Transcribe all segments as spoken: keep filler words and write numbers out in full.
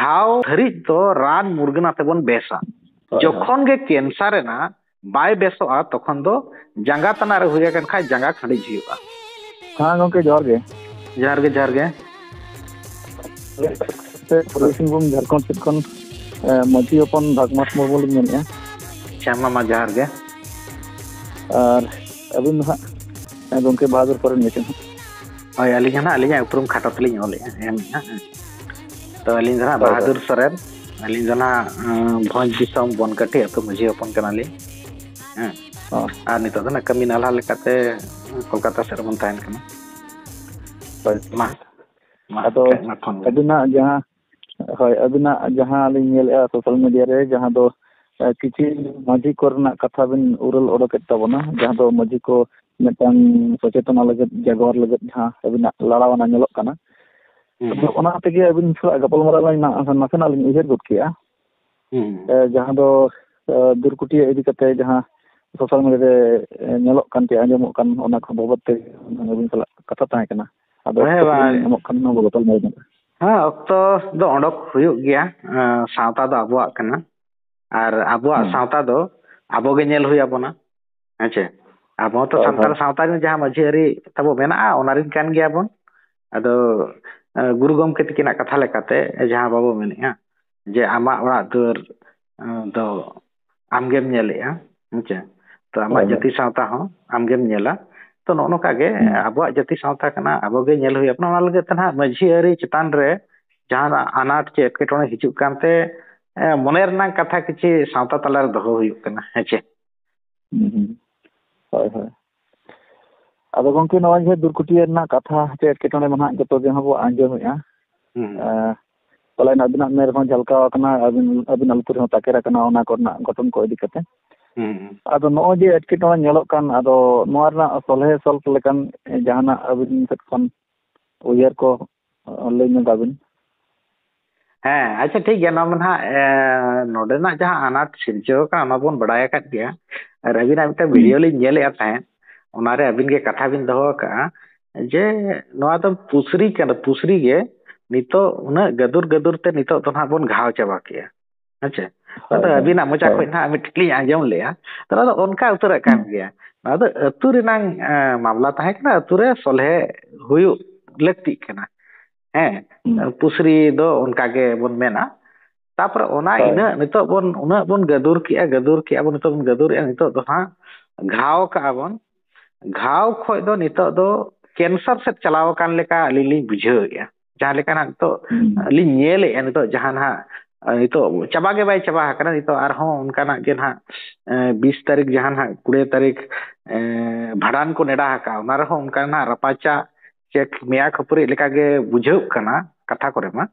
ᱫᱷᱟᱣ ᱫᱷᱟᱹᱨᱤᱡ ᱫᱚ ᱨᱟᱱ ᱢᱩᱨᱜᱟᱹᱱ ᱟᱛᱮ ᱵᱚᱱ ᱵᱮᱥᱟ᱾ ᱦᱳᱭ, ᱦᱳᱭ᱾ ᱡᱚᱠᱷᱚᱱ ᱜᱮ ᱠᱮᱱᱥᱟᱨ ᱮᱱᱟ, ᱵᱟᱭ ᱵᱮᱥᱚᱜᱼᱟ, ᱛᱚᱠᱷᱚᱱ ᱫᱚ ᱡᱟᱸᱜᱟ ᱛᱟᱱᱟᱜ ᱨᱮ ᱦᱩᱭ ᱟᱠᱟᱱ ᱠᱷᱟᱡ ᱡᱟᱸᱜᱟ ᱠᱷᱟᱹᱲᱤᱡ ᱦᱩᱭᱩᱜᱼᱟ᱾ ᱦᱮᱸ ᱜᱚᱝᱠᱮ, ᱡᱚᱦᱟᱨ ᱜᱮ᱾ ᱡᱚᱦᱟᱨ ᱜᱮ, ᱡᱚᱦᱟᱨ ᱜᱮ᱾ ᱯᱩᱨᱵᱤ ᱥᱤᱝᱵᱷᱩᱢ, ᱡᱷᱟᱲᱠᱷᱚᱸᱰ ᱥᱮᱫ ᱠᱷᱚᱱ, ᱮ, ᱢᱟᱹᱡᱷᱤ ᱦᱚᱯᱚᱱ ᱵᱷᱟᱜᱽᱢᱟᱥ ᱢᱩᱨᱢᱩ ᱞᱤᱧ ᱢᱮᱱᱮᱫᱼᱟ᱾ ᱟᱪᱪᱷᱟ, ᱢᱟ, ᱢᱟ, ᱡᱚᱦᱟᱨ ᱜᱮ᱾ ᱟᱨ ᱟᱹᱵᱤᱱ ᱫᱚ ᱦᱟᱸᱜ, ᱮ, ᱜᱚᱝᱠᱮ ᱵᱟᱦᱟᱫᱩᱨ ᱥᱚᱨᱮᱱ ᱧᱩᱛᱩᱢ ᱦᱟᱸᱜ? ᱦᱳᱭ, ᱟᱹᱞᱤᱧ ᱦᱚᱸ ᱱᱟᱦᱟᱜ ᱟᱹᱞᱤᱧᱟᱜ ᱩᱯᱨᱩᱢ ᱠᱷᱟᱴᱚ ᱛᱮᱞᱤᱧ ᱚᱞᱮᱜᱼᱟ, ᱮᱢᱮᱜᱼᱟ᱾ ᱛᱚ, ᱟᱹᱞᱤᱧ ᱫᱚ ᱱᱟᱦᱟᱜ ᱦᱳᱭ, ᱦᱳᱭ᱾ ᱵᱟᱦᱟᱫᱩᱨ ᱥᱚᱨᱮᱱ, ᱟᱹᱞᱤᱧ ᱫᱚ ᱱᱟᱦᱟᱜ, ᱟᱸ, ᱵᱷᱚᱸᱡᱽ ᱫᱤᱥᱚᱢ ᱵᱚᱱᱠᱟᱹᱴᱷᱤ ᱟᱹᱛᱩ ᱢᱟᱹᱡᱷᱤ ᱦᱚᱯᱚᱱ ᱠᱟᱱᱟᱞᱤᱧ᱾ ᱦᱮᱸ᱾ ᱦᱚᱸ᱾ ᱟᱨ ᱱᱤᱛᱚᱜ ᱫᱚ ᱱᱟᱜ ᱠᱟᱹᱢᱤ ᱱᱟᱞᱦᱟ ᱞᱮᱠᱟᱛᱮ ᱠᱳᱞᱠᱟᱛᱟ ᱥᱮᱫ ᱨᱮᱵᱚᱱ ᱛᱟᱦᱮᱱ ᱠᱟᱱᱟ᱾ ᱦᱳᱭ᱾ ᱢᱟ, ᱢᱟ, ᱟᱫᱚ ᱠᱷᱟᱡ ᱢᱟ ᱯᱷᱳᱱ ᱵᱮᱱ᱾ ᱟᱹᱵᱤᱱᱟᱜ ᱡᱟᱦᱟᱸ, ᱦᱳᱭ, ᱟᱹᱵᱤᱱᱟᱜ ᱡᱟᱦᱟᱸ ᱞᱤᱧ ᱧᱮᱞᱮᱜᱼᱟ social media ᱨᱮ, ᱡᱟᱦᱟᱸ ᱫᱚ, ᱮ, ᱠᱤᱪᱷᱤ ᱢᱟᱹᱡᱷᱤ ᱠᱚᱨᱮᱱᱟᱜ ᱠᱟᱛᱷᱟ ᱵᱤᱱ ᱩᱨᱟᱹᱞ ᱚᱰᱚᱠᱮᱫ ᱛᱟᱵᱚᱱᱟ, ᱡᱟᱦᱟᱸ ᱫᱚ ᱢᱟᱹᱡᱷᱤ ᱠᱚ ᱢᱤᱫᱴᱟᱝ ᱥᱚᱪᱮᱛᱚᱱᱟ ᱞᱟᱹᱜᱤᱫ, ᱡᱟᱜᱚᱨ ᱞᱟᱹᱜᱤᱫ ᱡᱟᱦᱟᱸ ᱟᱹᱵᱤᱱᱟᱜ ᱞᱟᱲᱟᱣᱟᱱᱟ ᱧᱮᱞᱚᱜ ᱠᱟᱱᱟ᱾ ᱦᱩᱸ, ᱟᱫᱚ ᱦᱩᱸ᱾ ᱚᱱᱟ ᱛᱮᱜᱮ ᱟᱹᱵᱤᱱ ᱥᱟᱞᱟᱜ ᱜᱟᱯᱟᱞᱢᱟᱨᱟᱣ ᱞᱤᱧ ᱱᱟ-, ᱱᱟᱥᱮᱱᱟᱜ ᱞᱤᱧ ᱩᱭᱦᱟᱹᱨ ᱜᱚᱫ ᱠᱮᱜᱼᱟ᱾ ᱦᱩᱸ, ᱦᱩᱸ᱾ ᱮ, ᱡᱟᱦᱟᱸ ᱫᱚ, ᱮ, ᱫᱩᱨᱠᱩᱴᱤᱭᱟᱹ ᱤᱫᱤ ᱠᱟᱛᱮ ᱡᱟᱦᱟᱸ social media ᱨᱮ, ᱮ, ᱧᱮᱞᱚᱜ ᱠᱟᱱ ᱪᱮ ᱟᱸᱡᱚᱢᱚᱜ ᱠᱟᱱ, ᱚᱱᱟ ᱠᱚ ᱵᱟᱵᱚᱫ ᱛᱮ ᱟᱹᱵᱤᱱ ᱥᱟᱞᱟᱜ ᱠᱟᱛᱷᱟ ᱛᱟᱦᱮᱸ ᱠᱟᱱᱟ᱾ ᱟᱫᱚ ᱦᱮᱸ, ᱚᱠᱛᱚ ᱠᱚᱵᱤᱱ ᱵᱟᱝ᱾ ᱮᱢᱚᱜ ᱠᱷᱟᱱ ᱚᱱᱟ ᱵᱟᱵᱚᱫ ᱛᱮ ᱞᱟᱹᱭ ᱧᱚᱜ᱾ ᱦᱮᱸ, ᱚᱠᱛᱚ ᱫᱚ ᱚᱰᱚᱠ ᱦᱩᱭᱩᱜ ᱜᱮᱭᱟ᱾ ᱮ, ᱥᱟᱶᱛᱟ ᱫᱚ ᱟᱵᱚᱣᱟᱜ ᱠᱟᱱᱟ᱾ ᱟᱨ ᱟᱵᱚᱣᱟᱜ ᱦᱩᱸ᱾ ᱥᱟᱶᱛᱟ ᱫᱚ ᱟᱵᱚ ᱜᱮ ᱧᱮᱞ ᱦᱩᱭ ᱟᱵᱚᱱᱟ᱾ ᱦᱮᱸ ᱪᱮ? ᱟᱵᱚ ᱦᱚᱸᱛᱚ ᱦᱳᱭ, ᱥᱟᱱᱛᱟᱲ ᱦᱳᱭ᱾ ᱥᱟᱶᱛᱟ ᱨᱮ ᱡᱟᱦᱟᱸ ᱢᱟᱹᱡᱷᱤ ᱟᱹᱨᱤ ᱛᱟᱵᱚ ᱢᱮᱱᱟᱜᱼᱟ, ᱚᱱᱟ ᱨᱤᱱ ᱠᱟᱱ ᱜᱮᱭᱟ ᱵᱚᱱ᱾ ᱟᱫᱚ, ᱮ, ᱜᱩᱨᱩ ᱜᱚᱢᱠᱮ ᱛᱤᱠᱤᱱᱟᱜ ᱠᱟᱛᱷᱟ ᱞᱮᱠᱟᱛᱮ ᱡᱟᱦᱟᱸ ᱵᱟᱵᱚ ᱢᱮᱱᱮᱜᱼᱟ ᱡᱮ ᱟᱢᱟᱜ ᱚᱲᱟᱜ ᱫᱩᱣᱟᱹᱨ, ᱮ, ᱫᱚ ᱟᱢ ᱜᱮᱢ ᱧᱮᱞᱮᱜᱼᱟ, ᱦᱮᱸ ᱪᱮ? ᱛᱚ ᱟᱢᱟᱜ ᱦᱳᱭ, ᱦᱳᱭ᱾ ᱡᱟᱹᱛᱤ ᱥᱟᱶᱛᱟ ᱦᱚᱸ ᱟᱢ ᱜᱮᱢ ᱧᱮᱞᱟ᱾ ᱛᱚ ᱱᱚᱜᱼᱚ ᱱᱚᱝᱠᱟ ᱜᱮ ᱦᱩᱸ᱾ ᱟᱵᱚᱣᱟᱜ ᱡᱟᱹᱛᱤ ᱥᱟᱶᱛᱟ ᱠᱟᱱᱟ, ᱟᱵᱚ ᱜᱮ ᱧᱮᱞ ᱦᱩᱭ ᱟᱵᱚᱱᱟ᱾ ᱚᱱᱟ ᱞᱟᱹᱜᱤᱫ ᱛᱮ ᱱᱟᱦᱟᱜ ᱢᱟᱹᱡᱷᱤ ᱟᱹᱨᱤ ᱪᱮᱛᱟᱱ ᱨᱮ ᱡᱟᱦᱟᱱᱟᱜ ᱟᱱᱟᱴ ᱪᱮ ᱮᱴᱠᱮᱴᱚᱬᱮ ᱦᱤᱡᱩᱜ ᱠᱟᱱᱛᱮ, ᱮ, ᱢᱚᱱᱮ ᱨᱮᱱᱟᱜ ᱠᱟᱛᱷᱟ ᱠᱤᱪᱷᱤ ᱥᱟᱶᱛᱟ ᱛᱟᱞᱟᱨᱮ ᱫᱚᱦᱚ ᱦᱩᱭᱩᱜ ᱠᱟᱱᱟ, ᱦᱮᱸ ᱪᱮ? ᱦᱩᱸ, ᱦᱩᱸ᱾ ᱦᱳᱭ, ᱦᱳᱭ᱾ ᱟᱫᱚ ᱜᱚᱝᱠᱮ, ᱱᱚᱜᱼᱚᱭ ᱡᱮ ᱫᱩᱨᱠᱩᱴᱤᱭᱟᱹ ᱨᱮᱱᱟᱜ ᱠᱟᱛᱷᱟ ᱪᱮ ᱮᱴᱠᱮᱴᱚᱬᱮ ᱢᱟ ᱱᱟᱦᱟᱜ ᱡᱚᱛᱚ ᱜᱮ ᱦᱟᱸᱜ ᱵᱚ ᱟᱸᱡᱚᱢᱮᱜᱼᱟ᱾ ᱦᱩᱸ᱾ ᱮ, ᱯᱟᱞᱮᱱ ᱟᱹᱵᱤᱱᱟᱜ ᱢᱮᱫ ᱨᱮᱦᱚᱸ ᱡᱷᱟᱞᱠᱟᱣ ᱟᱠᱟᱱᱟ, ᱟᱹᱵᱤᱱ, ᱟᱹᱵᱤᱱᱟᱜ ᱞᱩᱛᱩᱨ ᱨᱮᱦᱚᱸ ᱛᱟᱠᱮᱨ ᱟᱠᱟᱱᱟ ᱚᱱᱟ ᱠᱚᱨᱮᱱᱟᱜ ᱜᱷᱚᱴᱚᱱ ᱠᱚ ᱤᱫᱤ ᱠᱟᱛᱮ᱾ ᱦᱩᱸ, ᱦᱩᱸ᱾ ᱟᱫᱚ ᱱᱚᱜᱼᱚᱭ ᱡᱮ ᱮᱴᱠᱮᱴᱚᱬᱮ ᱧᱮᱞᱚᱜ ᱠᱟᱱ, ᱟᱫᱚ ᱱᱚᱣᱟ ᱨᱮᱱᱟᱜ ᱥᱚᱞᱦᱮ solve ᱞᱮᱠᱟᱱ ᱡᱟᱦᱟᱱᱟᱜ ᱟᱹᱵᱤᱱ ᱥᱮᱫ ᱠᱷᱚᱱ ᱩᱭᱦᱟᱹᱨ ᱠᱚ, ᱚ, ᱞᱟᱹᱭ ᱧᱚᱜ ᱟᱵᱤᱱ᱾ ᱦᱮᱸ, ᱟᱪᱪᱷᱟ, ᱴᱷᱤᱠ ᱜᱮᱭᱟ᱾ ᱱᱚᱣᱟ ᱢᱟ ᱱᱟᱦᱟᱜ, ᱮ, ᱱᱚᱰᱮᱱᱟᱜ ᱡᱟᱦᱟᱸ ᱟᱱᱟᱴ ᱥᱤᱨᱡᱟᱹᱣ ᱟᱠᱟᱱᱟ, ᱚᱱᱟ ᱵᱚᱱ ᱵᱟᱰᱟᱭ ᱟᱠᱟᱫ ᱜᱮᱭᱟ᱾ ᱟᱨ ᱟᱹᱵᱤᱱᱟᱜ ᱢᱤᱫᱴᱟᱝ ᱦᱩᱸ᱾ video ᱞᱤᱧ ᱧᱮᱞᱮᱫᱼᱟ ᱛᱟᱦᱮᱸᱫ, ᱚᱱᱟᱨᱮ ᱟᱹᱵᱤᱱ ᱜᱮ ᱠᱟᱛᱷᱟ ᱵᱤᱱ ᱫᱚᱦᱚ ᱟᱠᱟᱫᱼᱟ ᱡᱮ ᱱᱚᱣᱟ ᱫᱚ ᱯᱩᱥᱨᱤ ᱠᱟᱱᱟ, ᱯᱩᱥᱨᱤ ᱜᱮ ᱱᱤᱛᱚᱜ ᱩᱱᱟᱹᱜ ᱜᱟᱹᱫᱩᱨ ᱜᱟᱹᱫᱩᱨ ᱛᱮ ᱱᱤᱛᱚᱜ ᱫᱚ ᱱᱟᱦᱟᱜ ᱵᱚᱱ ᱜᱷᱟᱣ ᱪᱟᱵᱟ ᱠᱮᱜᱼᱟ᱾ ᱦᱮᱸ ᱪᱮ? ᱦᱳᱭ, ᱟᱫᱚ ᱦᱳᱭ, ᱟᱹᱵᱤᱱᱟᱜ ᱢᱚᱪᱟ ᱦᱳᱭ᱾ ᱠᱷᱚᱱ ᱱᱟᱦᱟᱜ ᱢᱤᱫᱴᱤᱡ ᱞᱤᱧ ᱟᱸᱡᱚᱢ ᱞᱮᱜᱼᱟ, ᱛᱚ ᱱᱚᱣᱟ ᱫᱚ ᱚᱱᱠᱟ ᱩᱛᱟᱹᱨᱟᱜ ᱠᱟᱱ ᱦᱩᱸ᱾ ᱜᱮᱭᱟ᱾ ᱱᱚᱣᱟ ᱫᱚ ᱟᱹᱛᱩ ᱨᱮᱱᱟᱝ, ᱮᱸ, ᱢᱟᱢᱞᱟ ᱛᱟᱦᱮᱸ ᱠᱟᱱᱟ, ᱟᱹᱛᱩ ᱨᱮ ᱥᱚᱞᱦᱮ ᱦᱩᱭᱩᱜ ᱞᱟᱹᱠᱛᱤᱜ ᱠᱟᱱᱟ᱾ ᱦᱮᱸ, ᱦᱩᱸ᱾ ᱯᱩᱥᱨᱤ ᱫᱚ ᱚᱱᱠᱟ ᱜᱮ ᱵᱚᱱ ᱢᱮᱱᱟ᱾ ᱛᱟᱯᱚᱨᱮ ᱚᱱᱟ ᱦᱳᱭ᱾ ᱤᱱᱟᱹᱜ ᱱᱤᱛᱚᱜ ᱵᱚᱱ, ᱩᱱᱟᱹᱜ ᱵᱚᱱ ᱜᱟᱹᱫᱩᱨ ᱠᱮᱜᱼᱟ, ᱜᱟᱹᱫᱩᱨ ᱠᱮᱜᱼᱟ ᱵᱚᱱ, ᱱᱤᱛᱚᱜ ᱵᱚᱱ ᱜᱟᱹᱫᱩᱨᱮᱜᱼᱟ, ᱱᱤᱛᱚᱜ ᱫᱚ ᱦᱟᱸᱜ ᱜᱷᱟᱣ ᱠᱟᱜᱼᱟ ᱵᱚᱱ᱾ ᱜᱷᱟᱣ ᱠᱷᱚᱡ ᱫᱚ ᱱᱤᱛᱚᱜ ᱫᱚ cancer ᱥᱮᱫ ᱪᱟᱞᱟᱣ ᱟᱠᱟᱱ ᱞᱮᱠᱟ ᱟᱹᱞᱤᱧ ᱞᱤᱧ ᱵᱩᱡᱷᱟᱹᱣᱮᱫᱼᱟ᱾ ᱡᱟᱦᱟᱸ ᱞᱮᱠᱟ ᱱᱟᱜ ᱱᱤᱛᱚᱜ ᱦᱩᱸ᱾ ᱞᱤᱧ ᱧᱮᱞᱮᱫᱼᱟ, ᱱᱤᱛᱚᱜ ᱡᱟᱦᱟᱸ ᱱᱟᱦᱟᱜ, ᱱᱤᱛᱚᱜ ᱪᱟᱵᱟ ᱜᱮ ᱵᱟᱭ ᱪᱟᱵᱟ ᱟᱠᱟᱱᱟ, ᱱᱤᱛᱚᱜ ᱟᱨᱦᱚᱸ ᱚᱱᱠᱟᱱᱟᱜ ᱜᱮ ᱱᱟᱦᱟᱜ, ᱮ, ᱵᱤᱥ ᱛᱟᱹᱨᱤᱠᱷ ᱡᱟᱦᱟᱸ ᱱᱟᱦᱟᱜ ᱠᱩᱲᱤ ᱛᱟᱹᱨᱤᱠᱷ, ᱮ, ᱵᱷᱟᱸᱰᱟᱱ ᱠᱚ ᱱᱮᱰᱟ ᱟᱠᱟᱫᱼᱟ, ᱚᱱᱟ ᱨᱮᱦᱚᱸ ᱚᱱᱠᱟ ᱱᱟᱦᱟᱜ ᱨᱟᱯᱟᱪᱟᱜ ᱪᱮ ᱢᱮᱭᱟ ᱠᱷᱟᱹᱯᱟᱹᱨᱤ ᱞᱮᱠᱟ ᱜᱮ ᱵᱩᱡᱷᱟᱹᱜ ᱠᱟᱱᱟ ᱠᱟᱛᱷᱟ ᱠᱚᱨᱮ ᱢᱟ᱾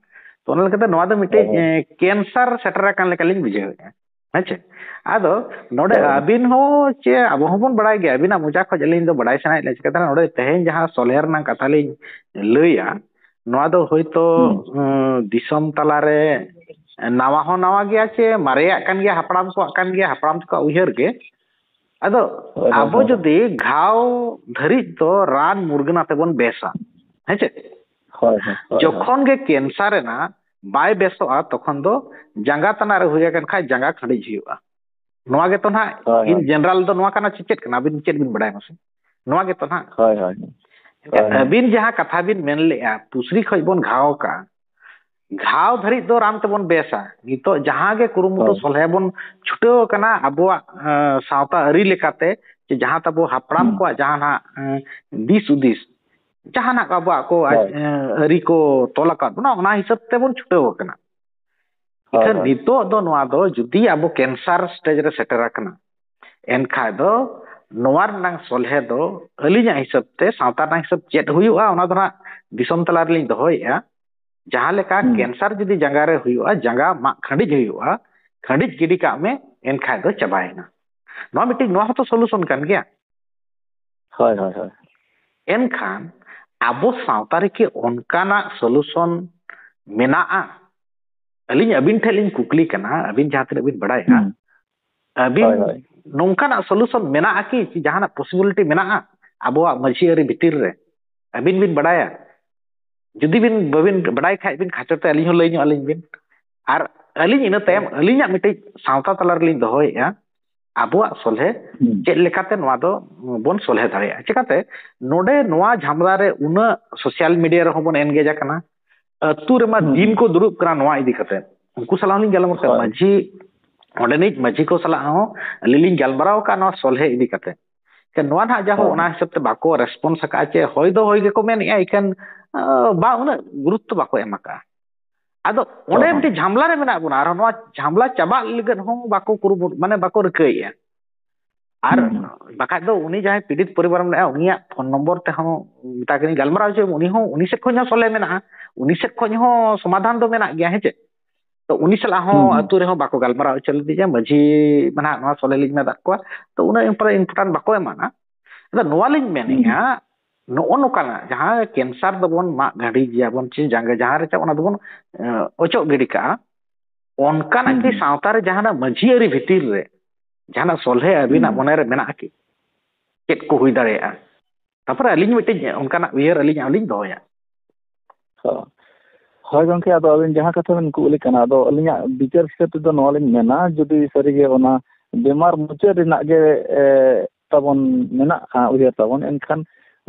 ᱛᱚ ᱚᱱᱟ ᱞᱮᱠᱟᱛᱮ ᱱᱚᱣᱟ ᱫᱚ ᱢᱤᱫᱴᱮᱡ, ᱦᱳᱭ, ᱦᱳᱭ᱾ ᱮ, cancer ᱥᱮᱴᱮᱨ ᱟᱠᱟᱱ ᱞᱮᱠᱟ ᱞᱤᱧ ᱵᱩᱡᱷᱟᱹᱣᱮᱫᱼᱟ᱾ ᱦᱮᱸ ᱪᱮ? ᱟᱫᱚ ᱱᱚᱰᱮ ᱦᱳᱭ᱾ ᱟᱹᱵᱤᱱ ᱦᱚᱸ ᱪᱮ ᱟᱵᱚ ᱦᱚᱸᱵᱚᱱ ᱵᱟᱲᱟᱭ ᱜᱮᱭᱟ, ᱟᱹᱵᱤᱱᱟᱜ ᱢᱚᱪᱟ ᱠᱷᱚᱱ ᱟᱹᱞᱤᱧ ᱫᱚ ᱵᱟᱲᱟᱭ ᱥᱟᱱᱟᱭᱮᱫ ᱞᱤᱧᱟ, ᱪᱤᱠᱟᱹᱛᱮ ᱱᱚᱰᱮ ᱛᱮᱦᱮᱧ ᱡᱟᱦᱟᱸ ᱥᱚᱞᱦᱮ ᱨᱮᱱᱟᱜ ᱠᱟᱛᱷᱟ ᱞᱤᱧ ᱞᱟᱹᱭᱟ, ᱱᱚᱣᱟ ᱫᱚ ᱦᱳᱭᱛᱳ, ᱦᱩᱸ᱾ ᱩᱸ, ᱫᱤᱥᱚᱢ ᱛᱟᱞᱟᱨᱮ ᱱᱟᱣᱟ ᱦᱚᱸ ᱱᱟᱣᱟ ᱜᱮᱭᱟ ᱪᱮ ᱢᱟᱨᱮᱭᱟᱜ ᱠᱟᱱ ᱜᱮᱭᱟ, ᱦᱟᱯᱲᱟᱢ ᱠᱚᱣᱟᱜ ᱠᱟᱱ ᱜᱮᱭᱟ, ᱦᱟᱯᱲᱟᱢ ᱠᱚᱣᱟᱜ ᱩᱭᱦᱟᱹᱨ ᱜᱮ᱾ ᱟᱫᱚ ᱦᱳᱭ, ᱦᱳᱭ, ᱟᱵᱚ ᱦᱳᱭ᱾ ᱡᱩᱫᱤ ᱜᱷᱟᱣ ᱫᱷᱟᱹᱨᱤᱡ ᱫᱚ ᱨᱟᱱ ᱢᱩᱨᱜᱟᱹᱱ ᱟᱛᱮ ᱵᱚᱱ ᱵᱮᱥᱟ, ᱦᱮᱸ ᱪᱮ? ᱦᱳᱭ, ᱦᱳᱭ, ᱦᱳᱭ, ᱦᱳᱭ᱾ ᱡᱚᱠᱷᱚᱱ ᱜᱮ cancer ᱮᱱᱟ, ᱵᱟᱭ ᱵᱮᱥᱚᱜᱼᱟ, ᱛᱚᱠᱷᱚᱱ ᱫᱚ ᱡᱟᱸᱜᱟ ᱛᱟᱱᱟᱜ ᱨᱮ ᱦᱩᱭ ᱟᱠᱟᱱ ᱠᱷᱟᱡ ᱡᱟᱸᱜᱟ ᱠᱷᱟᱹᱲᱤᱡ ᱦᱩᱭᱩᱜᱼᱟ᱾ ᱱᱚᱣᱟ ᱜᱮᱛᱚ ᱱᱟᱦᱟᱜ ᱦᱳᱭ, in ᱦᱳᱭ᱾ general ᱫᱚ ᱱᱚᱣᱟ ᱠᱟᱱᱟ, ᱪᱮ ᱪᱮᱫ ᱠᱟᱱᱟ? ᱟᱹᱵᱤᱱ ᱪᱮᱫ ᱵᱤᱱ ᱵᱟᱲᱟᱭᱟ ᱢᱟᱥᱮ? ᱱᱚᱣᱟ ᱜᱮᱛᱚ ᱱᱟᱦᱟᱜ᱾ ᱦᱳᱭ, ᱦᱳᱭ, ᱦᱳᱭ᱾ ᱮᱱᱠᱷᱟᱱ ᱦᱳᱭ, ᱦᱳᱭ᱾ ᱟᱹᱵᱤᱱ ᱡᱟᱦᱟᱸ ᱠᱟᱛᱷᱟ ᱵᱤᱱ ᱢᱮᱱ ᱞᱮᱜᱼᱟ, ᱯᱩᱥᱨᱤ ᱠᱷᱚᱡ ᱵᱚᱱ ᱜᱷᱟᱣ ᱠᱟᱜᱼᱟ, ᱜᱷᱟᱣ ᱫᱷᱟᱹᱨᱤᱡ ᱫᱚ ᱨᱟᱱ ᱛᱮᱵᱚᱱ ᱵᱮᱥᱟ᱾ ᱱᱤᱛᱚᱜ ᱡᱟᱦᱟᱸ ᱜᱮ ᱠᱩᱨᱩᱢᱩᱴᱩ ᱦᱳᱭ᱾ ᱥᱚᱞᱦᱮ ᱵᱚᱱ ᱪᱷᱩᱴᱟᱹᱣ ᱟᱠᱟᱱᱟ ᱟᱵᱚᱣᱟᱜ, ᱮᱸ, ᱥᱟᱶᱛᱟ ᱟᱹᱨᱤ ᱞᱮᱠᱟᱛᱮ, ᱡᱮ ᱡᱟᱦᱟᱸ ᱛᱟᱵᱚ ᱦᱟᱯᱲᱟᱢ ᱦᱩᱸ᱾ ᱠᱚᱣᱟᱜ ᱡᱟᱦᱟᱸ ᱱᱟᱜ, ᱮᱸ, ᱫᱤᱥ ᱦᱩᱫᱤᱥ, ᱡᱟᱦᱟᱸ ᱱᱟᱜ ᱟᱵᱚᱣᱟᱜ ᱠᱚ, ᱦᱳᱭ᱾ ᱮᱸ, ᱟᱹᱨᱤ ᱠᱚ ᱛᱚᱞ ᱟᱠᱟᱫ ᱵᱚᱱᱟ, ᱚᱱᱟ ᱦᱤᱥᱟᱹᱵ ᱛᱮᱵᱚᱱ ᱪᱷᱩᱴᱟᱹᱣ ᱟᱠᱟᱱᱟ᱾ ᱦᱳᱭ, ᱤᱠᱷᱟᱹᱱ ᱦᱳᱭ᱾ ᱱᱤᱛᱚᱜ ᱫᱚ ᱱᱚᱣᱟ ᱫᱚ ᱡᱩᱫᱤ ᱟᱵᱚ cancer stage ᱨᱮ ᱥᱮᱴᱮᱨ ᱟᱠᱟᱱᱟ, ᱮᱱᱠᱷᱟᱡ ᱫᱚ ᱱᱚᱣᱟ ᱨᱮᱱᱟᱜ ᱥᱚᱞᱦᱮ ᱫᱚ ᱟᱹᱞᱤᱧᱟᱜ ᱦᱤᱥᱟᱹᱵ ᱛᱮ, ᱥᱟᱶᱛᱟ ᱨᱮᱱᱟᱜ ᱦᱤᱥᱟᱹᱵ ᱪᱮᱫ ᱦᱩᱭᱩᱜᱼᱟ, ᱚᱱᱟ ᱫᱚ ᱱᱟᱜ ᱫᱤᱥᱚᱢ ᱛᱟᱞᱟ ᱨᱮᱞᱤᱧ ᱫᱚᱦᱚᱭᱮᱫᱼᱟ᱾ ᱡᱟᱦᱟᱸ ᱞᱮᱠᱟ ᱦᱩᱸ᱾ cancer ᱡᱩᱫᱤ ᱡᱟᱸᱜᱟ ᱨᱮ ᱦᱩᱭᱩᱜᱼᱟ, ᱡᱟᱸᱜᱟ ᱢᱟᱜ ᱠᱷᱟᱹᱰᱤᱡ ᱦᱩᱭᱩᱜᱼᱟ, ᱠᱷᱟᱹᱰᱤᱡ ᱜᱤᱰᱤ ᱠᱟᱜ ᱢᱮ, ᱮᱱᱠᱷᱟᱡ ᱫᱚ ᱪᱟᱵᱟᱭᱮᱱᱟ᱾ ᱱᱚᱣᱟ ᱢᱤᱫᱴᱤᱡ, ᱱᱚᱣᱟ ᱦᱚᱸᱛᱚ solution ᱠᱟᱱ ᱜᱮᱭᱟ᱾ ᱦᱳᱭ, ᱦᱳᱭ, ᱦᱳᱭ᱾ ᱮᱱᱠᱷᱟᱱ ᱟᱵᱚ ᱥᱟᱶᱛᱟ ᱨᱮᱠᱤ ᱚᱱᱠᱟᱱᱟᱜ solution ᱢᱮᱱᱟᱜᱼᱟ? ᱟᱹᱞᱤᱧ ᱟᱹᱵᱤᱱ ᱴᱷᱮᱱ ᱞᱤᱧ ᱠᱩᱠᱞᱤ ᱠᱟᱱᱟ, ᱟᱹᱵᱤᱱ ᱡᱟᱦᱟᱸ ᱛᱤᱱᱟᱹᱜ ᱵᱤᱱ ᱵᱟᱲᱟᱭᱟ, ᱦᱩᱸ᱾ ᱟᱹᱵᱤᱱ ᱦᱳᱭ, ᱦᱳᱭ᱾ ᱱᱚᱝᱠᱟᱱᱟᱜ solution ᱢᱮᱱᱟᱜᱼᱟ ᱠᱤ? ᱪᱮ ᱡᱟᱦᱟᱱᱟᱜ possibility ᱢᱮᱱᱟᱜᱼᱟ ᱟᱵᱚᱣᱟᱜ ᱢᱟᱹᱡᱷᱤ ᱟᱹᱨᱤ ᱵᱷᱤᱛᱤᱨ ᱨᱮ? ᱟᱹᱵᱤᱱ ᱵᱤᱱ ᱵᱟᱲᱟᱭᱟ? ᱡᱩᱫᱤ ᱵᱤᱱ ᱵᱟᱹᱵᱤᱱ ᱵᱟᱰᱟᱭ ᱠᱷᱟᱡ ᱵᱤᱱ ᱠᱷᱟᱪᱚ ᱛᱮ ᱟᱹᱞᱤᱧ ᱦᱚᱸ ᱞᱟᱹᱭ ᱧᱚᱜ ᱟᱹᱞᱤᱧ ᱵᱤᱱ᱾ ᱟᱨ ᱟᱹᱞᱤᱧ ᱤᱱᱟᱹ ᱛᱟᱭᱚᱢ ᱟᱹᱞᱤᱧᱟᱜ ᱢᱤᱫᱴᱤᱡ ᱥᱟᱶᱛᱟ ᱛᱟᱞᱟ ᱨᱮᱞᱤᱧ ᱫᱚᱦᱚᱭᱮᱫᱼᱟ, ᱟᱵᱚᱣᱟᱜ ᱥᱚᱞᱦᱮ ᱦᱩᱸ᱾ ᱪᱮᱫ ᱞᱮᱠᱟᱛᱮ ᱱᱚᱣᱟ ᱫᱚ ᱵᱚᱱ ᱥᱚᱞᱦᱮ ᱫᱟᱲᱮᱭᱟᱜᱼᱟ? ᱪᱮᱠᱟᱛᱮ ᱱᱚᱰᱮ ᱱᱚᱣᱟ ᱡᱷᱟᱢᱞᱟ ᱨᱮ ᱩᱱᱟᱹᱜ social media ᱨᱮᱦᱚᱸ ᱵᱚᱱ engage ᱟᱠᱟᱱᱟ, ᱟᱹᱛᱩ ᱨᱮᱢᱟ ᱦᱩᱸ᱾ ᱫᱤᱱ ᱠᱚ ᱫᱩᱲᱩᱵ ᱠᱟᱱᱟ ᱱᱚᱣᱟ ᱤᱫᱤ ᱠᱟᱛᱮ, ᱩᱱᱠᱩ ᱥᱟᱞᱟᱜ ᱦᱚᱸᱞᱤᱧ ᱜᱟᱞᱢᱟᱨᱟᱣ ᱠᱟᱱᱟ, ᱦᱳᱭ᱾ ᱢᱟᱹᱡᱷᱤ, ᱚᱸᱰᱮᱱᱤᱡ ᱢᱟᱹᱡᱷᱤ ᱠᱚ ᱥᱟᱞᱟᱜ ᱦᱚᱸ ᱟᱹᱞᱤᱧ ᱞᱤᱧ ᱜᱟᱞᱢᱟᱨᱟᱣ ᱟᱠᱟᱫ ᱱᱚᱣᱟ ᱥᱚᱞᱦᱮ ᱤᱫᱤ ᱠᱟᱛᱮ᱾ ᱥᱮ ᱱᱚᱣᱟ ᱱᱟᱦᱟᱜ ᱡᱟᱦᱟᱸ ᱦᱳᱭ᱾ ᱚᱱᱟ ᱦᱤᱥᱟᱹᱵ ᱛᱮ ᱵᱟᱠᱚ response ᱟᱠᱟᱫᱼᱟ, ᱪᱮ ᱦᱳᱭ ᱫᱚ ᱦᱳᱭ ᱜᱮᱠᱚ ᱢᱮᱱᱮᱫᱼᱟ, ᱤᱠᱷᱟᱹᱱ, ᱟ, ᱵᱟ ᱩᱱᱟᱹᱜ ᱜᱩᱨᱩᱛᱛᱚ ᱵᱟᱠᱚ ᱮᱢ ᱟᱠᱟᱫᱼᱟ᱾ ᱟᱫᱚ ᱚᱸᱰᱮ ᱦᱳᱭ᱾ ᱢᱤᱫᱴᱮᱱ ᱡᱷᱟᱢᱞᱟ ᱨᱮ ᱢᱮᱱᱟᱜ ᱵᱚᱱᱟ, ᱟᱨᱦᱚᱸ ᱱᱚᱣᱟ ᱡᱷᱟᱢᱞᱟ ᱪᱟᱵᱟᱜ ᱞᱟᱹᱜᱤᱫ ᱦᱚᱸ ᱵᱟᱠᱚ ᱠᱩᱨᱩᱢᱩᱴᱩ, ᱢᱟᱱᱮ ᱵᱟᱠᱚ ᱨᱤᱠᱟᱹᱭᱮᱫᱼᱟ᱾ ᱟᱨ ᱦᱩᱸ᱾ ᱵᱟᱠᱷᱟᱡ ᱫᱚ ᱩᱱᱤ ᱡᱟᱦᱟᱸᱭ ᱯᱤᱰᱤᱛ ᱯᱚᱨᱤᱵᱟᱨ ᱢᱮᱱᱟᱜᱼᱟ, ᱩᱱᱤᱭᱟᱜ phone number ᱛᱮᱦᱚᱸ ᱢᱮᱛᱟ ᱠᱤᱱᱤᱧ ᱜᱟᱞᱢᱟᱨᱟᱣ ᱦᱚᱪᱚᱭ ᱢᱮ, ᱩᱱᱤ ᱦᱚᱸ, ᱩᱱᱤ ᱥᱮᱫ ᱠᱷᱚᱱ ᱦᱚᱸ ᱥᱚᱞᱦᱮ ᱢᱮᱱᱟᱜᱼᱟ, ᱩᱱᱤ ᱥᱮᱫ ᱠᱷᱚᱱ ᱦᱚᱸ ᱥᱚᱢᱟᱫᱷᱟᱱ ᱫᱚ ᱢᱮᱱᱟᱜ ᱜᱮᱭᱟ, ᱦᱮᱸ ᱪᱮ? ᱛᱚ ᱩᱱᱤ ᱥᱟᱞᱟᱜ ᱦᱚᱸ ᱦᱩᱸ, ᱦᱩᱸ᱾ ᱟᱹᱛᱩ ᱨᱮᱦᱚᱸ ᱵᱟᱠᱚ ᱜᱟᱞᱢᱟᱨᱟᱣ ᱦᱚᱪᱚ ᱞᱮᱫᱮᱭᱟ, ᱢᱟᱹᱡᱷᱤ ᱢᱟ ᱱᱟᱦᱟᱜ ᱱᱚᱣᱟ ᱥᱚᱞᱦᱮ ᱞᱤᱧ ᱢᱮᱛᱟᱫ ᱠᱚᱣᱟ, ᱛᱚ ᱩᱱᱟᱹᱜ important, important ᱵᱟᱠᱚ ᱮᱢᱟᱜᱼᱟ᱾ ᱟᱫᱚ ᱱᱚᱣᱟ ᱞᱤᱧ ᱦᱩᱸ᱾ ᱢᱮᱱᱮᱫᱼᱟ, ᱱᱚᱜᱼᱚ ᱱᱚᱝᱠᱟᱱᱟᱜ ᱡᱟᱦᱟᱸ cancer ᱫᱚᱵᱚᱱ ᱢᱟᱜ ᱜᱤᱰᱤ ᱜᱮᱭᱟᱵᱚᱱ, ᱪᱮ ᱡᱟᱸᱜᱮ ᱡᱟᱦᱟᱸ ᱨᱮ ᱪᱟᱵ, ᱚᱱᱟ ᱫᱚᱵᱚᱱ, ᱮ, ᱚᱪᱚᱜ ᱜᱤᱰᱤ ᱠᱟᱜᱼᱟ, ᱚᱱᱠᱟᱱᱟᱜ ᱦᱩᱸ, ᱠᱤ ᱦᱩᱸ᱾ ᱥᱟᱶᱛᱟ ᱨᱮ ᱡᱟᱦᱟᱱᱟᱜ ᱢᱟᱹᱡᱷᱤ ᱟᱹᱨᱤ ᱵᱷᱤᱛᱤᱨ ᱨᱮ ᱡᱟᱦᱟᱱᱟᱜ ᱥᱚᱞᱦᱮ ᱟᱹᱵᱤᱱᱟᱜ ᱦᱩᱸ᱾ ᱢᱚᱱᱮ ᱨᱮ ᱢᱮᱱᱟᱜᱼᱟ ᱠᱤ? ᱪᱮᱫ ᱠᱚ ᱦᱩᱭ ᱫᱟᱲᱮᱭᱟᱜᱼᱟ? ᱛᱟᱯᱚᱨᱮ ᱟᱹᱞᱤᱧ ᱢᱤᱫᱴᱤᱡ ᱚᱱᱠᱟᱱᱟᱜ ᱩᱭᱦᱟᱹᱨ ᱟᱹᱞᱤᱧᱟᱜ ᱦᱚᱸᱞᱤᱧ ᱫᱚᱦᱚᱭᱟ᱾ ᱦᱳᱭ᱾ ᱦᱳᱭ ᱜᱚᱢᱠᱮ, ᱟᱫᱚ ᱟᱹᱵᱤᱱ ᱡᱟᱦᱟᱸ ᱠᱟᱛᱷᱟ ᱵᱤᱱ ᱠᱩᱞᱤ ᱠᱟᱱᱟ, ᱟᱫᱚ ᱟᱹᱞᱤᱧᱟᱜ ᱵᱤᱪᱟᱹᱨ ᱦᱤᱥᱟᱹᱵ ᱛᱮᱫᱚ ᱱᱚᱣᱟ ᱞᱤᱧ ᱢᱮᱱᱟ, ᱡᱩᱫᱤ ᱥᱟᱹᱨᱤᱜᱮ ᱚᱱᱟ ᱵᱤᱢᱟᱨ ᱢᱩᱪᱟᱹᱫ ᱨᱮᱱᱟᱜ ᱜᱮ, ᱮ, ᱛᱟᱵᱚᱱ ᱢᱮᱱᱟᱜᱼᱟ ᱩᱭᱦᱟᱹᱨ ᱛᱟᱵᱚᱱ, ᱮᱱᱠᱷᱟᱱ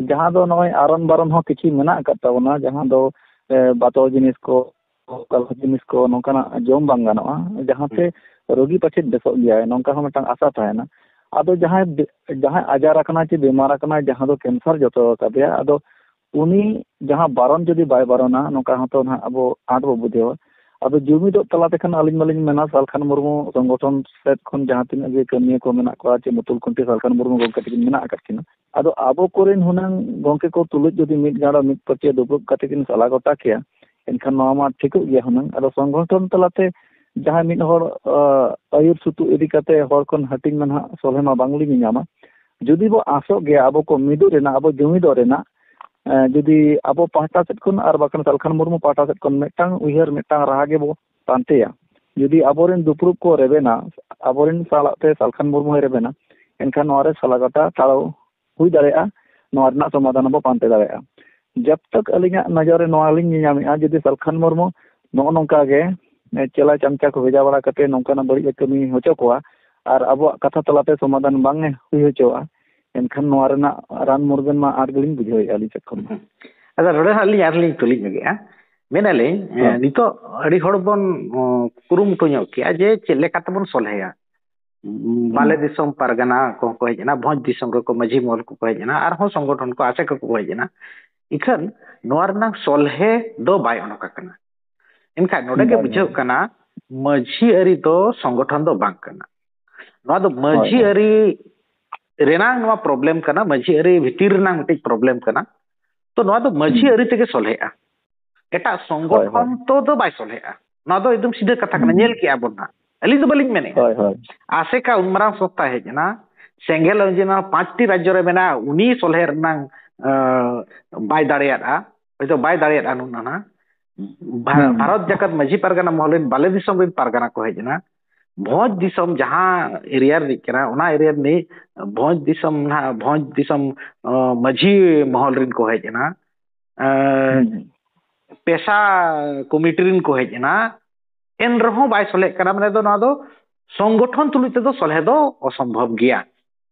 ᱡᱟᱦᱟᱸ ᱫᱚ ᱱᱚᱜᱼᱚᱭ ᱟᱨᱚᱱ ᱵᱟᱨᱚᱱ ᱦᱚᱸ ᱠᱤᱪᱷᱩ ᱢᱮᱱᱟᱜ ᱟᱠᱟᱫ ᱛᱟᱵᱚᱱᱟ, ᱡᱟᱦᱟᱸ ᱫᱚ, ᱮ, ᱵᱟᱛᱚᱞ ᱡᱤᱱᱤᱥ ᱠᱚ, ᱠᱟᱞᱚ ᱡᱤᱱᱤᱥ ᱠᱚ, ᱱᱚᱝᱠᱟᱱᱟᱜ ᱡᱚᱢ ᱵᱟᱝ ᱜᱟᱱᱚᱜᱼᱟ, ᱡᱟᱦᱟᱸᱛᱮ ᱦᱩᱸ᱾ ᱨᱳᱜᱤ ᱯᱟᱪᱮᱫ ᱵᱮᱥᱚᱜ ᱜᱮᱭᱟᱭ, ᱱᱚᱝᱠᱟ ᱦᱚᱸ ᱢᱤᱫᱴᱟᱝ ᱟᱥᱟ ᱛᱟᱦᱮᱱᱟ᱾ ᱟᱫᱚ ᱡᱟᱦᱟᱸᱭ ᱵᱮ-, ᱡᱟᱦᱟᱸᱭ ᱟᱡᱟᱨ ᱟᱠᱟᱱᱟᱭ ᱪᱮ ᱵᱤᱢᱟᱨ ᱟᱠᱟᱱᱟᱭ, ᱡᱟᱦᱟᱸ ᱫᱚ cancer ᱡᱚᱴᱟᱣ ᱟᱠᱟᱫᱮᱭᱟ, ᱟᱫᱚ ᱩᱱᱤ ᱡᱟᱦᱟᱸ ᱵᱟᱨᱚᱱ ᱡᱩᱫᱤ ᱵᱟᱭ ᱵᱟᱨᱚᱱᱟ, ᱱᱚᱝᱠᱟ ᱦᱚᱸᱛᱚ ᱱᱟᱦᱟᱜ ᱟᱵᱚ ᱟᱸᱴ ᱵᱚ ᱵᱩᱡᱷᱟᱹᱣᱟ᱾ ᱟᱫᱚ ᱡᱩᱢᱤᱫᱚᱜ ᱛᱟᱞᱟ ᱛᱮᱠᱷᱟᱱ ᱟᱹᱞᱤᱧ ᱢᱟᱞᱤᱧ ᱢᱮᱱᱟ, ᱥᱟᱞᱠᱷᱟᱱ ᱢᱩᱨᱢᱩ ᱥᱚᱝᱜᱚᱴᱷᱚᱱ ᱥᱮᱫ ᱠᱷᱚᱱ ᱡᱟᱦᱟᱸ ᱛᱤᱱᱟᱹᱜ ᱜᱮ ᱠᱟᱹᱢᱤᱭᱟᱹ ᱠᱚ ᱢᱮᱱᱟᱜ ᱠᱚᱣᱟ, ᱪᱮ ᱢᱩᱛᱩᱞ ᱠᱷᱩᱱᱴᱤ ᱥᱟᱞᱠᱷᱟᱱ ᱢᱩᱨᱢᱩ ᱜᱚᱢᱠᱮ ᱛᱟᱹᱠᱤᱱ ᱢᱮᱱᱟᱜ ᱟᱠᱟᱫ ᱠᱤᱱᱟ, ᱟᱫᱚ ᱟᱵᱚ ᱠᱚᱨᱮᱱ ᱦᱩᱱᱟᱹᱝ ᱜᱚᱢᱠᱮ ᱠᱚ ᱛᱩᱞᱩᱡ ᱡᱩᱫᱤ ᱢᱤᱫ ᱜᱟᱸᱰᱚ ᱢᱤᱫ ᱯᱟᱹᱴᱤᱭᱟᱹ ᱫᱩᱯᱲᱩᱵ ᱠᱟᱛᱮ ᱠᱤᱱ ᱥᱟᱞᱟ ᱜᱚᱴᱟ ᱠᱮᱭᱟ, ᱮᱱᱠᱷᱟᱱ ᱱᱚᱣᱟ ᱢᱟ ᱴᱷᱤᱠᱚᱜ ᱜᱮᱭᱟ ᱦᱩᱱᱟᱹᱝ᱾ ᱟᱫᱚ ᱥᱚᱝᱜᱚᱴᱷᱚᱱ ᱛᱟᱞᱟᱛᱮ ᱡᱟᱦᱟᱸᱭ ᱢᱤᱫ ᱦᱚᱲ, ᱟ, ᱟᱹᱭᱩᱨ ᱥᱩᱛᱩᱜ ᱤᱫᱤ ᱠᱟᱛᱮ ᱦᱚᱲ ᱠᱷᱚᱱ ᱦᱟᱹᱴᱤᱧ ᱢᱟ ᱱᱟᱦᱟᱜ ᱥᱚᱞᱦᱮ ᱢᱟ ᱵᱟᱝᱞᱤᱧ ᱧᱟᱢᱟ᱾ ᱡᱩᱫᱤ ᱵᱚ ᱟᱸᱥᱚᱜ ᱜᱮᱭᱟ ᱟᱵᱚ ᱠᱚ ᱢᱤᱫᱚᱜ ᱨᱮᱱᱟᱜ, ᱟᱵᱚ ᱡᱩᱢᱤᱫᱚᱜ ᱨᱮᱱᱟᱜ, ᱮ, ᱡᱩᱫᱤ ᱟᱵᱚ ᱯᱟᱦᱴᱟ ᱥᱮᱫ ᱠᱷᱚᱱ ᱟᱨ ᱵᱟᱠᱷᱟᱱ ᱥᱟᱞᱠᱷᱟᱱ ᱢᱩᱨᱢᱩ ᱯᱟᱦᱴᱟ ᱥᱮᱫ ᱠᱷᱚᱱ ᱢᱤᱫᱴᱟᱝ ᱩᱭᱦᱟᱹᱨ, ᱢᱤᱫᱴᱟᱝ ᱨᱟᱦᱟ ᱜᱮᱵᱚ ᱯᱟᱱᱛᱮᱭᱟ, ᱡᱩᱫᱤ ᱟᱵᱚᱨᱮᱱ ᱫᱩᱯᱲᱩᱵ ᱠᱚ ᱨᱮᱵᱮᱱᱟ, ᱟᱵᱚᱨᱮᱱ ᱥᱟᱞᱟᱜ ᱛᱮ ᱥᱟᱞᱠᱷᱟᱱ ᱢᱩᱨᱢᱩ ᱦᱚᱸᱭ ᱨᱮᱵᱮᱱᱟ, ᱮᱱᱠᱷᱟᱱ ᱱᱚᱣᱟ ᱨᱮ ᱥᱟᱞᱟ ᱜᱚᱴᱟ ᱴᱷᱟᱲᱚ ᱦᱩᱭ ᱫᱟᱲᱮᱭᱟᱜᱼᱟ, ᱱᱚᱣᱟ ᱨᱮᱱᱟᱜ ᱥᱚᱢᱟᱫᱷᱟᱱ ᱦᱚᱸᱵᱚ ᱯᱟᱱᱛᱮ ᱫᱟᱲᱮᱭᱟᱜᱼᱟ᱾ ᱡᱟᱵ ᱛᱟᱠ ᱟᱹᱞᱤᱧᱟᱜ ᱱᱚᱡᱚᱨ ᱨᱮ ᱱᱚᱣᱟ ᱞᱤᱧ ᱧᱮᱧᱟᱢᱮᱫᱼᱟ, ᱡᱩᱫᱤ ᱥᱟᱞᱠᱷᱟᱱ ᱢᱩᱨᱢᱩ ᱱᱚᱜᱼᱚ ᱱᱚᱝᱠᱟ ᱜᱮ, ᱮ, ᱪᱮᱞᱟ ᱪᱟᱢᱪᱟ ᱠᱚ ᱵᱷᱮᱡᱟ ᱵᱟᱲᱟ ᱠᱟᱛᱮ ᱱᱚᱝᱠᱟᱱᱟᱜ ᱵᱟᱹᱲᱤᱡ ᱮ ᱠᱟᱹᱢᱤ ᱦᱚᱪᱚ ᱠᱚᱣᱟ ᱟᱨ ᱟᱵᱚᱣᱟᱜ ᱠᱟᱛᱷᱟ ᱛᱟᱞᱟᱛᱮ ᱥᱚᱢᱟᱫᱷᱟᱱ ᱵᱟᱝ ᱮ ᱦᱩᱭ ᱦᱚᱪᱚᱣᱟᱜᱼᱟ, ᱮᱱᱠᱷᱟᱱ ᱱᱚᱣᱟ ᱨᱮᱱᱟᱜ ᱨᱟᱱ ᱢᱩᱨᱜᱟᱹᱱ ᱢᱟ ᱟᱸᱴ ᱜᱮᱞᱤᱧ ᱵᱩᱡᱷᱟᱹᱣᱮᱫᱼᱟ ᱟᱹᱞᱤᱧ ᱥᱮᱫ ᱠᱷᱚᱱ ᱢᱟ᱾ ᱦᱩᱸ᱾ ᱟᱫᱚ ᱱᱚᱰᱮ ᱦᱟᱸᱜ ᱟᱹᱞᱤᱧ ᱟᱨ ᱞᱤᱧ ᱠᱩᱞᱤ ᱧᱚᱜᱮᱜᱼᱟ, ᱢᱮᱱᱟᱞᱤᱧ, ᱮ, ᱦᱮᱸ᱾ ᱱᱤᱛᱚᱜ ᱟᱹᱰᱤ ᱦᱚᱲ ᱵᱚᱱ, ᱚ, ᱠᱩᱨᱩᱢᱩᱴᱩ ᱧᱚᱜ ᱠᱮᱜᱼᱟ ᱡᱮ ᱪᱮᱫ ᱞᱮᱠᱟ ᱛᱮᱵᱚᱱ ᱥᱚᱞᱦᱮᱭᱟ᱾ ᱦᱩᱸ᱾ ᱵᱟᱞᱮ ᱫᱤᱥᱚᱢ ᱯᱟᱨᱜᱟᱱᱟ ᱠᱚᱦᱚᱸ ᱠᱚ ᱦᱮᱡ ᱮᱱᱟ, ᱵᱷᱚᱸᱡᱽ ᱫᱤᱥᱚᱢ ᱨᱮᱠᱚ ᱢᱟᱹᱡᱷᱤ ᱢᱚᱦᱚᱞ ᱠᱚᱠᱚ ᱦᱮᱡ ᱮᱱᱟ, ᱟᱨᱦᱚᱸ ᱥᱚᱝᱜᱚᱴᱷᱚᱱ ᱠᱚ, ᱟᱥᱮᱠᱟ ᱠᱚᱠᱚ ᱦᱮᱡ ᱮᱱᱟ᱾ ᱤᱠᱷᱟᱹᱱ ᱱᱚᱣᱟ ᱨᱮᱱᱟᱜ ᱥᱚᱞᱦᱮ ᱫᱚ ᱵᱟᱭ ᱚᱰᱚᱠ ᱟᱠᱟᱱᱟ᱾ ᱮᱱᱠᱷᱟᱱ ᱱᱚᱰᱮ ᱜᱮ ᱵᱟᱝ, ᱵᱩᱡᱷᱟᱹᱜ ᱵᱟᱝ᱾ ᱠᱟᱱᱟ, ᱢᱟᱹᱡᱷᱤ ᱟᱹᱨᱤ ᱫᱚ ᱥᱚᱝᱜᱚᱴᱷᱚᱱ ᱫᱚ ᱵᱟᱝ ᱠᱟᱱᱟ᱾ ᱱᱚᱣᱟ ᱫᱚ ᱦᱳᱭ, ᱢᱟᱹᱡᱷᱤ ᱦᱳᱭ᱾ ᱟᱹᱨᱤ ᱨᱮᱱᱟᱝ ᱱᱚᱣᱟ ᱯᱨᱚᱵᱞᱮᱢ ᱠᱟᱱᱟ, ᱢᱟᱹᱡᱷᱤ ᱟᱹᱨᱤ ᱵᱷᱤᱛᱤᱨ ᱨᱮᱱᱟᱝ ᱢᱤᱫᱴᱤᱡ ᱯᱨᱚᱵᱞᱮᱢ ᱠᱟᱱᱟ᱾ ᱛᱚ ᱱᱚᱣᱟ ᱫᱚ ᱢᱟᱹᱡᱷᱤ ᱦᱩᱸ᱾ ᱟᱹᱨᱤ ᱛᱮᱜᱮ ᱥᱚᱞᱦᱮᱜᱼᱟ, ᱮᱴᱟᱜ ᱦᱳᱭ, ᱦᱳᱭ᱾ ᱥᱚᱝᱜᱚᱴᱷᱚᱱ ᱛᱚ ᱫᱚ ᱵᱟᱭ ᱥᱚᱞᱦᱮᱜᱼᱟ᱾ ᱱᱚᱣᱟ ᱫᱚ ᱮᱠᱫᱚᱢ ᱥᱤᱫᱷᱟᱹ ᱠᱟᱛᱷᱟ ᱠᱟᱱᱟ, ᱦᱩᱸ᱾ ᱧᱮᱞ ᱠᱮᱜᱼᱟ ᱵᱚᱱ ᱱᱟᱜ, ᱟᱹᱞᱤᱧ ᱫᱚ ᱵᱟᱹᱞᱤᱧ ᱢᱮᱱᱮᱜᱼᱟ᱾ ᱦᱳᱭ, ᱦᱳᱭ᱾ ᱟᱥᱮᱠᱟ ᱩᱱ ᱢᱟᱨᱟᱝ ᱥᱚᱝᱥᱛᱷᱟ ᱦᱮᱡ ᱮᱱᱟ, ᱥᱮᱸᱜᱮᱞ ᱚᱱᱡᱤᱱᱟ ᱯᱟᱸᱪᱴᱤ ᱨᱟᱡᱽᱡᱚ ᱨᱮ ᱢᱮᱱᱟᱜᱼᱟ, ᱩᱱᱤ ᱥᱚᱞᱦᱮ ᱨᱮᱱᱟᱝ, ᱟᱸ, ᱵᱟᱭ ᱫᱟᱲᱮᱭᱟᱜᱼᱟ, ᱦᱚᱭᱛᱳ ᱵᱟᱭ ᱫᱟᱲᱮᱭᱟᱜᱼᱟ ᱱᱩᱱ ᱱᱟᱱᱟ᱾ ᱵᱷᱟ-, ᱦᱩᱸ, ᱦᱩᱸ᱾ ᱵᱷᱟᱨᱚᱛ ᱡᱟᱠᱟᱛ ᱢᱟᱹᱡᱷᱤ ᱯᱟᱨᱜᱟᱱᱟ ᱢᱚᱦᱚᱞ ᱨᱮᱱ ᱵᱟᱞᱮ ᱫᱤᱥᱚᱢ ᱨᱮᱱ ᱯᱟᱨᱜᱟᱱᱟ ᱠᱚ ᱦᱮᱡ ᱮᱱᱟ᱾ ᱵᱷᱚᱸᱡᱽ ᱫᱤᱥᱚᱢ ᱡᱟᱦᱟᱸ ᱮᱨᱤᱭᱟ ᱨᱤᱱᱤᱡ ᱠᱟᱱᱟ, ᱚᱱᱟ ᱮᱨᱤᱭᱟ ᱨᱤᱱᱤᱡ ᱵᱷᱚᱸᱡᱽ ᱫᱤᱥᱚᱢ ᱱᱟᱦᱟᱜ, ᱵᱷᱚᱸᱡᱽ ᱫᱤᱥᱚᱢ, ᱚ, ᱢᱟᱹᱡᱷᱤ ᱢᱚᱦᱚᱞ ᱨᱤᱱ ᱠᱚ ᱦᱮᱡ ᱮᱱᱟ᱾ ᱮᱸ, ᱦᱩᱸ, ᱦᱩᱸ᱾ ᱯᱮᱥᱟ ᱠᱚᱢᱤᱴᱤ ᱨᱤᱱ ᱠᱚ ᱦᱮᱡ ᱮᱱᱟ᱾ ᱮᱱ ᱨᱮᱦᱚᱸ ᱵᱟᱭ ᱥᱚᱞᱦᱮᱜ ᱠᱟᱱᱟ, ᱢᱟᱱᱮ ᱫᱚ ᱱᱚᱣᱟ ᱫᱚ ᱥᱚᱝᱜᱚᱴᱷᱚᱱ ᱛᱩᱞᱩᱡ ᱛᱮᱫᱚ ᱥᱚᱞᱦᱮ ᱫᱚ ᱚᱥᱚᱢᱵᱷᱚᱵ ᱜᱮᱭᱟ᱾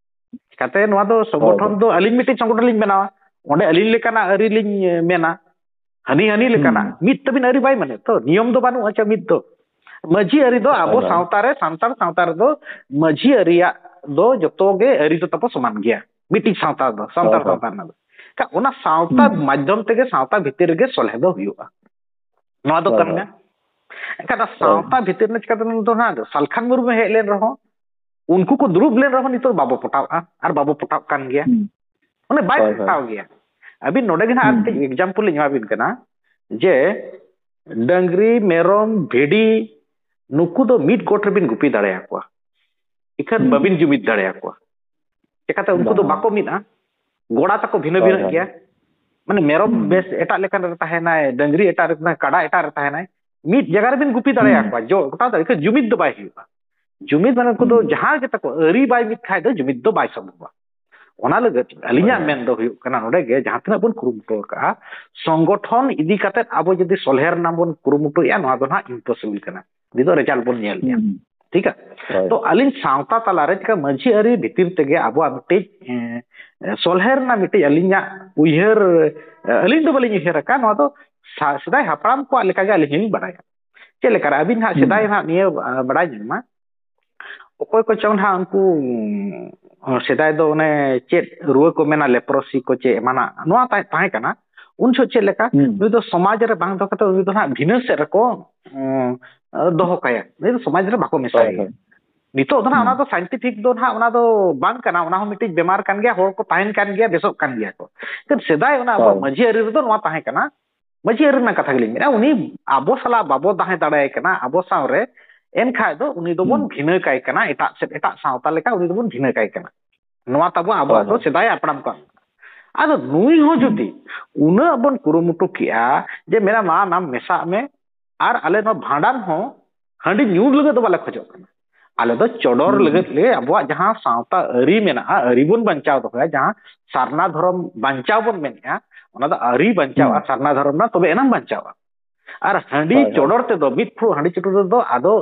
ᱪᱤᱠᱟᱛᱮ ᱱᱚᱣᱟ ᱫᱚ ᱦᱳᱭ, ᱥᱚᱝᱜᱚᱴᱷᱚᱱ ᱦᱳᱭ᱾ ᱫᱚ ᱟᱹᱞᱤᱧ ᱢᱤᱫᱴᱮᱱ ᱥᱚᱝᱜᱚᱴᱷᱚᱱ ᱞᱤᱧ ᱵᱮᱱᱟᱣᱟ, ᱚᱸᱰᱮ ᱟᱹᱞᱤᱧ ᱞᱮᱠᱟᱱᱟᱜ ᱟᱹᱨᱤ ᱞᱤᱧ ᱢᱮᱱᱟ, ᱦᱟᱹᱱᱤ ᱦᱟᱹᱱᱤ ᱦᱩᱸ, ᱞᱮᱠᱟᱱᱟᱜ, ᱦᱩᱸ᱾ ᱢᱤᱫ ᱛᱟᱹᱵᱤᱱ ᱟᱹᱨᱤ ᱵᱟᱭ ᱢᱟᱱᱮ ᱛᱚ, ᱱᱤᱭᱚᱢ ᱫᱚ ᱵᱟᱹᱱᱩᱜᱼᱟ ᱪᱮ ᱢᱤᱫ ᱫᱚ᱾ ᱢᱟᱹᱡᱷᱤ ᱟᱹᱨᱤ ᱫᱚ ᱦᱳᱭ, ᱟᱵᱚ ᱦᱳᱭ᱾ ᱥᱟᱶᱛᱟ ᱨᱮ, ᱥᱟᱱᱛᱟᱲ ᱥᱟᱶᱛᱟ ᱨᱮᱫᱚ ᱢᱟᱹᱡᱷᱤ ᱟᱹᱨᱤᱭᱟᱜ ᱫᱚ ᱡᱚᱛᱚ ᱜᱮ ᱟᱹᱨᱤ ᱫᱚ ᱛᱟᱵᱚ ᱥᱚᱢᱟᱱ ᱜᱮᱭᱟ, ᱢᱤᱫᱴᱤᱡ ᱥᱟᱶᱛᱟ ᱫᱚ, ᱥᱟᱱᱛᱟᱲ ᱦᱳᱭ, ᱦᱳᱭ᱾ ᱥᱟᱶᱛᱟ ᱨᱮᱱᱟᱜ ᱫᱚ᱾ ᱮᱱᱠᱷᱟᱱ ᱚᱱᱟ ᱥᱟᱶᱛᱟ ᱦᱩᱸ, ᱦᱩᱸ᱾ ᱢᱟᱫᱽᱫᱷᱚᱢ ᱛᱮᱜᱮ ᱥᱟᱶᱛᱟ ᱵᱷᱤᱛᱤᱨ ᱨᱮᱜᱮ ᱥᱚᱞᱦᱮ ᱫᱚ ᱦᱩᱭᱩᱜᱼᱟ᱾ ᱱᱚᱣᱟ ᱫᱚ ᱦᱳᱭ, ᱠᱟᱱ ᱦᱳᱭ᱾ ᱜᱮᱭᱟ᱾ ᱮᱱᱠᱷᱟᱱ ᱫᱚ ᱦᱳᱭ᱾ ᱥᱟᱶᱛᱟ ᱵᱷᱤᱛᱤᱨ ᱨᱮ ᱪᱤᱠᱟᱹᱛᱮ ᱱᱤᱛᱚᱜ ᱱᱟᱦᱟᱜ ᱥᱟᱞᱠᱷᱟᱱ ᱢᱩᱨᱢᱩ ᱦᱮᱡ ᱞᱮᱱ ᱨᱮᱦᱚᱸ, ᱩᱱᱠᱩ ᱠᱚ ᱫᱩᱲᱩᱵ ᱞᱮᱱ ᱨᱮᱦᱚᱸ ᱱᱤᱛᱚᱜ ᱵᱟᱵᱚ ᱯᱚᱴᱟᱣᱼᱟ ᱟᱨ ᱵᱟᱵᱚ ᱯᱚᱴᱟᱣ ᱠᱟᱱ ᱜᱮᱭᱟ᱾ ᱦᱩᱸ᱾ ᱢᱟᱱᱮ ᱵᱟᱭ ᱦᱳᱭ, ᱦᱳᱭ᱾ ᱯᱚᱴᱟᱣ ᱜᱮᱭᱟ᱾ ᱟᱹᱵᱤᱱ ᱱᱚᱰᱮ ᱜᱮ ᱱᱟᱦᱟᱜ ᱟᱨ ᱦᱩᱸ, ᱢᱤᱫᱴᱮᱡ ᱦᱩᱸ᱾ ᱮᱠᱡᱟᱢᱯᱚᱞ ᱞᱤᱧ ᱮᱢᱟ ᱵᱤᱱ ᱠᱟᱱᱟ ᱡᱮ ᱰᱟᱹᱝᱨᱤ, ᱢᱮᱨᱚᱢ, ᱵᱷᱤᱰᱤ ᱱᱩᱠᱩ ᱫᱚ ᱢᱤᱫ ᱜᱚᱴ ᱨᱮᱵᱤᱱ ᱜᱩᱯᱤ ᱫᱟᱲᱮᱭᱟᱠᱚᱣᱟ᱾ ᱤᱠᱷᱟᱹᱱ ᱦᱩᱸ, ᱵᱟᱹᱵᱤᱱ ᱦᱩᱸ᱾ ᱡᱩᱢᱤᱫ ᱫᱟᱲᱮᱭᱟᱠᱚᱣᱟ᱾ ᱪᱮᱠᱟᱛᱮ ᱩᱱᱠᱩ ᱫᱚ ᱵᱟᱝ᱾ ᱵᱟᱠᱚ ᱢᱤᱫᱼᱟ, ᱜᱚᱲᱟ ᱛᱟᱠᱚ ᱵᱷᱤᱱᱟᱹ ᱦᱳᱭ, ᱵᱷᱤᱱᱟᱹᱜ ᱦᱳᱭ᱾ ᱜᱮᱭᱟ᱾ ᱢᱟᱱᱮ ᱢᱮᱨᱚᱢ ᱦᱩᱸ, ᱵᱮᱥ ᱦᱩᱸ᱾ ᱮᱴᱟᱜ ᱞᱮᱠᱟᱱ ᱨᱮ ᱛᱟᱦᱮᱱᱟᱭ, ᱰᱟᱹᱝᱨᱤ ᱮᱴᱟᱜ ᱨᱮ ᱛᱟᱦᱮᱱᱟᱭ, ᱠᱟᱰᱟ ᱮᱴᱟᱜ ᱨᱮ ᱛᱟᱦᱮᱱᱟᱭ, ᱢᱤᱫ ᱡᱟᱭᱜᱟ ᱨᱮᱵᱤᱱ ᱜᱩᱯᱤ ᱦᱩᱸ, ᱦᱩᱸ᱾ ᱫᱟᱲᱮᱭᱟᱠᱚᱣᱟ, ᱡᱚ-, ᱜᱚᱴᱟ ᱫᱟᱲᱮ, ᱤᱠᱷᱟᱹᱱ ᱡᱩᱢᱤᱫ ᱫᱚ ᱵᱟᱭ ᱦᱩᱭᱩᱜᱼᱟ᱾ ᱡᱩᱢᱤᱫ ᱢᱟᱱᱮ ᱩᱱᱠᱩ ᱫᱚ ᱦᱩᱸ᱾ ᱡᱟᱦᱟᱸ ᱜᱮ ᱛᱟᱠᱚ ᱟᱹᱨᱤ ᱵᱟᱭ ᱢᱤᱫ ᱠᱷᱟᱡ ᱫᱚ ᱡᱩᱢᱤᱫ ᱫᱚ ᱵᱟᱭ ᱥᱚᱢᱵᱷᱚᱵᱟ᱾ ᱚᱱᱟ ᱞᱟᱹᱜᱤᱫ ᱟᱹᱞᱤᱧᱟᱜ ᱦᱳᱭ᱾ ᱢᱮᱱ ᱫᱚ ᱦᱩᱭᱩᱜ ᱠᱟᱱᱟ, ᱱᱚᱰᱮ ᱜᱮ ᱡᱟᱦᱟᱸ ᱛᱤᱱᱟᱹᱜ ᱵᱚᱱ ᱠᱩᱨᱩᱢᱩᱴᱩ ᱟᱠᱟᱫᱼᱟ, ᱥᱚᱝᱜᱚᱴᱷᱚᱱ ᱤᱫᱤ ᱠᱟᱛᱮ ᱟᱵᱚ ᱡᱩᱫᱤ ᱥᱚᱞᱦᱮ ᱨᱮᱱᱟᱜ ᱵᱚᱱ ᱠᱩᱨᱩᱢᱩᱴᱩᱭᱮᱫᱼᱟ, ᱱᱚᱣᱟ ᱫᱚ ᱱᱟᱦᱟᱜ impossible ᱠᱟᱱᱟ᱾ ᱱᱤᱛᱚᱜ result ᱵᱚᱱ ᱧᱮᱞ ᱜᱮᱭᱟ᱾ ᱦᱩᱸ᱾ ᱴᱷᱤᱠᱟ? ᱦᱳᱭ᱾ ᱛᱚ ᱟᱹᱞᱤᱧ ᱥᱟᱶᱛᱟ ᱛᱟᱞᱟᱨᱮ ᱪᱤᱠᱟ ᱢᱟᱹᱡᱷᱤ ᱟᱹᱨᱤ ᱵᱷᱤᱛᱤᱨ ᱛᱮᱜᱮ ᱟᱵᱚᱣᱟᱜ ᱢᱤᱫᱴᱤᱡ, ᱮ, ᱮ, ᱥᱚᱞᱦᱮ ᱨᱮᱱᱟᱜ ᱢᱤᱫᱴᱤᱡ ᱟᱹᱞᱤᱧᱟᱜ ᱩᱭᱦᱟᱹᱨ, ᱮ, ᱟᱹᱞᱤᱧ ᱫᱚ ᱵᱟᱹᱞᱤᱧ ᱩᱭᱦᱟᱹᱨ ᱟᱠᱟᱫ, ᱱᱚᱣᱟ ᱫᱚ ᱥᱟ-, ᱥᱮᱫᱟᱭ ᱦᱟᱯᱲᱟᱢ ᱠᱚᱣᱟᱜ ᱞᱮᱠᱟᱜᱮ ᱟᱹᱞᱤᱧ ᱦᱚᱸᱞᱤᱧ ᱵᱟᱲᱟᱭᱟ᱾ ᱪᱮᱫ ᱞᱮᱠᱟᱨᱮ ᱟᱹᱵᱤᱱ ᱦᱟᱸᱜ ᱦᱩᱸ᱾ ᱥᱮᱫᱟᱭ ᱦᱟᱸᱜ ᱱᱤᱭᱟᱹ, ᱟ, ᱵᱟᱲᱟᱭ ᱧᱟᱢ ᱢᱟ, ᱚᱠᱚᱭ ᱠᱚᱪᱚᱝ ᱦᱟᱸᱜ ᱩᱱᱠᱩ, ᱩᱸ, ᱥᱮᱫᱟᱭ ᱫᱚ ᱚᱱᱮ ᱪᱮᱫ ᱨᱩᱣᱟᱹ ᱠᱚ ᱢᱮᱱᱟ, leprosy ᱠᱚ ᱪᱮᱫ ᱮᱢᱟᱱᱟᱜ, ᱱᱚᱣᱟ ᱛᱟᱦᱮᱸ, ᱛᱟᱦᱮᱸ ᱠᱟᱱᱟ᱾ ᱩᱱ ᱡᱚᱦᱚᱜ ᱪᱮᱫ ᱞᱮᱠᱟ? ᱦᱩᱸ᱾ ᱱᱩᱭ ᱫᱚ ᱥᱚᱢᱟᱡᱽ ᱨᱮ ᱵᱟᱝ ᱫᱚᱦᱚ ᱠᱟᱛᱮ ᱩᱱᱤ ᱫᱚ ᱦᱟᱸᱜ ᱵᱷᱤᱱᱟᱹ ᱥᱮᱫ ᱨᱮᱠᱚ, ᱩᱸ, ᱫᱚᱦᱚ ᱠᱟᱭᱟ᱾ ᱱᱩᱭ ᱫᱚ ᱥᱚᱢᱟᱡᱽ ᱨᱮ ᱵᱟᱠᱚ ᱦᱳᱭ, ᱢᱮᱥᱟᱭᱮᱭᱟ᱾ ᱦᱳᱭ᱾ ᱱᱤᱛᱚᱜ ᱫᱚ ᱦᱟᱸᱜ ᱦᱩᱸ᱾ ᱚᱱᱟ ᱫᱚ scientific ᱫᱚ ᱦᱟᱸᱜ ᱚᱱᱟ ᱫᱚ ᱵᱟᱝ ᱠᱟᱱᱟ, ᱚᱱᱟ ᱦᱚᱸ ᱢᱤᱫᱴᱤᱡ ᱵᱮᱢᱟᱨ ᱠᱟᱱ ᱜᱮᱭᱟ, ᱦᱚᱲ ᱠᱚ ᱛᱟᱦᱮᱱ ᱠᱟᱱ ᱜᱮᱭᱟ, ᱵᱮᱥᱚᱜ ᱠᱟᱱ ᱜᱮᱭᱟ ᱠᱚ᱾ ᱢᱮᱱᱠᱷᱟᱱ ᱥᱮᱫᱟᱭ ᱚᱱᱟ ᱟᱵᱚᱣᱟᱜ ᱦᱳᱭ᱾ ᱢᱟᱹᱡᱷᱤ ᱟᱹᱨᱤ ᱨᱮᱫᱚ ᱱᱚᱣᱟ ᱛᱟᱦᱮᱸ ᱠᱟᱱᱟ, ᱢᱟᱹᱡᱷᱤ ᱟᱹᱨᱤ ᱨᱮᱱᱟᱜ ᱠᱟᱛᱷᱟ ᱜᱮᱞᱤᱧ ᱢᱮᱱᱟ, ᱩᱱᱤ ᱟᱵᱚ ᱥᱟᱞᱟᱜ ᱵᱟᱵᱚ ᱛᱟᱦᱮᱸ ᱫᱟᱲᱮᱭᱟᱭ ᱠᱟᱱᱟ, ᱟᱵᱚ ᱥᱟᱶ ᱨᱮ, ᱮᱱᱠᱷᱟᱡ ᱫᱚ ᱩᱱᱤ ᱫᱚᱵᱚᱱ ᱦᱩᱸ᱾ ᱵᱷᱤᱱᱟᱹ ᱠᱟᱭ ᱠᱟᱱᱟ, ᱮᱴᱟᱜ ᱥᱮᱫ, ᱮᱴᱟᱜ ᱥᱟᱶᱛᱟ ᱞᱮᱠᱟ ᱩᱱᱤ ᱫᱚᱵᱚᱱ ᱵᱷᱤᱱᱟᱹ ᱠᱟᱭ ᱠᱟᱱᱟ᱾ ᱱᱚᱣᱟ ᱛᱟᱵᱚ ᱦᱳᱭ, ᱟᱵᱚᱣᱟᱜ ᱫᱚ ᱦᱳᱭ᱾ ᱥᱮᱫᱟᱭ ᱦᱟᱯᱲᱟᱢ ᱠᱚᱣᱟᱜ᱾ ᱟᱫᱚ ᱱᱩᱭ ᱦᱚᱸ ᱦᱩᱸ᱾ ᱡᱩᱫᱤ ᱩᱱᱟᱹᱜ ᱵᱚᱱ ᱠᱩᱨᱩᱢᱩᱴᱩ ᱠᱮᱜᱼᱟ ᱡᱮ ᱢᱮᱱᱟ, "ᱢᱟ, ᱟᱢ ᱢᱮᱥᱟᱜ ᱢᱮ, ᱟᱨ ᱟᱞᱮ ᱱᱚᱣᱟ ᱵᱷᱟᱸᱰᱟᱱ ᱦᱚᱸ ᱦᱟᱺᱰᱤ ᱧᱩ ᱞᱟᱹᱜᱤᱫ ᱫᱚ ᱵᱟᱞᱮ ᱠᱷᱚᱡᱚᱜ ᱠᱟᱱᱟ, ᱟᱞᱮ ᱫᱚ ᱪᱚᱰᱚᱨ ᱦᱩᱸ, ᱞᱟᱹᱜᱤᱫ ᱦᱩᱸ᱾ ᱞᱮ ᱟᱵᱚᱣᱟᱜ ᱡᱟᱦᱟᱸ ᱥᱟᱶᱛᱟ ᱟᱹᱨᱤ ᱢᱮᱱᱟᱜᱼᱟ, ᱟᱹᱨᱤ ᱵᱚᱱ ᱵᱟᱧᱪᱟᱣ ᱫᱚᱦᱚᱭᱟ, ᱡᱟᱦᱟᱸ ᱥᱟᱨᱱᱟ ᱫᱷᱚᱨᱚᱢ ᱵᱟᱧᱪᱟᱣ ᱵᱚᱱ ᱢᱮᱱᱮᱜᱼᱟ, ᱚᱱᱟ ᱫᱚ ᱟᱹᱨᱤ ᱵᱟᱧᱪᱟᱣᱼᱟ, ᱦᱩᱸ᱾ ᱥᱟᱨᱱᱟ ᱫᱷᱚᱨᱚᱢ ᱨᱮᱱᱟᱜ ᱛᱚᱵᱮ ᱮᱱᱟᱝ ᱵᱟᱧᱪᱟᱣᱼᱟ᱾ ᱟᱨ ᱦᱟᱺᱰᱤ ᱦᱳᱭ, ᱦᱳᱭ᱾ ᱪᱚᱰᱚᱨ ᱛᱮᱫᱚ, ᱢᱤᱫ ᱯᱷᱩᱲᱩᱜ ᱦᱟᱺᱰᱤ ᱪᱚᱰᱚᱨ ᱛᱮᱫᱚ ᱟᱫᱚ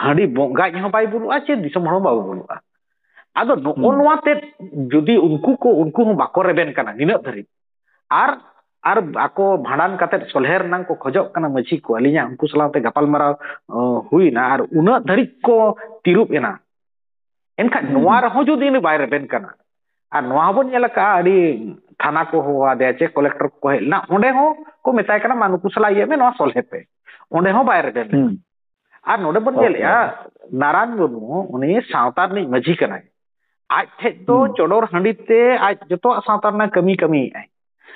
ᱦᱟᱺᱰᱤ ᱵᱚᱸᱜᱟᱡ ᱦᱚᱸ ᱵᱟᱭ ᱵᱩᱞᱩᱜᱼᱟ, ᱪᱮ ᱫᱤᱥᱚᱢ ᱦᱚᱲ ᱦᱚᱸ ᱵᱟᱵᱚ ᱵᱩᱞᱩᱜᱼᱟ᱾ ᱟᱫᱚ ᱱᱚᱜᱼᱚ ᱦᱩᱸ᱾ ᱱᱚᱣᱟ ᱛᱮᱫ ᱡᱩᱫᱤ ᱩᱱᱠᱩ ᱠᱚ, ᱩᱱᱠᱩ ᱦᱚᱸ ᱵᱟᱠᱚ ᱨᱮᱵᱮᱱ ᱠᱟᱱᱟ ᱱᱤᱱᱟᱹᱜ ᱫᱷᱟᱹᱨᱤᱡ, ᱟᱨ, ᱟᱨ ᱟᱠᱚ ᱵᱷᱟᱸᱰᱟᱱ ᱠᱟᱛᱮᱫ ᱥᱚᱞᱦᱮ ᱨᱮᱱᱟᱝ ᱠᱚ ᱠᱷᱚᱡᱚᱜ ᱠᱟᱱᱟ ᱢᱟᱹᱡᱷᱤ ᱠᱚ, ᱟᱹᱞᱤᱧᱟᱜ ᱩᱱᱠᱩ ᱥᱟᱞᱟᱜ ᱛᱮ ᱜᱟᱯᱟᱞᱢᱟᱨᱟᱣ, ᱚ, ᱦᱩᱭᱱᱟ, ᱟᱨ ᱩᱱᱟᱹᱜ ᱫᱷᱟᱹᱨᱤᱡ ᱠᱚ ᱛᱤᱨᱩᱵ ᱮᱱᱟ, ᱮᱱᱠᱷᱟᱱ ᱦᱩᱸ, ᱱᱚᱣᱟ ᱦᱩᱸ᱾ ᱨᱮᱦᱚᱸ ᱡᱩᱫᱤ ᱩᱱᱤ ᱵᱟᱭ ᱨᱮᱵᱮᱱ ᱠᱟᱱᱟ, ᱟᱨ ᱱᱚᱣᱟ ᱦᱚᱸᱵᱚᱱ ᱧᱮᱞ ᱟᱠᱟᱫᱼᱟ, ᱟᱹᱰᱤ ᱛᱷᱟᱱᱟ ᱠᱚ ᱦᱚᱦᱚ ᱟᱫᱮᱭᱟ, ᱪᱮ ᱠᱚᱞᱮᱠᱴᱚᱨ ᱠᱚ ᱦᱮᱡ ᱞᱮᱱᱟ, ᱚᱸᱰᱮ ᱦᱚᱸ ᱠᱚ ᱢᱮᱛᱟᱭ ᱠᱟᱱᱟ, "ᱢᱟ, ᱱᱩᱠᱩ ᱥᱟᱞᱟᱜ ᱤᱭᱟᱹ ᱢᱮ, ᱱᱚᱣᱟ ᱥᱚᱞᱦᱮ ᱯᱮ", ᱚᱸᱰᱮ ᱦᱚᱸ ᱵᱟᱭ ᱨᱮᱵᱮᱱ ᱞᱮᱱᱟ᱾ ᱦᱩᱸ᱾ ᱟᱨ ᱱᱚᱰᱮ ᱵᱚᱱ ᱦᱳᱭ, ᱧᱮᱞᱮᱜᱼᱟ, ᱦᱳᱭ᱾ ᱱᱟᱨᱟᱭᱚᱱ ᱢᱩᱨᱢᱩ, ᱩᱱᱤ ᱥᱟᱶᱛᱟ ᱨᱤᱱᱤᱡ ᱢᱟᱹᱡᱷᱤ ᱠᱟᱱᱟᱭ, ᱟᱡ ᱴᱷᱮᱡ ᱫᱚ ᱦᱩᱸ᱾ ᱪᱚᱰᱚᱨ ᱦᱟᱺᱰᱤ ᱛᱮ ᱟᱡ ᱡᱚᱛᱚᱣᱟᱜ ᱥᱟᱶᱛᱟ ᱨᱮᱱᱟᱜ ᱠᱟᱹᱢᱤ ᱠᱟᱹᱢᱤᱭᱮᱫᱼᱟᱭ,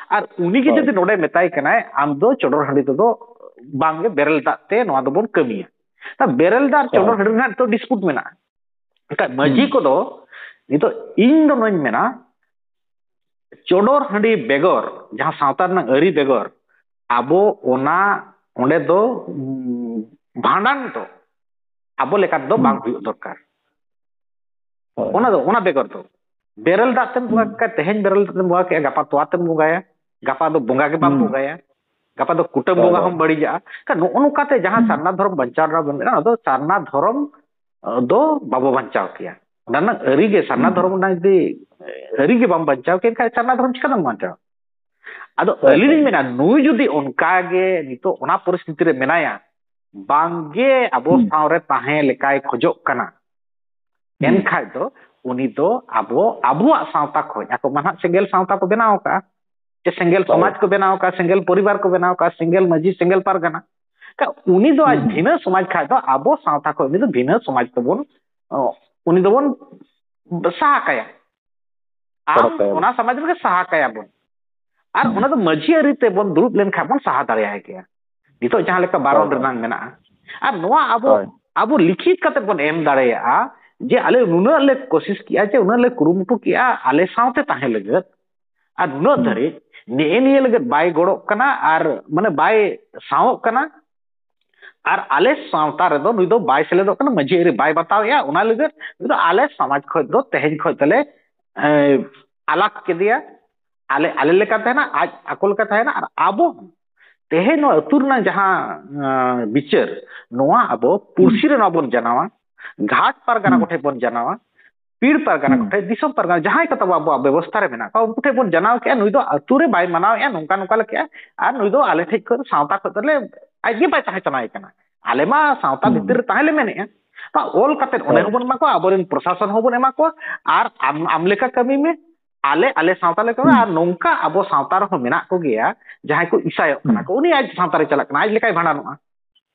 ᱟᱨ ᱩᱱᱤ ᱜᱮ ᱦᱳᱭ᱾ ᱡᱩᱫᱤ ᱱᱚᱰᱮ ᱢᱮᱛᱟᱭ ᱠᱟᱱᱟᱭ, "ᱟᱢ ᱫᱚ ᱪᱚᱰᱚᱨ ᱦᱟᱺᱰᱤ ᱛᱮᱫᱚ ᱵᱟᱝᱜᱮ, ᱵᱮᱨᱮᱞ ᱫᱟᱜ ᱛᱮ ᱱᱚᱣᱟ ᱫᱚᱵᱚᱱ ᱠᱟᱹᱢᱤᱭᱟ", ᱛᱟ ᱵᱮᱨᱮᱞ ᱫᱟᱜ ᱪᱚᱰᱚᱨ ᱦᱳᱭ᱾ ᱦᱟᱺᱰᱤ ᱨᱮᱱᱟᱜ ᱛᱚ dispute ᱢᱮᱱᱟᱜᱼᱟ᱾ ᱮᱱᱠᱷᱟᱱ ᱢᱟᱹᱡᱷᱤ ᱦᱩᱸ᱾ ᱠᱚᱫᱚ ᱱᱤᱛᱚᱜ ᱤᱧ ᱫᱚ ᱱᱚᱣᱟᱧ ᱢᱮᱱᱟ, ᱪᱚᱰᱚᱨ ᱦᱟᱺᱰᱤ ᱵᱮᱜᱚᱨ, ᱡᱟᱦᱟᱸ ᱥᱟᱶᱛᱟ ᱨᱮᱱᱟᱜ ᱟᱹᱨᱤ ᱵᱮᱜᱚᱨ, ᱟᱵᱚ ᱚᱱᱟ, ᱚᱸᱰᱮ ᱫᱚ, ᱩᱸ, ᱵᱷᱟᱸᱰᱟᱱ ᱫᱚ ᱟᱵᱚ ᱞᱮᱠᱟ ᱛᱮᱫᱚ ᱦᱩᱸ᱾ ᱵᱟᱝ ᱦᱩᱭᱩᱜ ᱫᱚᱨᱠᱟᱨ᱾ ᱦᱳᱭ᱾ ᱚᱱᱟ ᱫᱚ, ᱚᱱᱟ ᱵᱮᱜᱚᱨ ᱫᱚ ᱵᱮᱨᱮᱞ ᱫᱟᱜ ᱛᱮᱢ ᱵᱚᱸᱜᱟ ᱠᱮᱫᱟ, ᱛᱮᱦᱮᱧ ᱵᱮᱨᱮᱞ ᱫᱟᱜ ᱛᱮᱢ ᱵᱚᱸᱜᱟ ᱠᱮᱫᱟ, ᱜᱟᱯᱟ ᱛᱚᱣᱟ ᱛᱮᱢ ᱵᱚᱸᱜᱟᱭᱟ, ᱜᱟᱯᱟ ᱫᱚ ᱵᱚᱸᱜᱟ ᱜᱮ ᱵᱟᱢ ᱵᱚᱸᱜᱟᱭᱟ, ᱜᱟᱯᱟ ᱫᱚ ᱠᱩᱴᱟᱹᱢ ᱵᱚᱸᱜᱟ ᱦᱚᱸᱢ ᱵᱟᱹᱲᱤᱡᱟᱜᱼᱟ᱾ ᱱᱚᱜᱼᱚ ᱱᱚᱝᱠᱟᱛᱮ ᱡᱟᱦᱟᱸ ᱥᱟᱨᱱᱟ ᱫᱷᱚᱨᱚᱢ ᱵᱟᱧᱪᱟᱣ ᱨᱮᱱᱟᱜ ᱵᱚᱱ ᱢᱮᱱᱟ, ᱚᱱᱟ ᱫᱚ ᱥᱟᱨᱱᱟ ᱫᱷᱚᱨᱚᱢ ᱫᱚ ᱵᱟᱵᱚ ᱵᱟᱧᱪᱟᱣ ᱠᱮᱭᱟ᱾ ᱚᱱᱟ ᱨᱮᱱᱟᱜ ᱟᱹᱨᱤ ᱜᱮ, ᱥᱟᱨᱱᱟ ᱫᱷᱚᱨᱚᱢ ᱨᱮᱱᱟᱜ ᱡᱩᱫᱤ ᱟᱹᱨᱤ ᱜᱮ ᱵᱟᱢ ᱵᱟᱧᱪᱟᱣ ᱠᱮᱭᱟ, ᱮᱱᱠᱷᱟᱱ ᱥᱟᱨᱱᱟ ᱫᱷᱚᱨᱚᱢ ᱪᱤᱠᱟᱹᱛᱮᱢ ᱵᱟᱧᱪᱟᱣᱟ? ᱟᱫᱚ ᱟᱹᱞᱤᱧ ᱞᱤᱧ ᱢᱮᱱᱟ, ᱱᱩᱭ ᱡᱩᱫᱤ ᱚᱱᱠᱟ ᱜᱮ ᱱᱤᱛᱚᱜ ᱚᱱᱟ ᱯᱚᱨᱤᱥᱛᱷᱤᱛᱤ ᱨᱮ ᱢᱮᱱᱟᱭᱟ, ᱵᱟᱝᱜᱮ ᱟᱵᱚ ᱥᱟᱶ ᱨᱮ ᱛᱟᱦᱮᱸ ᱞᱮᱠᱟᱭ ᱠᱷᱚᱡᱚᱜ ᱠᱟᱱᱟ, ᱮᱱᱠᱷᱟᱡ ᱫᱚ ᱩᱱᱤ ᱫᱚ ᱟᱵᱚ, ᱟᱵᱚᱣᱟᱜ ᱥᱟᱶᱛᱟ ᱠᱷᱚᱡ, ᱟᱠᱚ ᱢᱟ ᱱᱟᱦᱟᱜ ᱥᱮᱸᱜᱮᱞ ᱥᱟᱶᱛᱟ ᱠᱚ ᱵᱮᱱᱟᱣ ᱟᱠᱟᱫᱼᱟ, ᱥᱮ ᱥᱮᱸᱜᱮᱞ ᱥᱚᱢᱟᱡᱽ ᱠᱚ ᱵᱮᱱᱟᱣ ᱟᱠᱟᱫᱼᱟ, ᱥᱮᱸᱜᱮᱞ ᱯᱚᱨᱤᱵᱟᱨ ᱠᱚ ᱵᱮᱱᱟᱣ ᱟᱠᱟᱫᱼᱟ, ᱥᱮᱸᱜᱮᱞ ᱢᱟᱹᱡᱷᱤ, ᱥᱮᱸᱜᱮᱞ ᱯᱟᱨᱜᱟᱱᱟ᱾ ᱩᱱᱤ ᱫᱚ ᱟᱡ ᱵᱷᱤᱱᱟᱹ ᱥᱚᱢᱟᱡᱽ ᱠᱷᱟᱡ ᱫᱚ ᱟᱵᱚ ᱥᱟᱶᱛᱟ ᱠᱷᱚᱡ ᱩᱱᱤ ᱫᱚ ᱵᱷᱤᱱᱟᱹ ᱥᱚᱢᱟᱡᱽ ᱛᱮᱵᱚᱱ, ᱚ, ᱩᱱᱤ ᱫᱚᱵᱚᱱ ᱥᱟᱦᱟ ᱠᱟᱭᱟ᱾ ᱟᱢ ᱚᱱᱟ ᱥᱚᱢᱟᱡᱽ ᱨᱮᱜᱮ ᱥᱟᱦᱟ ᱠᱟᱭᱟ ᱵᱚᱱ᱾ ᱟᱨ ᱚᱱᱟ ᱫᱚ ᱢᱟᱹᱡᱷᱤ ᱟᱹᱨᱤ ᱛᱮᱵᱚᱱ ᱫᱩᱲᱩᱵ ᱞᱮᱱᱠᱷᱟᱱ ᱵᱚᱱ ᱥᱟᱦᱟ ᱫᱟᱲᱮᱭᱟᱭ ᱜᱮᱭᱟ᱾ ᱱᱤᱛᱚᱜ ᱡᱟᱦᱟᱸ ᱞᱮᱠᱟ ᱵᱟᱨᱚᱱ ᱨᱮᱱᱟᱝ ᱢᱮᱱᱟᱜᱼᱟ, ᱟᱨ ᱱᱚᱣᱟ ᱟᱵᱚ, ᱟᱵᱚ ᱞᱤᱠᱷᱤᱛ ᱠᱟᱛᱮ ᱵᱚᱱ ᱮᱢ ᱫᱟᱲᱮᱭᱟᱜᱼᱟ ᱡᱮ ᱟᱞᱮ ᱱᱩᱱᱟᱹᱜ ᱞᱮ ᱠᱳᱥᱤᱥ ᱠᱮᱜᱼᱟ, ᱡᱮ ᱩᱱᱟᱹᱜ ᱞᱮ ᱠᱩᱨᱩᱢᱩᱴᱩ ᱠᱮᱜᱼᱟ ᱟᱞᱮ ᱥᱟᱶᱛᱮ ᱛᱟᱦᱮᱸ ᱞᱟᱹᱜᱤᱫ, ᱟᱨ ᱱᱩᱱᱟᱹᱜ ᱫᱷᱟᱹᱨᱤᱡ ᱱᱮᱜᱼᱮ ᱱᱤᱭᱟᱹ ᱞᱟᱹᱜᱤᱫ ᱵᱟᱭ ᱜᱚᱲᱚᱜ ᱠᱟᱱᱟ, ᱟᱨ ᱢᱟᱱᱮ ᱵᱟᱭ ᱥᱟᱶᱚᱜ ᱠᱟᱱᱟ, ᱟᱨ ᱟᱞᱮ ᱥᱟᱶᱛᱟ ᱨᱮᱫᱚ ᱱᱩᱭ ᱫᱚ ᱵᱟᱭ ᱥᱮᱞᱮᱫᱚᱜ ᱠᱟᱱᱟ, ᱢᱟᱹᱡᱷᱤ ᱟᱹᱨᱤ ᱵᱟᱭ ᱵᱟᱛᱟᱣᱮᱜᱼᱟ, ᱚᱱᱟ ᱞᱟᱹᱜᱤᱫ ᱱᱩᱭ ᱫᱚ ᱟᱞᱮ ᱥᱚᱢᱟᱡᱽ ᱠᱷᱚᱡ ᱫᱚ ᱛᱮᱦᱮᱧ ᱠᱷᱚᱡ ᱫᱚᱞᱮ, ᱮ, ᱟᱞᱟᱜᱽ ᱠᱮᱫᱮᱭᱟ, ᱟᱞᱮ, ᱟᱞᱮ ᱞᱮᱠᱟ ᱛᱟᱦᱮᱱᱟ, ᱟᱡ ᱟᱠᱚ ᱞᱮᱠᱟ ᱛᱟᱦᱮᱱᱟ, ᱟᱨ ᱟᱵᱚ ᱦᱚᱸ ᱛᱮᱦᱮᱧ ᱱᱚᱣᱟ ᱟᱹᱛᱩ ᱨᱮᱱᱟᱜ ᱡᱟᱦᱟᱸ, ᱮ, ᱵᱤᱪᱟᱹᱨ, ᱱᱚᱣᱟ ᱟᱵᱚ ᱯᱩᱲᱥᱤ ᱨᱮ ᱱᱚᱣᱟ ᱵᱚᱱ ᱡᱟᱱᱟᱣᱟ, ᱜᱷᱟᱴ ᱯᱟᱨᱜᱟᱱᱟ ᱠᱚᱴᱷᱮᱡ ᱵᱚᱱ ᱡᱟᱱᱟᱣᱟ, ᱯᱤᱲ ᱯᱟᱨᱜᱟᱱᱟ ᱠᱚᱴᱷᱮᱡ, ᱫᱤᱥᱚᱢ ᱯᱟᱨᱜᱟᱱᱟ, ᱡᱟᱦᱟᱸᱭ ᱠᱚ ᱛᱟᱵᱚ ᱟᱵᱚᱣᱟᱜ ᱵᱮᱵᱚᱥᱛᱷᱟ ᱨᱮ ᱢᱮᱱᱟᱜ ᱠᱚᱣᱟ, ᱩᱱᱠᱩ ᱴᱷᱮᱡ ᱵᱚᱱ ᱡᱟᱱᱟᱣ ᱠᱮᱜᱼᱟ, ᱱᱩᱭ ᱫᱚ ᱟᱹᱛᱩ ᱨᱮ ᱵᱟᱭ ᱢᱟᱱᱟᱣᱮᱜᱼᱟ, ᱱᱚᱝᱠᱟ ᱱᱚᱝᱠᱟ ᱞᱮ ᱠᱮᱜᱼᱟ, ᱟᱨ ᱱᱩᱭ ᱫᱚ ᱟᱞᱮ ᱴᱷᱮᱡ ᱠᱷᱚᱱ ᱥᱟᱶᱛᱟ ᱠᱷᱚᱡ ᱫᱚᱞᱮ, ᱟᱡ ᱜᱮ ᱵᱟᱭ ᱛᱟᱦᱮᱸ ᱥᱟᱱᱟᱭᱮ ᱠᱟᱱᱟ᱾ ᱟᱞᱮ ᱢᱟ ᱥᱟᱶᱛᱟ ᱵᱷᱤᱛᱤᱨ ᱨᱮ ᱛᱟᱦᱮᱸ ᱞᱮ ᱢᱮᱱᱮᱜᱼᱟ᱾ ᱵᱟ, ᱚᱞ ᱠᱟᱛᱮ ᱚᱸᱰᱮ ᱦᱚᱸᱵᱚᱱ ᱮᱢᱟ ᱠᱚᱣᱟ, ᱟᱵᱚᱨᱮᱱ ᱯᱨᱚᱥᱟᱥᱚᱱ ᱦᱚᱸᱵᱚᱱ ᱮᱢᱟ ᱠᱚᱣᱟ, ᱟᱨ ᱟᱢ, ᱟᱢ ᱞᱮᱠᱟ ᱠᱟᱹᱢᱤ ᱢᱮ, ᱟᱞᱮ, ᱟᱞᱮ ᱥᱟᱶᱛᱟ ᱞᱮᱠᱟ, ᱟᱨ ᱱᱚᱝᱠᱟ ᱟᱵᱚ ᱥᱟᱶᱛᱟ ᱨᱮᱦᱚᱸ ᱢᱮᱱᱟᱜ ᱠᱚᱜᱮᱭᱟ ᱡᱟᱦᱟᱸᱭ ᱠᱚ ᱤᱥᱟᱭᱚᱜ ᱠᱟᱱᱟ ᱠᱚ, ᱩᱱᱤ ᱟᱡ ᱥᱟᱶᱛᱟ ᱨᱮ ᱪᱟᱞᱟᱜ ᱠᱟᱱᱟ, ᱟᱡ ᱞᱮᱠᱟᱭ ᱵᱷᱟᱸᱰᱟᱱᱚᱜᱼᱟ᱾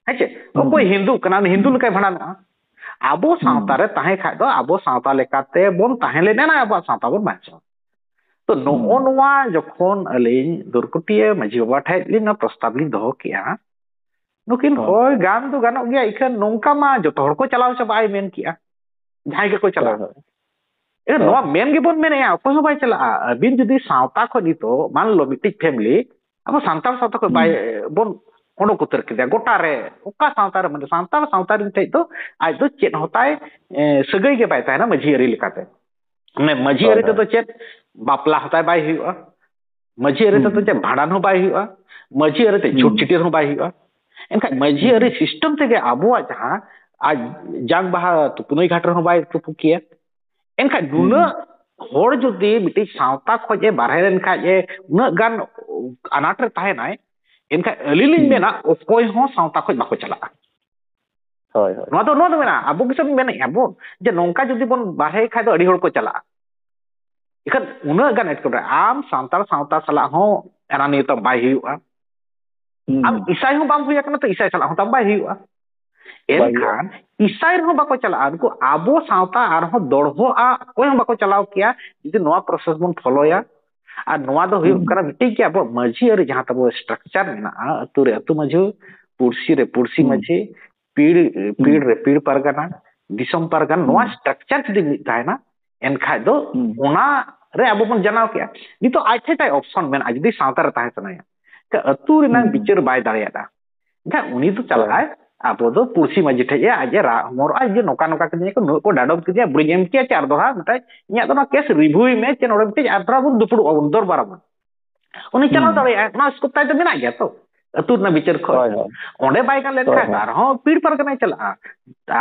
ᱦᱮᱸ ᱪᱮ? ᱚᱠᱚᱭ ᱦᱤᱱᱫᱩ ᱠᱟᱱᱟ, ᱩᱱᱤ ᱦᱤᱱᱫᱩ ᱞᱮᱠᱟᱭ ᱵᱷᱟᱸᱰᱟᱱᱚᱜᱼᱟ᱾ ᱟᱵᱚ ᱥᱟᱶᱛᱟ ᱨᱮ ᱛᱟᱦᱮᱸ ᱠᱷᱟᱡ ᱫᱚ ᱟᱵᱚ ᱥᱟᱶᱛᱟ ᱞᱮᱠᱟᱛᱮ ᱵᱚᱱ ᱛᱟᱦᱮᱸ ᱞᱮᱱᱟ, ᱟᱵᱚᱣᱟᱜ ᱥᱟᱶᱛᱟ ᱵᱚᱱ ᱵᱟᱧᱪᱟᱣᱟ᱾ ᱛᱚ ᱱᱚᱜᱼᱚ ᱱᱚᱣᱟ ᱡᱚᱠᱷᱚᱱ ᱟᱹᱞᱤᱧ ᱫᱩᱨᱠᱩᱴᱤᱭᱟᱹ ᱢᱟᱹᱡᱷᱤ ᱵᱟᱵᱟ ᱴᱷᱮᱡ ᱞᱤᱧ ᱱᱚᱣᱟ ᱯᱨᱚᱥᱛᱟᱵ ᱞᱤᱧ ᱫᱚᱦᱚ ᱠᱮᱜᱼᱟ, ᱱᱩᱠᱤᱱ ᱦᱳᱭ᱾ ᱦᱳᱭ, ᱜᱟᱱ ᱫᱚ ᱜᱟᱱᱚᱜ ᱜᱮᱭᱟ, ᱤᱠᱷᱟᱹᱱ ᱱᱚᱝᱠᱟ ᱢᱟ ᱡᱚᱛᱚ ᱦᱚᱲ ᱠᱚ ᱪᱟᱞᱟᱣ ᱪᱟᱵᱟᱜᱼᱟᱭ ᱢᱮᱱ ᱠᱮᱜᱼᱟ, ᱡᱟᱦᱟᱸᱭ ᱜᱮᱠᱚ ᱪᱟᱞᱟᱜᱼᱟ᱾ ᱦᱳᱭ, ᱦᱳᱭ᱾ ᱮ, ᱦᱳᱭ᱾ ᱱᱚᱣᱟ ᱢᱮᱱ ᱜᱮᱵᱚᱱ ᱢᱮᱱᱮᱜᱼᱟ, ᱚᱠᱚᱭ ᱦᱚᱸ ᱵᱟᱭ ᱪᱟᱞᱟᱜᱼᱟ᱾ ᱟᱹᱵᱤᱱ ᱡᱩᱫᱤ ᱥᱟᱶᱛᱟ ᱠᱷᱚᱱ ᱱᱤᱛᱚᱜ, ᱢᱟᱱ ᱞᱚ, ᱢᱤᱫᱴᱤᱡ ᱯᱷᱮᱢᱤᱞᱤ, ᱟᱵᱚ ᱥᱟᱱᱛᱟᱲ ᱥᱟᱶᱛᱟ ᱠᱷᱚᱱ ᱵᱟᱭ, ᱵᱚᱱ ᱚᱰᱚᱠ ᱩᱛᱟᱹᱨ ᱠᱮᱫᱮᱭᱟ ᱜᱚᱴᱟ ᱨᱮ, ᱚᱠᱟ ᱥᱟᱶᱛᱟ ᱨᱮ, ᱢᱟᱱᱮ, ᱥᱟᱱᱛᱟᱲ ᱥᱟᱶᱛᱟ ᱨᱮᱱ ᱴᱷᱮᱡ ᱫᱚ ᱟᱡ ᱫᱚ ᱪᱮᱫ ᱦᱚᱸ ᱛᱟᱭ, ᱮ, ᱥᱟᱹᱜᱟᱹᱭ ᱜᱮ ᱵᱟᱭ ᱛᱟᱦᱮᱱᱟ ᱢᱟᱹᱡᱷᱤ ᱟᱹᱨᱤ ᱞᱮᱠᱟᱛᱮ᱾ ᱢᱟᱱᱮ ᱢᱟᱹᱡᱷᱤ ᱟᱹᱨᱤ ᱛᱮᱫᱚ ᱪᱮᱫ, ᱵᱟᱯᱞᱟ ᱦᱚᱸ ᱛᱟᱭ ᱵᱟᱭ ᱦᱩᱭᱩᱜᱼᱟ, ᱢᱟᱹᱡᱷᱤ ᱟᱹᱨᱤ ᱛᱮᱫᱚ ᱪᱮᱫ, ᱵᱷᱟᱸᱰᱟᱱ ᱦᱚᱸ ᱵᱟᱭ ᱦᱩᱭᱩᱜᱼᱟ, ᱢᱟᱹᱡᱷᱤ ᱟᱹᱨᱤ ᱛᱮ ᱪᱷᱩᱴ ᱪᱷᱟᱹᱴᱭᱟᱹᱨ ᱦᱚᱸ ᱵᱟᱭ ᱦᱩᱭᱩᱜᱼᱟ᱾ ᱮᱱᱠᱷᱟᱱ ᱢᱟᱹᱡᱷᱤ ᱟᱹᱨᱤ ᱥᱤᱥᱴᱮᱢ ᱛᱮᱜᱮ ᱟᱵᱚᱣᱟᱜ ᱡᱟᱦᱟᱸ ᱟᱡ ᱡᱟᱝ ᱵᱟᱦᱟ ᱛᱩᱯᱩᱱᱟᱹᱭ ᱜᱷᱟᱴ ᱨᱮᱦᱚᱸ ᱵᱟᱭ ᱛᱩᱯᱩ ᱠᱮᱭᱟ᱾ ᱮᱱᱠᱷᱟᱱ ᱱᱩᱱᱟᱹᱜ ᱦᱚᱲ ᱡᱩᱫᱤ ᱢᱤᱫᱴᱤᱡ ᱥᱟᱶᱛᱟ ᱠᱷᱚᱱ ᱮ ᱵᱟᱨᱦᱮ ᱞᱮᱱᱠᱷᱟᱡ ᱮ ᱩᱱᱟᱹᱜ ᱜᱟᱱ ᱟᱱᱟᱴ ᱨᱮ ᱛᱟᱦᱮᱱᱟᱭ, ᱮᱱᱠᱷᱟᱱ ᱟᱹᱞᱤᱧ ᱞᱤᱧ ᱢᱮᱱᱟ ᱚᱠᱚᱭ ᱦᱚᱸ ᱥᱟᱶᱛᱟ ᱠᱷᱚᱱ ᱵᱟᱠᱚ ᱪᱟᱞᱟᱜᱼᱟ᱾ ᱦᱳᱭ, ᱦᱳᱭ᱾ ᱱᱚᱣᱟ ᱫᱚ, ᱱᱚᱣᱟ ᱫᱚ ᱢᱮᱱᱟ, ᱟᱵᱚ ᱜᱮᱥᱮ ᱵᱚᱱ ᱢᱮᱱᱮᱫᱼᱟ ᱵᱚᱱ ᱡᱮ ᱱᱚᱝᱠᱟ ᱡᱩᱫᱤ ᱵᱚᱱ ᱵᱟᱨᱦᱮ ᱠᱷᱟᱡ ᱫᱚ ᱟᱹᱰᱤ ᱦᱚᱲ ᱠᱚ ᱪᱟᱞᱟᱜᱼᱟ᱾ ᱮᱱᱠᱷᱟᱱ ᱩᱱᱟᱹᱜ ᱜᱟᱱ ᱮᱴᱠᱮᱴᱚᱬᱮ, ᱟᱢ ᱥᱟᱱᱛᱟᱲ ᱥᱟᱶᱛᱟ ᱥᱟᱞᱟᱜ ᱦᱚᱸ ᱮᱱᱟ ᱱᱤᱭᱟᱹ ᱛᱟᱢ ᱵᱟᱭ ᱦᱩᱭᱩᱜᱼᱟ᱾ ᱟᱢ ᱤᱥᱟᱭ ᱦᱚᱸ ᱵᱟᱢ ᱦᱩᱭ ᱟᱠᱟᱱᱟ, ᱛᱚ ᱤᱥᱟᱭ ᱥᱟᱞᱟᱜ ᱦᱚᱸ ᱛᱟᱢ ᱵᱟᱭ ᱦᱩᱭᱩᱜᱼᱟ᱾ ᱮᱱᱠᱷᱟᱱ ᱤᱥᱟᱭ ᱨᱮᱦᱚᱸ ᱵᱟᱠᱚ ᱪᱟᱞᱟᱜᱼᱟ᱾ ᱩᱱᱠᱩ ᱟᱵᱚ ᱥᱟᱶᱛᱟ ᱟᱨᱦᱚᱸ ᱫᱚᱲᱦᱚᱜᱼᱟ, ᱚᱠᱚᱭ ᱦᱚᱸ ᱵᱟᱠᱚ ᱪᱟᱞᱟᱣ ᱠᱮᱭᱟ ᱡᱩᱫᱤ ᱱᱚᱣᱟ ᱯᱨᱚᱥᱮᱥ ᱵᱚᱱ ᱯᱷᱚᱞᱳᱭᱟ᱾ ᱟᱨ ᱱᱚᱣᱟ ᱫᱚ ᱦᱩᱭᱩᱜ ᱠᱟᱱᱟ ᱢᱤᱫᱴᱤᱡ ᱜᱮ ᱟᱵᱚᱣᱟᱜ ᱢᱟᱹᱡᱷᱤ ᱟᱹᱨᱤ ᱡᱟᱦᱟᱸ ᱛᱟᱵᱚ ᱥᱴᱨᱟᱠᱪᱟᱨ ᱢᱮᱱᱟᱜᱼᱟ, ᱟᱹᱛᱩ ᱨᱮ ᱟᱹᱛᱩ ᱢᱟᱹᱡᱷᱤ, ᱯᱩᱲᱥᱤ ᱨᱮ ᱯᱩᱲᱥᱤ ᱢᱟᱹᱡᱷᱤ, ᱯᱤᱲ, ᱯᱤᱲ ᱨᱮ ᱯᱤᱲ ᱯᱟᱨᱜᱟᱱᱟ, ᱫᱤᱥᱚᱢ ᱯᱟᱨᱜᱟᱱᱟ, ᱱᱚᱣᱟ ᱥᱴᱨᱟᱠᱪᱟᱨ ᱡᱩᱫᱤ ᱢᱤᱫ ᱛᱟᱦᱮᱱᱟ, ᱮᱱᱠᱷᱟᱡ ᱫᱚ ᱚᱱᱟ ᱨᱮ ᱟᱵᱚ ᱵᱚᱱ ᱡᱟᱱᱟᱣ ᱠᱮᱜᱼᱟ᱾ ᱱᱤᱛᱚᱜ ᱟᱡ ᱴᱷᱮᱡ ᱛᱟᱭ ᱚᱯᱥᱚᱱ ᱢᱮᱱᱟᱜᱼᱟ, ᱡᱩᱫᱤ ᱥᱟᱶᱛᱟ ᱨᱮ ᱛᱟᱦᱮᱸ ᱥᱟᱱᱟᱭᱟ, ᱮᱱᱠᱷᱟᱡ ᱟᱹᱛᱩ ᱨᱮᱱᱟᱜ ᱵᱤᱪᱟᱹᱨ ᱵᱟᱭ ᱫᱟᱲᱮᱭᱟᱜᱼᱟ᱾ ᱮᱱᱠᱷᱟᱡ ᱩᱱᱤ ᱫᱚ ᱪᱟᱞᱟᱜᱼᱟᱭ, ᱟᱵᱚ ᱫᱚ ᱯᱩᱲᱥᱤ ᱢᱟᱹᱡᱷᱤ ᱴᱷᱮᱡ ᱮ ᱟᱡ ᱮ ᱨᱟᱜ ᱦᱚᱢᱚᱨᱚᱜᱼᱟ ᱡᱮ ᱱᱚᱝᱠᱟ ᱱᱚᱝᱠᱟ ᱠᱟᱹᱫᱤᱧᱟ ᱠᱚ, ᱱᱩᱱᱟᱹᱜ ᱠᱚ ᱰᱟᱰᱚᱢ ᱠᱤᱫᱤᱧᱟ, ᱵᱟᱹᱧ ᱮᱢ ᱠᱮᱭᱟ, ᱪᱮ ᱟᱨ ᱫᱚᱦᱲᱟ ᱢᱤᱫᱴᱟᱝ ᱤᱧᱟᱹᱜ ᱫᱚ ᱱᱚᱣᱟ ᱠᱮᱥ ᱨᱤᱵᱷᱤᱭᱩᱭ ᱢᱮ, ᱪᱮ ᱱᱚᱰᱮ ᱢᱤᱫᱴᱮᱡ ᱟᱨ ᱫᱚᱦᱲᱟ ᱵᱚᱱ ᱫᱩᱯᱲᱩᱵ ᱟᱵᱚᱱ, ᱫᱚᱨᱵᱟᱨ ᱟᱵᱚᱱ᱾ ᱩᱱᱤ ᱪᱟᱞᱟᱣ ᱫᱟᱲᱮᱭᱟᱜᱼᱟᱭ, ᱚᱱᱟ ᱥᱠᱳᱯ ᱛᱟᱭ ᱫᱚ ᱢᱮᱱᱟᱜ ᱜᱮᱭᱟ ᱛᱚ, ᱟᱹᱛᱩ ᱨᱮᱱᱟᱜ ᱵᱤᱪᱟᱹᱨ ᱠᱷᱚᱡ᱾ ᱦᱳᱭ, ᱦᱳᱭ᱾ ᱚᱸᱰᱮ ᱵᱟᱭ ᱜᱟᱱ ᱞᱮᱱᱠᱷᱟᱱ ᱦᱳᱭ, ᱦᱳᱭ᱾ ᱟᱨᱦᱚᱸ ᱯᱤᱲ ᱯᱟᱨᱜᱟᱱᱟᱭ ᱪᱟᱞᱟᱜᱼᱟ,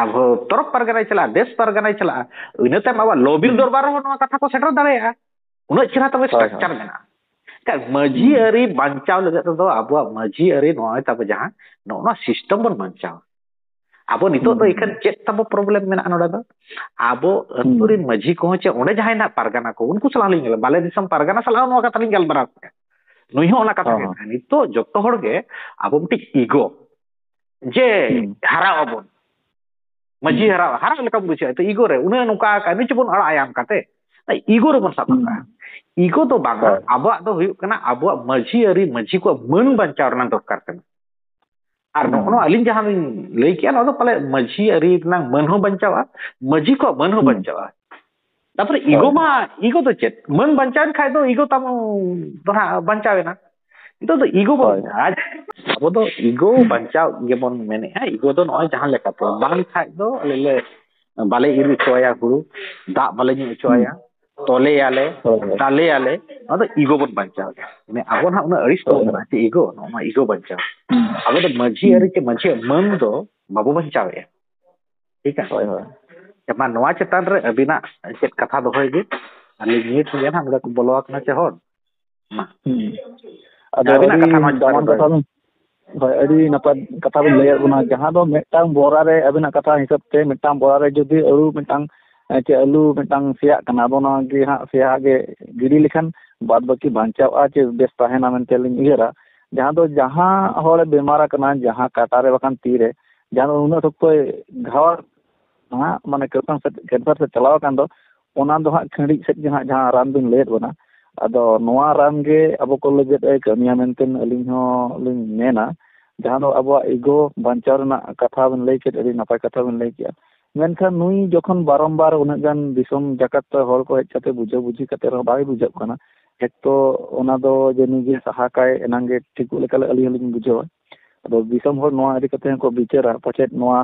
ᱟᱨᱦᱚᱸ ᱛᱚᱨᱚᱯ ᱯᱟᱨᱜᱟᱱᱟᱭ ᱪᱟᱞᱟᱜᱼᱟ, ᱫᱮᱥ ᱯᱟᱨᱜᱟᱱᱟᱭ ᱪᱟᱞᱟᱜᱼᱟ᱾ ᱤᱱᱟᱹ ᱛᱟᱭᱚᱢ ᱟᱵᱚᱣᱟᱜ ᱞᱚ ᱵᱤᱨ ᱫᱚᱨᱵᱟᱨ ᱨᱮᱦᱚᱸ ᱱᱚᱣᱟ ᱠᱟᱛᱷᱟ ᱠᱚ ᱥᱮᱴᱮᱨ ᱫᱟᱲᱮᱭᱟᱜᱼᱟ᱾ ᱩᱱᱟᱹᱜ ᱪᱮᱦᱨᱟ ᱛᱟᱵᱚ ᱦᱳᱭ, ᱦᱳᱭ᱾ ᱥᱴᱨᱟᱠᱪᱟᱨ ᱢᱮᱱᱟᱜᱼᱟ᱾ ᱮᱱᱠᱷᱟᱱ ᱢᱟᱹᱡᱷᱤ ᱟᱹᱨᱤ ᱵᱟᱧᱪᱟᱣ ᱞᱟᱹᱜᱤᱫ ᱛᱮᱫᱚ ᱟᱵᱚᱣᱟᱜ ᱢᱟᱹᱡᱷᱤ ᱟᱹᱨᱤ ᱱᱚᱜᱼᱚᱭ ᱛᱟᱵᱚ ᱡᱟᱦᱟᱸ ᱱᱚᱜᱼᱚ ᱱᱚᱣᱟ ᱥᱤᱥᱴᱮᱢ ᱵᱚᱱ ᱵᱟᱧᱪᱟᱣᱟ᱾ ᱟᱵᱚ ᱱᱤᱛᱚᱜ ᱫᱚ ᱮᱠᱷᱟᱱ ᱪᱮᱫ ᱛᱟᱵᱚ ᱯᱨᱚᱵᱞᱮᱢ ᱢᱮᱱᱟᱜᱼᱟ ᱱᱚᱰᱮ ᱫᱚ? ᱟᱵᱚ ᱟᱹᱛᱩ ᱨᱮᱱ ᱢᱟᱹᱡᱷᱤ ᱠᱚᱦᱚᱸ ᱪᱮ ᱚᱸᱰᱮ ᱡᱟᱦᱟᱸᱭ ᱱᱟᱜ ᱯᱟᱨᱜᱟᱱᱟ ᱠᱚ, ᱩᱱᱠᱩ ᱥᱟᱞᱟᱜ ᱦᱚᱸᱞᱤᱧ ᱜᱟᱞ-, ᱵᱟᱞᱮ ᱫᱤᱥᱚᱢ ᱯᱟᱨᱜᱟᱱᱟ ᱥᱟᱞᱟᱜ ᱦᱚᱸ ᱱᱚᱣᱟ ᱠᱟᱛᱷᱟ ᱞᱤᱧ ᱜᱟᱞᱢᱟᱨᱟᱣ ᱠᱮᱫᱼᱟ᱾ ᱱᱩᱭ ᱦᱚᱸ ᱚᱱᱟ ᱠᱟᱛᱷᱟ ᱜᱮ ᱢᱮᱱᱟᱜᱼᱟ᱾ ᱱᱤᱛᱚᱜ ᱡᱚᱛᱚ ᱦᱚᱲ ᱜᱮ ᱟᱵᱚ ᱢᱤᱫᱴᱤᱡ ᱤᱜᱳ, ᱡᱮ ᱦᱟᱨᱟᱜ ᱟᱵᱚᱱ, ᱢᱟᱹᱡᱷᱤ ᱦᱟᱨᱟᱜ, ᱦᱟᱨᱟᱜ ᱞᱮᱠᱟᱢ ᱵᱩᱡᱷᱟᱹᱣᱟ, ᱛᱚ ᱤᱜᱳ ᱨᱮ ᱩᱱᱟᱹᱜ ᱱᱚᱝᱠᱟ ᱟᱠᱟᱫ, ᱱᱩᱭ ᱪᱮᱵᱚᱱ ᱟᱲᱟᱜ ᱟᱭᱟ ᱚᱱᱠᱟᱛᱮ? ᱤᱜᱳ ᱨᱮᱵᱚᱱ ᱥᱟᱵ ᱟᱠᱟᱫᱼᱟ᱾ ᱤᱜᱳ ᱫᱚ ᱵᱟᱝᱟ, ᱦᱳᱭ᱾ ᱟᱵᱚᱣᱟᱜ ᱫᱚ ᱦᱩᱭᱩᱜ ᱠᱟᱱᱟ ᱟᱵᱚᱣᱟᱜ ᱢᱟᱹᱡᱷᱤ ᱟᱹᱨᱤ, ᱢᱟᱹᱡᱷᱤ ᱠᱚᱣᱟᱜ ᱢᱟᱹᱱ ᱵᱟᱧᱪᱟᱣ ᱨᱮᱱᱟᱜ ᱫᱚᱨᱠᱟᱨ ᱠᱟᱱᱟ᱾ ᱟᱨ ᱱᱚᱜᱼᱚ ᱱᱚᱣᱟ ᱟᱹᱞᱤᱧ ᱡᱟᱦᱟᱸ ᱞᱤᱧ ᱞᱟᱹᱭ ᱠᱮᱜᱼᱟ, ᱱᱚᱣᱟ ᱫᱚ ᱯᱟᱞᱮ ᱢᱟᱹᱡᱷᱤ ᱟᱹᱨᱤ ᱨᱮᱱᱟᱜ ᱢᱟᱹᱱ ᱦᱚᱸ ᱵᱟᱧᱪᱟᱣᱟ, ᱢᱟᱹᱡᱷᱤ ᱠᱚᱣᱟᱜ ᱢᱟᱹᱱ ᱦᱚᱸ ᱵᱟᱧᱪᱟᱣᱟ᱾ ᱛᱟᱨᱯᱚᱨᱮ ᱤᱜᱳ ᱢᱟ, ᱤᱜᱳ ᱫᱚ ᱪᱮᱫ? ᱢᱟᱹᱱ ᱵᱟᱧᱪᱟᱣᱮᱱ ᱠᱷᱟᱡ ᱫᱚ ᱤᱜᱳ ᱛᱟᱢ ᱫᱚ ᱱᱟᱦᱟᱜ ᱵᱟᱧᱪᱟᱣᱮᱱᱟ᱾ ᱱᱤᱛᱚᱜ ᱫᱚ ᱤᱜᱳ ᱵᱚᱱ ᱦᱳᱭ᱾ ᱟᱵᱚ ᱫᱚ ᱤᱜᱳ ᱵᱟᱧᱪᱟᱣ ᱜᱮᱵᱚᱱ ᱢᱮᱱᱮᱫᱼᱟ᱾ ᱤᱜᱳ ᱫᱚ ᱱᱚᱜᱼᱚᱭ ᱡᱟᱦᱟᱸ ᱞᱮᱠᱟᱛᱮ ᱵᱟᱝ ᱠᱷᱟᱡ ᱫᱚ ᱟᱞᱮ ᱞᱮ ᱵᱟᱞᱮ ᱤᱨ ᱦᱚᱪᱚᱣᱟᱭᱟ ᱦᱩᱲᱩ, ᱫᱟᱜ ᱵᱟᱞᱮ ᱧᱩ ᱦᱚᱪᱚᱣᱟᱭᱟ᱾ ᱛᱚᱞᱮᱭᱟᱞᱮ, ᱦᱳᱭ, ᱦᱳᱭ᱾ ᱫᱟᱞᱮᱭᱟᱞᱮ, ᱚᱱᱟ ᱫᱚ ᱤᱜᱳ ᱵᱚᱱ ᱵᱟᱧᱪᱟᱣᱮᱫᱼᱟ᱾ ᱢᱟᱱᱮ ᱟᱵᱚ ᱱᱟᱦᱟᱜ ᱩᱱᱟᱹᱜ ᱟᱹᱲᱤᱥ ᱦᱳᱭ, ᱛᱟᱵᱚᱱ ᱦᱳᱭ᱾ ᱠᱟᱱᱟ, ᱪᱮᱫ ᱤᱜᱳ? ᱱᱚᱜᱼᱚ ᱱᱚᱣᱟ ᱤᱜᱳ ᱵᱟᱧᱪᱟᱣ᱾ ᱦᱩᱸ᱾ ᱟᱵᱚ ᱫᱚ ᱢᱟᱹᱡᱷᱤ ᱦᱩᱸ᱾ ᱟᱹᱨᱤ ᱪᱮ ᱢᱟᱹᱡᱷᱤᱭᱟᱜ ᱢᱟᱹᱱ ᱫᱚ ᱵᱟᱵᱚ ᱵᱟᱧᱪᱟᱣᱮᱫᱼᱟ᱾ ᱴᱷᱤᱠ ᱟ? ᱦᱳᱭ, ᱦᱳᱭ᱾ ᱢᱟ ᱱᱚᱣᱟ ᱪᱮᱛᱟᱱ ᱨᱮ ᱟᱹᱵᱤᱱᱟᱜ ᱪᱮᱫ ᱠᱟᱛᱷᱟ ᱫᱚᱦᱚᱭ ᱵᱤᱱ? ᱟᱹᱞᱤᱧ ᱢᱤᱫ ᱜᱮ ᱱᱟᱦᱟᱜ ᱱᱚᱰᱮ ᱠᱚ ᱵᱚᱞᱚ ᱟᱠᱟᱱᱟ ᱪᱮ ᱦᱚᱲ? ᱢᱟ᱾ ᱦᱩᱸ᱾ ᱟᱫᱚ ᱟᱹᱵᱤᱱᱟᱜ ᱟᱹᱰᱤ ᱠᱟᱛᱷᱟ ᱱᱚᱣᱟ ᱪᱮᱛᱟᱱ ᱫᱟᱢᱟᱱ ᱨᱮ ᱠᱟᱛᱷᱟ ᱫᱚᱦᱚᱭ ᱵᱤᱱ᱾ ᱵᱤᱱ, ᱦᱳᱭ, ᱟᱹᱰᱤ ᱱᱟᱯᱟᱭ ᱠᱟᱛᱷᱟ ᱵᱤᱱ ᱞᱟᱹᱭᱟᱫ ᱵᱚᱱᱟ᱾ ᱡᱟᱦᱟᱸ ᱫᱚ ᱢᱤᱫᱴᱟᱝ ᱵᱚᱨᱟ ᱨᱮ, ᱟᱹᱵᱤᱱᱟᱜ ᱠᱟᱛᱷᱟ ᱦᱤᱥᱟᱹᱵ ᱛᱮ, ᱢᱤᱫᱴᱟᱝ ᱵᱚᱨᱟ ᱨᱮ ᱡᱩᱫᱤ ᱟᱹᱞᱩ ᱢᱤᱫᱴᱟᱝ, ᱮ, ᱪᱮ ᱟᱹᱞᱩ ᱢᱤᱫᱴᱟᱝ ᱥᱮᱭᱟᱜ ᱠᱟᱱᱟ, ᱟᱫᱚ ᱚᱱᱟ ᱜᱮ ᱦᱟᱸᱜ ᱥᱮᱭᱟ ᱜᱮ ᱜᱤᱰᱤ ᱞᱮᱠᱷᱟᱱ ᱵᱟᱫ ᱵᱟᱹᱠᱤ ᱵᱟᱧᱪᱟᱜᱼᱟ ᱪᱮ ᱵᱮᱥ ᱛᱟᱦᱮᱱᱟ ᱢᱮᱱᱛᱮ ᱞᱤᱧ ᱩᱭᱦᱟᱹᱨᱟ᱾ ᱡᱟᱦᱟᱸ ᱫᱚ ᱡᱟᱦᱟᱸ ᱦᱚᱲᱮ ᱵᱮᱢᱟᱨ ᱟᱠᱟᱱᱟ, ᱡᱟᱦᱟᱸ ᱠᱟᱴᱟ ᱨᱮ ᱵᱟᱠᱷᱟᱱ ᱛᱤ ᱨᱮ, ᱡᱟᱦᱟᱸ ᱫᱚ ᱩᱱᱟᱹᱜ ᱥᱚᱠᱛᱚᱭ ᱜᱷᱟᱣᱟ ᱦᱟᱸᱜ, ᱢᱟᱱᱮ ᱠᱮᱱᱥᱟᱨ ᱥᱮᱫ, ᱠᱮᱱᱥᱟᱨ ᱥᱮᱫ ᱪᱟᱞᱟᱣ ᱟᱠᱟᱱ ᱫᱚ, ᱚᱱᱟ ᱫᱚ ᱦᱟᱸᱜ ᱠᱷᱟᱺᱰᱤᱡ ᱥᱮᱫ ᱜᱮ ᱦᱟᱸᱜ ᱡᱟᱦᱟᱸ ᱨᱟᱱ ᱵᱤᱱ ᱞᱟᱹᱭᱮᱫ ᱵᱚᱱᱟ, ᱟᱫᱚ ᱱᱚᱣᱟ ᱨᱟᱱ ᱜᱮ ᱟᱵᱚ ᱠᱚ ᱞᱟᱹᱜᱤᱫ ᱮ ᱠᱟᱹᱢᱤᱭᱟ ᱢᱮᱱᱛᱮ ᱟᱹᱞᱤᱧ ᱦᱚᱸ ᱞᱤᱧ ᱢᱮᱱᱟ᱾ ᱡᱟᱦᱟᱸ ᱫᱚ ᱟᱵᱚᱣᱟᱜ ᱤᱜᱳ ᱵᱟᱧᱪᱟᱣ ᱨᱮᱱᱟᱜ ᱠᱟᱛᱷᱟ ᱵᱤᱱ ᱞᱟᱹᱭ ᱠᱮᱫ, ᱟᱹᱰᱤ ᱱᱟᱯᱟᱭ ᱠᱟᱛᱷᱟ ᱵᱤᱱ ᱞᱟᱹᱭ ᱠᱮᱫᱼᱟ᱾ ᱢᱮᱱᱠᱷᱟᱱ ᱱᱩᱭ ᱡᱚᱠᱷᱚᱱ ᱵᱟᱨᱚᱢᱵᱟᱨ ᱩᱱᱟᱹᱜ ᱜᱟᱱ ᱫᱤᱥᱚᱢ ᱡᱟᱠᱟᱛ ᱛᱮ ᱦᱚᱲ ᱠᱚ ᱦᱮᱡ ᱠᱟᱛᱮ ᱵᱩᱡᱷᱟᱹᱣ ᱵᱩᱡᱷᱤ ᱠᱟᱛᱮ ᱨᱮᱦᱚᱸ ᱵᱟᱭ ᱵᱩᱡᱷᱟᱹᱜ ᱠᱟᱱᱟ, ᱮᱠ ᱛᱚ ᱚᱱᱟ ᱫᱚ ᱡᱮ ᱱᱩᱭ ᱜᱮ ᱥᱟᱦᱟ ᱠᱟᱭ ᱮᱱᱟᱝ ᱜᱮ ᱴᱷᱤᱠᱚᱜ ᱞᱮᱠᱟ ᱟᱹᱞᱤᱧ ᱦᱚᱸᱞᱤᱧ ᱵᱩᱡᱷᱟᱹᱣᱟ᱾ ᱟᱫᱚ ᱫᱤᱥᱚᱢ ᱦᱚᱲ ᱱᱚᱣᱟ ᱤᱫᱤ ᱠᱟᱛᱮ ᱦᱚᱸᱠᱚ ᱵᱤᱪᱟᱹᱨᱟ, ᱯᱟᱪᱮᱫ ᱱᱚᱣᱟ,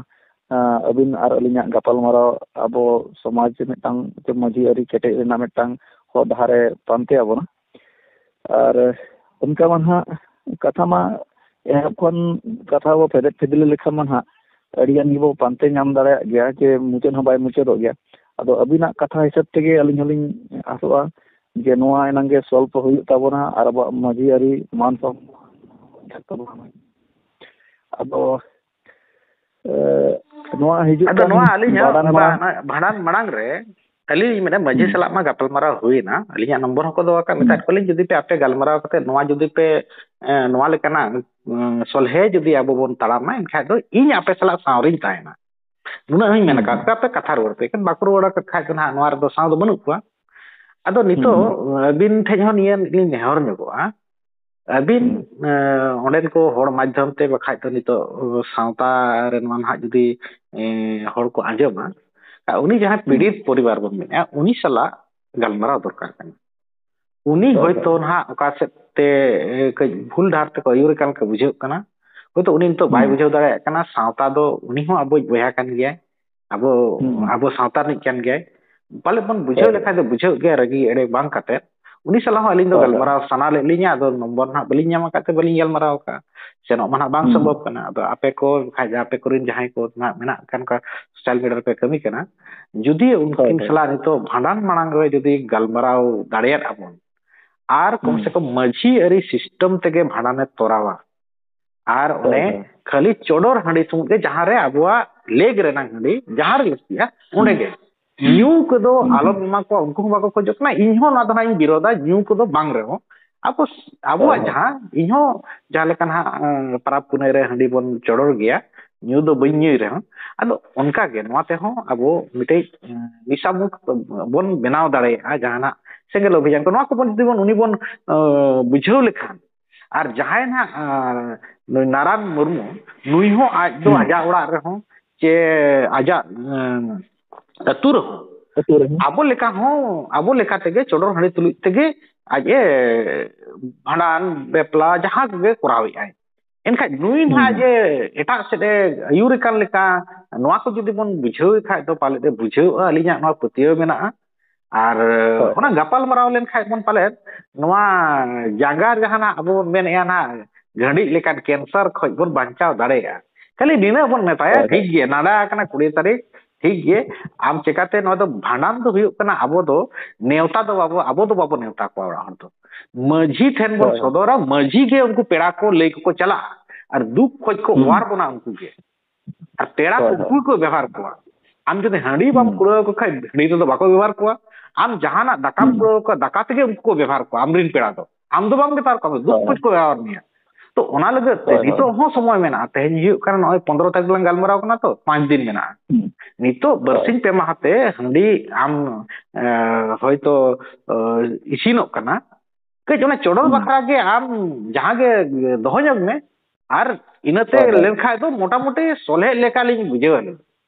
ᱟᱸ, ᱟᱹᱵᱤᱱ ᱟᱨ ᱟᱹᱞᱤᱧᱟᱜ ᱜᱟᱯᱟᱞᱢᱟᱨᱟᱣ ᱟᱵᱚ ᱥᱚᱢᱟᱡᱽ ᱨᱮ ᱢᱤᱫᱴᱟᱝ ᱢᱟᱹᱡᱷᱤ ᱟᱹᱨᱤ ᱠᱮᱴᱮᱡ ᱨᱮᱱᱟᱜ ᱢᱤᱫᱴᱟᱝ ᱦᱚᱨ ᱰᱟᱦᱟᱨᱮ ᱯᱟᱱᱛᱮ ᱟᱵᱚᱱᱟ᱾ ᱟᱨ ᱚᱱᱠᱟ ᱢᱟ ᱱᱟᱦᱟᱜ ᱠᱟᱛᱷᱟ ᱢᱟ ᱮᱦᱚᱵ ᱠᱷᱚᱱ ᱠᱟᱛᱷᱟ ᱵᱚ ᱯᱷᱮᱰᱮᱫ ᱯᱷᱤᱫᱽᱞᱟᱹ ᱞᱮᱠᱷᱟᱱ ᱢᱟ ᱱᱟᱦᱟᱜ ᱟᱹᱰᱤ ᱜᱟᱱ ᱜᱮᱵᱚ ᱯᱟᱱᱛᱮ ᱧᱟᱢ ᱫᱟᱲᱮᱭᱟᱜ ᱜᱮᱭᱟ, ᱡᱮ ᱢᱩᱪᱟᱹᱫ ᱦᱚᱸ ᱵᱟᱭ ᱢᱩᱪᱟᱹᱫᱚᱜ ᱜᱮᱭᱟ᱾ ᱟᱫᱚ ᱟᱹᱵᱤᱱᱟᱜ ᱠᱟᱛᱷᱟ ᱦᱤᱥᱟᱹᱵ ᱛᱮᱜᱮ ᱟᱹᱞᱤᱧ ᱦᱚᱸᱞᱤᱧ ᱟᱥᱚᱜᱼᱟ ᱡᱮ ᱱᱚᱣᱟ ᱮᱱᱟᱝ ᱜᱮ ᱥᱚᱞᱵᱷ ᱦᱩᱭᱩᱜ ᱛᱟᱵᱚᱱᱟ ᱟᱨ ᱟᱵᱚᱣᱟᱜ ᱢᱟᱹᱡᱷᱤ ᱟᱹᱨᱤ ᱢᱟᱱ ᱥᱚᱢᱢᱟᱱ ᱛᱟᱵᱚᱱᱟ᱾ ᱟᱫᱚ, ᱮ, ᱱᱚᱣᱟ ᱦᱤᱡᱩᱜ ᱟᱫᱚ ᱠᱟᱱ ᱱᱚᱣᱟ ᱟᱹᱞᱤᱧ ᱦᱚᱸ ᱵᱷᱟᱸᱰᱟᱱ ᱵᱟ-, ᱢᱟᱲᱟᱝ ᱚᱱᱟ ᱵᱷᱟᱸᱰᱟᱱ ᱢᱟᱲᱟᱝ ᱨᱮ ᱟᱹᱞᱤᱧ ᱢᱮᱱᱟ ᱢᱟᱹᱡᱷᱤ ᱦᱩᱸ᱾ ᱥᱟᱞᱟᱜ ᱢᱟ ᱜᱟᱯᱟᱞᱢᱟᱨᱟᱣ ᱦᱩᱭᱮᱱᱟ, ᱟᱹᱞᱤᱧᱟᱜ ᱱᱚᱢᱵᱚᱨ ᱦᱚᱸᱠᱚ ᱫᱚᱦᱚ ᱟᱠᱟᱫ, ᱦᱩᱸ᱾ ᱢᱮᱛᱟᱫ ᱠᱚᱣᱟᱞᱤᱧ ᱡᱩᱫᱤ ᱯᱮ ᱟᱯᱮ ᱜᱟᱞᱢᱟᱨᱟᱣ ᱠᱟᱛᱮ ᱱᱚᱣᱟ ᱡᱩᱫᱤ ᱯᱮ, ᱮ, ᱱᱚᱣᱟ ᱞᱮᱠᱟᱱᱟᱜ, ᱩᱸ, ᱥᱚᱞᱦᱮ ᱡᱩᱫᱤ ᱟᱵᱚ ᱵᱚᱱ ᱛᱟᱲᱟᱢᱟ, ᱮᱱᱠᱷᱟᱡ ᱫᱚ ᱤᱧ ᱟᱯᱮ ᱥᱟᱞᱟᱜ ᱥᱟᱶ ᱨᱤᱧ ᱛᱟᱦᱮᱱᱟ᱾ ᱱᱩᱱᱟᱹᱜ ᱦᱚᱸᱧ ᱢᱮᱱ ᱦᱩᱸ, ᱟᱠᱟᱫ ᱦᱩᱸ᱾ ᱠᱚᱣᱟ, ᱟᱯᱮ ᱠᱟᱛᱷᱟ ᱨᱩᱣᱟᱹᱲ ᱯᱮ᱾ ᱮᱱᱠᱷᱟᱱ ᱵᱟᱠᱚ ᱨᱩᱣᱟᱹᱲ ᱟᱠᱟᱫ ᱠᱷᱟᱡ ᱫᱚ ᱱᱟᱦᱟᱜ ᱱᱚᱣᱟ ᱨᱮᱫᱚ ᱥᱟᱶ ᱫᱚ ᱵᱟᱹᱱᱩᱜ ᱠᱚᱣᱟ᱾ ᱟᱫᱚ ᱱᱤᱛᱚᱜ ᱦᱩᱸ, ᱦᱩᱸ᱾ ᱟᱹᱵᱤᱱ ᱴᱷᱮᱡ ᱦᱚᱸ ᱱᱤᱭᱟᱹ ᱞᱤᱧ ᱱᱮᱦᱚᱨ ᱧᱚᱜᱚᱜᱼᱟ, ᱟᱹᱵᱤᱱ, ᱦᱩᱸ᱾ ᱮ, ᱚᱸᱰᱮᱱ ᱠᱚ ᱦᱚᱲ ᱢᱟᱫᱽᱫᱷᱚᱢ ᱛᱮ ᱵᱟᱠᱷᱟᱡ ᱫᱚ ᱱᱤᱛᱚᱜ ᱥᱟᱶᱛᱟ ᱨᱮ ᱱᱚᱣᱟ ᱱᱟᱦᱟᱜ ᱡᱩᱫᱤ, ᱮ, ᱦᱚᱲ ᱠᱚ ᱟᱸᱡᱚᱢᱟ, ᱟᱨ ᱩᱱᱤ ᱡᱟᱦᱟᱸᱭ ᱦᱩᱸ᱾ ᱯᱤᱲᱤᱛ ᱯᱚᱨᱤᱵᱟᱨ ᱵᱚᱱ ᱢᱮᱱᱮᱫᱼᱟ, ᱩᱱᱤ ᱥᱟᱞᱟᱜ ᱜᱟᱞᱢᱟᱨᱟᱣ ᱫᱚᱨᱠᱟᱨ ᱠᱟᱱᱟ᱾ ᱩᱱᱤ ᱦᱳᱭ, ᱦᱳᱭᱛᱳ ᱦᱳᱭ᱾ ᱱᱟᱦᱟᱜ ᱚᱠᱟ ᱥᱮᱫ ᱛᱮ, ᱮ, ᱠᱟᱹᱡ ᱵᱷᱩᱞ ᱰᱟᱦᱟᱨ ᱛᱮᱠᱚ ᱟᱹᱭᱩᱨᱮ ᱠᱟᱱ ᱞᱮᱠᱟ ᱵᱩᱡᱷᱟᱹᱜ ᱠᱟᱱᱟ᱾ ᱦᱳᱭᱛᱳ ᱩᱱᱤ ᱱᱤᱛᱚᱜ ᱵᱟᱭ ᱦᱩᱸ᱾ ᱵᱩᱡᱷᱟᱹᱣ ᱫᱟᱲᱮᱭᱟᱜ ᱠᱟᱱᱟ, ᱥᱟᱶᱛᱟ ᱫᱚ ᱩᱱᱤ ᱦᱚᱸ ᱟᱵᱚᱭᱤᱡ ᱵᱚᱭᱦᱟ ᱠᱟᱱ ᱜᱮᱭᱟᱭ, ᱟᱵᱚ, ᱦᱩᱸ, ᱦᱩᱸ᱾ ᱟᱵᱚ ᱥᱟᱶᱛᱟ ᱨᱤᱱᱤᱡ ᱠᱟᱱ ᱜᱮᱭᱟᱭ᱾ ᱯᱟᱞᱮᱫ ᱵᱚᱱ ᱵᱩᱡᱷᱟᱹᱣ ᱦᱳᱭ᱾ ᱞᱮᱠᱷᱟᱡ ᱫᱚ ᱵᱩᱡᱷᱟᱹᱣ ᱜᱮ, ᱨᱟᱹᱜᱤ ᱮᱲᱮ ᱵᱟᱝ ᱠᱟᱛᱮ᱾ ᱩᱱᱤ ᱥᱟᱞᱟᱜ ᱦᱚᱸ ᱟᱹᱞᱤᱧ ᱫᱚ ᱦᱳᱭ, ᱦᱳᱭ᱾ ᱜᱟᱞᱢᱟᱨᱟᱣ ᱥᱟᱱᱟ ᱞᱮᱫ ᱞᱤᱧᱟ, ᱟᱫᱚ ᱱᱚᱢᱵᱚᱨ ᱱᱟᱦᱟᱜ ᱵᱟᱹᱞᱤᱧ ᱧᱟᱢ ᱟᱠᱟᱫ ᱛᱮ ᱵᱟᱹᱞᱤᱧ ᱜᱟᱞᱢᱟᱨᱟᱣ ᱟᱠᱟᱫᱼᱟ, ᱥᱮᱱᱚᱜ ᱢᱟ ᱱᱟᱦᱟᱜ ᱵᱟᱝ ᱦᱩᱸ᱾ ᱥᱚᱢᱵᱷᱚᱵ ᱠᱟᱱᱟ᱾ ᱟᱫᱚ ᱟᱯᱮ ᱠᱚ ᱠᱷᱟᱡ, ᱟᱯᱮ ᱠᱚᱨᱮᱱ ᱡᱟᱦᱟᱸᱭ ᱠᱚ ᱱᱟᱦᱟᱜ ᱢᱮᱱᱟᱜ ᱠᱟᱱ ᱠᱚ ᱥᱳᱥᱟᱞ ᱢᱤᱰᱤᱭᱟ ᱨᱮᱯᱮ ᱠᱟᱹᱢᱤ ᱠᱟᱱᱟ, ᱡᱩᱫᱤ ᱦᱳᱭ, ᱩᱱᱠᱤᱱ ᱦᱳᱭ᱾ ᱥᱟᱞᱟᱜ ᱱᱤᱛᱚᱜ ᱵᱷᱟᱸᱰᱟᱱ ᱢᱟᱲᱟᱝ ᱨᱮ ᱡᱩᱫᱤ ᱜᱟᱞᱢᱟᱨᱟᱣ ᱫᱟᱲᱮᱭᱟᱜ ᱟᱵᱚᱱ, ᱟᱨ ᱠᱚᱢ ᱦᱩᱸ᱾ ᱥᱮ ᱠᱚᱢ ᱢᱟᱹᱡᱷᱤ ᱟᱹᱨᱤ ᱥᱤᱥᱴᱮᱢ ᱛᱮᱜᱮ ᱵᱷᱟᱸᱰᱟᱱᱮ ᱛᱚᱨᱟᱣᱟ, ᱟᱨ ᱦᱳᱭ, ᱚᱱᱮ ᱦᱳᱭ᱾ ᱠᱷᱟᱹᱞᱤ ᱪᱚᱰᱚᱨ ᱦᱟᱺᱰᱤ ᱥᱩᱢᱩᱝ ᱜᱮ, ᱡᱟᱦᱟᱸ ᱨᱮ ᱟᱵᱚᱣᱟᱜ ᱞᱮᱜᱽ ᱨᱮᱱᱟᱜ ᱦᱟᱺᱰᱤ ᱡᱟᱦᱟᱸ ᱨᱮ ᱞᱟᱹᱠᱛᱤᱜᱼᱟ ᱚᱸᱰᱮ ᱦᱩᱸ᱾ ᱜᱮ, ᱧᱩ ᱠᱚᱫᱚ ᱦᱩᱸ, ᱟᱞᱚᱢ ᱦᱩᱸ᱾ ᱮᱢᱟ ᱠᱚᱣᱟ, ᱩᱱᱠᱩ ᱦᱚᱸ ᱵᱟᱠᱚ ᱠᱷᱚᱡᱚᱜ ᱠᱟᱱᱟ᱾ ᱤᱧ ᱦᱚᱸ ᱱᱚᱣᱟ ᱫᱚ ᱦᱟᱸᱜ ᱤᱧ ᱵᱤᱨᱳᱫᱟ, ᱧᱩ ᱠᱚᱫᱚ ᱵᱟᱝ ᱨᱮᱦᱚᱸ ᱟᱵᱚ, ᱦᱳᱭ, ᱟᱵᱚᱣᱟᱜ ᱦᱳᱭ᱾ ᱡᱟᱦᱟᱸ, ᱤᱧ ᱦᱚᱸ ᱡᱟᱦᱟᱸ ᱞᱮᱠᱟ ᱱᱟᱦᱟᱜ, ᱮᱸ, ᱯᱟᱨᱟᱵᱽ ᱯᱩᱱᱟᱹᱭ ᱨᱮ ᱦᱟᱺᱰᱤ ᱵᱚᱱ ᱪᱚᱰᱚᱨ ᱜᱮᱭᱟ, ᱧᱩ ᱫᱚ ᱵᱟᱹᱧ ᱧᱩᱭ ᱨᱮᱦᱚᱸ, ᱟᱫᱚ ᱚᱱᱠᱟ ᱜᱮ ᱱᱚᱣᱟ ᱛᱮᱦᱚᱸ ᱟᱵᱚ ᱢᱤᱫᱴᱮᱡ, ᱮᱸ, ᱱᱤᱥᱟᱢᱩᱠᱛ ᱵᱚᱱ ᱵᱮᱱᱟᱣ ᱫᱟᱲᱮᱭᱟᱜᱼᱟ᱾ ᱡᱟᱦᱟᱱᱟᱜ ᱥᱮᱸᱜᱮᱞ ᱚᱵᱷᱤᱡᱟᱱ ᱠᱚ, ᱱᱚᱣᱟ ᱠᱚᱵᱚᱱ ᱡᱩᱫᱤ ᱵᱚᱱ, ᱩᱱᱤ ᱵᱚᱱ, ᱮᱸ, ᱵᱩᱡᱷᱟᱹᱣ ᱞᱮᱠᱷᱟᱱ, ᱟᱨ ᱡᱟᱦᱟᱸᱭ ᱱᱟᱦᱟᱜ, ᱟᱸ, ᱱᱩᱭ ᱱᱟᱨᱟᱱ ᱢᱩᱨᱢᱩ, ᱱᱩᱭ ᱦᱚᱸ ᱟᱡ ᱫᱚ ᱦᱩᱸ᱾ ᱟᱡᱟᱜ ᱚᱲᱟᱜ ᱨᱮᱦᱚᱸ ᱪᱮ ᱟᱡᱟᱜ, ᱮᱸ, ᱟᱹᱛᱩ ᱨᱮᱦᱚᱸ ᱟᱹᱛᱩ ᱨᱮᱦᱚᱸ᱾ ᱟᱵᱚ ᱞᱮᱠᱟ ᱦᱚᱸ, ᱟᱵᱚ ᱞᱮᱠᱟ ᱛᱮᱜᱮ ᱪᱚᱰᱚᱨ ᱦᱟᱺᱰᱤ ᱛᱩᱞᱩᱡ ᱛᱮᱜᱮ ᱟᱡ ᱮ ᱵᱷᱟᱸᱰᱟᱱ, ᱵᱮᱯᱞᱟ ᱡᱟᱦᱟᱸ ᱠᱚᱜᱮ ᱠᱚᱨᱟᱣᱮᱫᱼᱟᱭ᱾ ᱮᱱᱠᱷᱟᱡ ᱱᱩᱭ ᱦᱩᱸ, ᱱᱟᱦᱟᱜ ᱦᱩᱸ᱾ ᱡᱮ ᱮᱴᱟᱜ ᱥᱮᱫ ᱮ ᱟᱹᱭᱩᱨᱮ ᱠᱟᱱ ᱞᱮᱠᱟ, ᱱᱚᱣᱟ ᱠᱚ ᱡᱩᱫᱤ ᱵᱚᱱ ᱵᱩᱡᱷᱟᱹᱣ ᱠᱷᱟᱡ ᱫᱚ ᱯᱟᱞᱮᱫ ᱮ ᱵᱩᱡᱷᱟᱹᱣᱜᱼᱟ, ᱟᱹᱞᱤᱧᱟᱜ ᱱᱚᱣᱟ ᱯᱟᱹᱛᱭᱟᱹᱣ ᱢᱮᱱᱟᱜᱼᱟ᱾ ᱟᱨ ᱦᱳᱭ, ᱚᱱᱟ ᱦᱳᱭ᱾ ᱜᱟᱯᱟᱞ ᱢᱟᱨᱟᱣ ᱞᱮᱱᱠᱷᱟᱡ ᱵᱚᱱ ᱯᱟᱞᱮᱫ ᱱᱚᱣᱟ ᱡᱟᱸᱜᱟ ᱡᱟᱦᱟᱱᱟᱜ ᱟᱵᱚ ᱵᱚᱱ ᱢᱮᱱᱮᱫᱼᱟ ᱱᱟᱦᱟᱜ ᱜᱷᱟᱹᱰᱤᱡ ᱞᱮᱠᱟᱱ ᱠᱮᱱᱥᱟᱨ ᱠᱷᱚᱡ ᱵᱚᱱ ᱵᱟᱧᱪᱟᱣ ᱫᱟᱲᱮᱭᱟᱜᱼᱟ᱾ ᱠᱷᱟᱹᱞᱤ ᱱᱤᱱᱟᱹᱜ ᱵᱚᱱ ᱢᱮᱛᱟᱭᱟ, ᱦᱳᱭ, ᱴᱷᱤᱠ ᱦᱳᱭ᱾ ᱜᱮᱭᱟ, ᱱᱟᱰᱟ ᱟᱠᱟᱱᱟ ᱠᱩᱲᱤ ᱛᱟᱹᱨᱤᱠᱷ, ᱴᱷᱤᱠ ᱜᱮ, ᱟᱢ ᱪᱮᱠᱟᱛᱮ ᱱᱚᱣᱟ ᱫᱚ ᱵᱷᱟᱸᱰᱟᱱ ᱫᱚ ᱦᱩᱭᱩᱜ ᱠᱟᱱᱟ, ᱟᱵᱚ ᱫᱚ ᱱᱮᱣᱛᱟ ᱫᱚ ᱵᱟᱵᱚ, ᱟᱵᱚ ᱫᱚ ᱵᱟᱵᱚ ᱱᱮᱣᱛᱟ ᱠᱚᱣᱟ ᱚᱲᱟᱜ ᱦᱚᱲ ᱫᱚ᱾ ᱢᱟᱹᱡᱷᱤ ᱴᱷᱮᱱ ᱵᱚᱱ ᱦᱳᱭ, ᱦᱳᱭ᱾ ᱥᱚᱫᱚᱨᱟ, ᱢᱟᱹᱡᱷᱤ ᱜᱮ ᱩᱱᱠᱩ ᱯᱮᱲᱟ ᱠᱚ ᱞᱟᱹᱭ ᱠᱚᱠᱚ ᱪᱟᱞᱟᱜᱼᱟ ᱟᱨ ᱫᱩᱠ ᱠᱷᱚᱡ ᱠᱚ ᱦᱩᱸ᱾ ᱚᱣᱟᱨ ᱵᱚᱱᱟ ᱩᱱᱠᱩ ᱜᱮ᱾ ᱟᱨ ᱯᱮᱲᱟ ᱠᱚ ᱦᱳᱭ, ᱩᱱᱠᱩ ᱦᱳᱭ᱾ ᱜᱮᱠᱚ ᱵᱮᱵᱷᱟᱨ ᱠᱚᱣᱟ᱾ ᱟᱢ ᱡᱩᱫᱤ ᱦᱟᱺᱰᱤ ᱵᱟᱢ ᱦᱩᱸ᱾ ᱠᱩᱲᱟᱹᱣ ᱟᱠᱚ ᱠᱷᱟᱡ, ᱦᱟᱺᱰᱤ ᱛᱮᱫᱚ ᱵᱟᱠᱚ ᱵᱮᱵᱷᱟᱨ ᱠᱚᱣᱟ᱾ ᱟᱢ ᱡᱟᱦᱟᱱᱟᱜ ᱫᱟᱠᱟᱢ ᱦᱩᱸ᱾ ᱠᱩᱲᱟᱹᱣ ᱟᱠᱚᱣᱟ, ᱫᱟᱠᱟ ᱛᱮᱜᱮ ᱩᱱᱠᱩ ᱠᱚ ᱵᱮᱵᱷᱟᱨ ᱠᱚᱣᱟ, ᱟᱢᱨᱮᱱ ᱯᱮᱲᱟ ᱫᱚ᱾ ᱟᱢ ᱫᱚ ᱵᱟᱢ ᱵᱮᱵᱷᱟᱨ ᱠᱚᱣᱟ, ᱫᱩᱠ ᱦᱳᱭ, ᱠᱷᱚᱡ ᱦᱳᱭ᱾ ᱠᱚ ᱵᱮᱵᱷᱟᱨ ᱢᱮᱭᱟ᱾ ᱛᱚ, ᱚᱱᱟ ᱞᱟᱹᱜᱤᱫ ᱛᱮ ᱦᱳᱭ, ᱦᱳᱭ᱾ ᱱᱤᱛᱚᱜ ᱦᱚᱸ ᱥᱚᱢᱚᱭ ᱢᱮᱱᱟᱜᱼᱟ᱾ ᱛᱮᱦᱮᱧ ᱦᱩᱭᱩᱜ ᱠᱟᱱᱟ, ᱱᱚᱜᱼᱚᱭ ᱯᱚᱱᱫᱽᱨᱚ ᱛᱟᱹᱨᱤᱠᱷ ᱞᱟᱝ ᱜᱟᱞᱢᱟᱨᱟᱣ ᱠᱟᱱᱟ ᱛᱚ, ᱯᱟᱸᱪ ᱫᱤᱱ ᱢᱮᱱᱟᱜᱼᱟ᱾ ᱦᱩᱸ᱾ ᱱᱤᱛᱚᱜ ᱦᱳᱭ᱾ ᱵᱟᱨᱥᱤᱧ ᱯᱮ ᱢᱟᱦᱟ ᱛᱮ ᱦᱟᱺᱰᱤ ᱟᱢ, ᱮ, ᱦᱚᱭᱛᱚ, ᱮ, ᱤᱥᱤᱱᱚᱜ ᱠᱟᱱᱟ, ᱠᱟᱹᱡ ᱚᱱᱟ ᱪᱚᱰᱚᱨ ᱦᱩᱸ᱾ ᱵᱟᱠᱷᱨᱟ ᱜᱮ ᱟᱢ ᱡᱟᱦᱟᱸ ᱜᱮ ᱫᱚᱦᱚ ᱧᱚᱜ ᱢᱮ, ᱟᱨ ᱤᱱᱟᱹᱛᱮ ᱦᱳᱭ, ᱦᱳᱭ᱾ ᱞᱮᱱᱠᱷᱟᱡ ᱫᱚ ᱢᱚᱴᱟᱢᱩᱴᱤ ᱥᱚᱞᱦᱮᱜ ᱞᱮᱠᱟᱞᱤᱧ ᱵᱩᱡᱷᱟᱹᱣ ᱟᱹᱞᱤᱧ᱾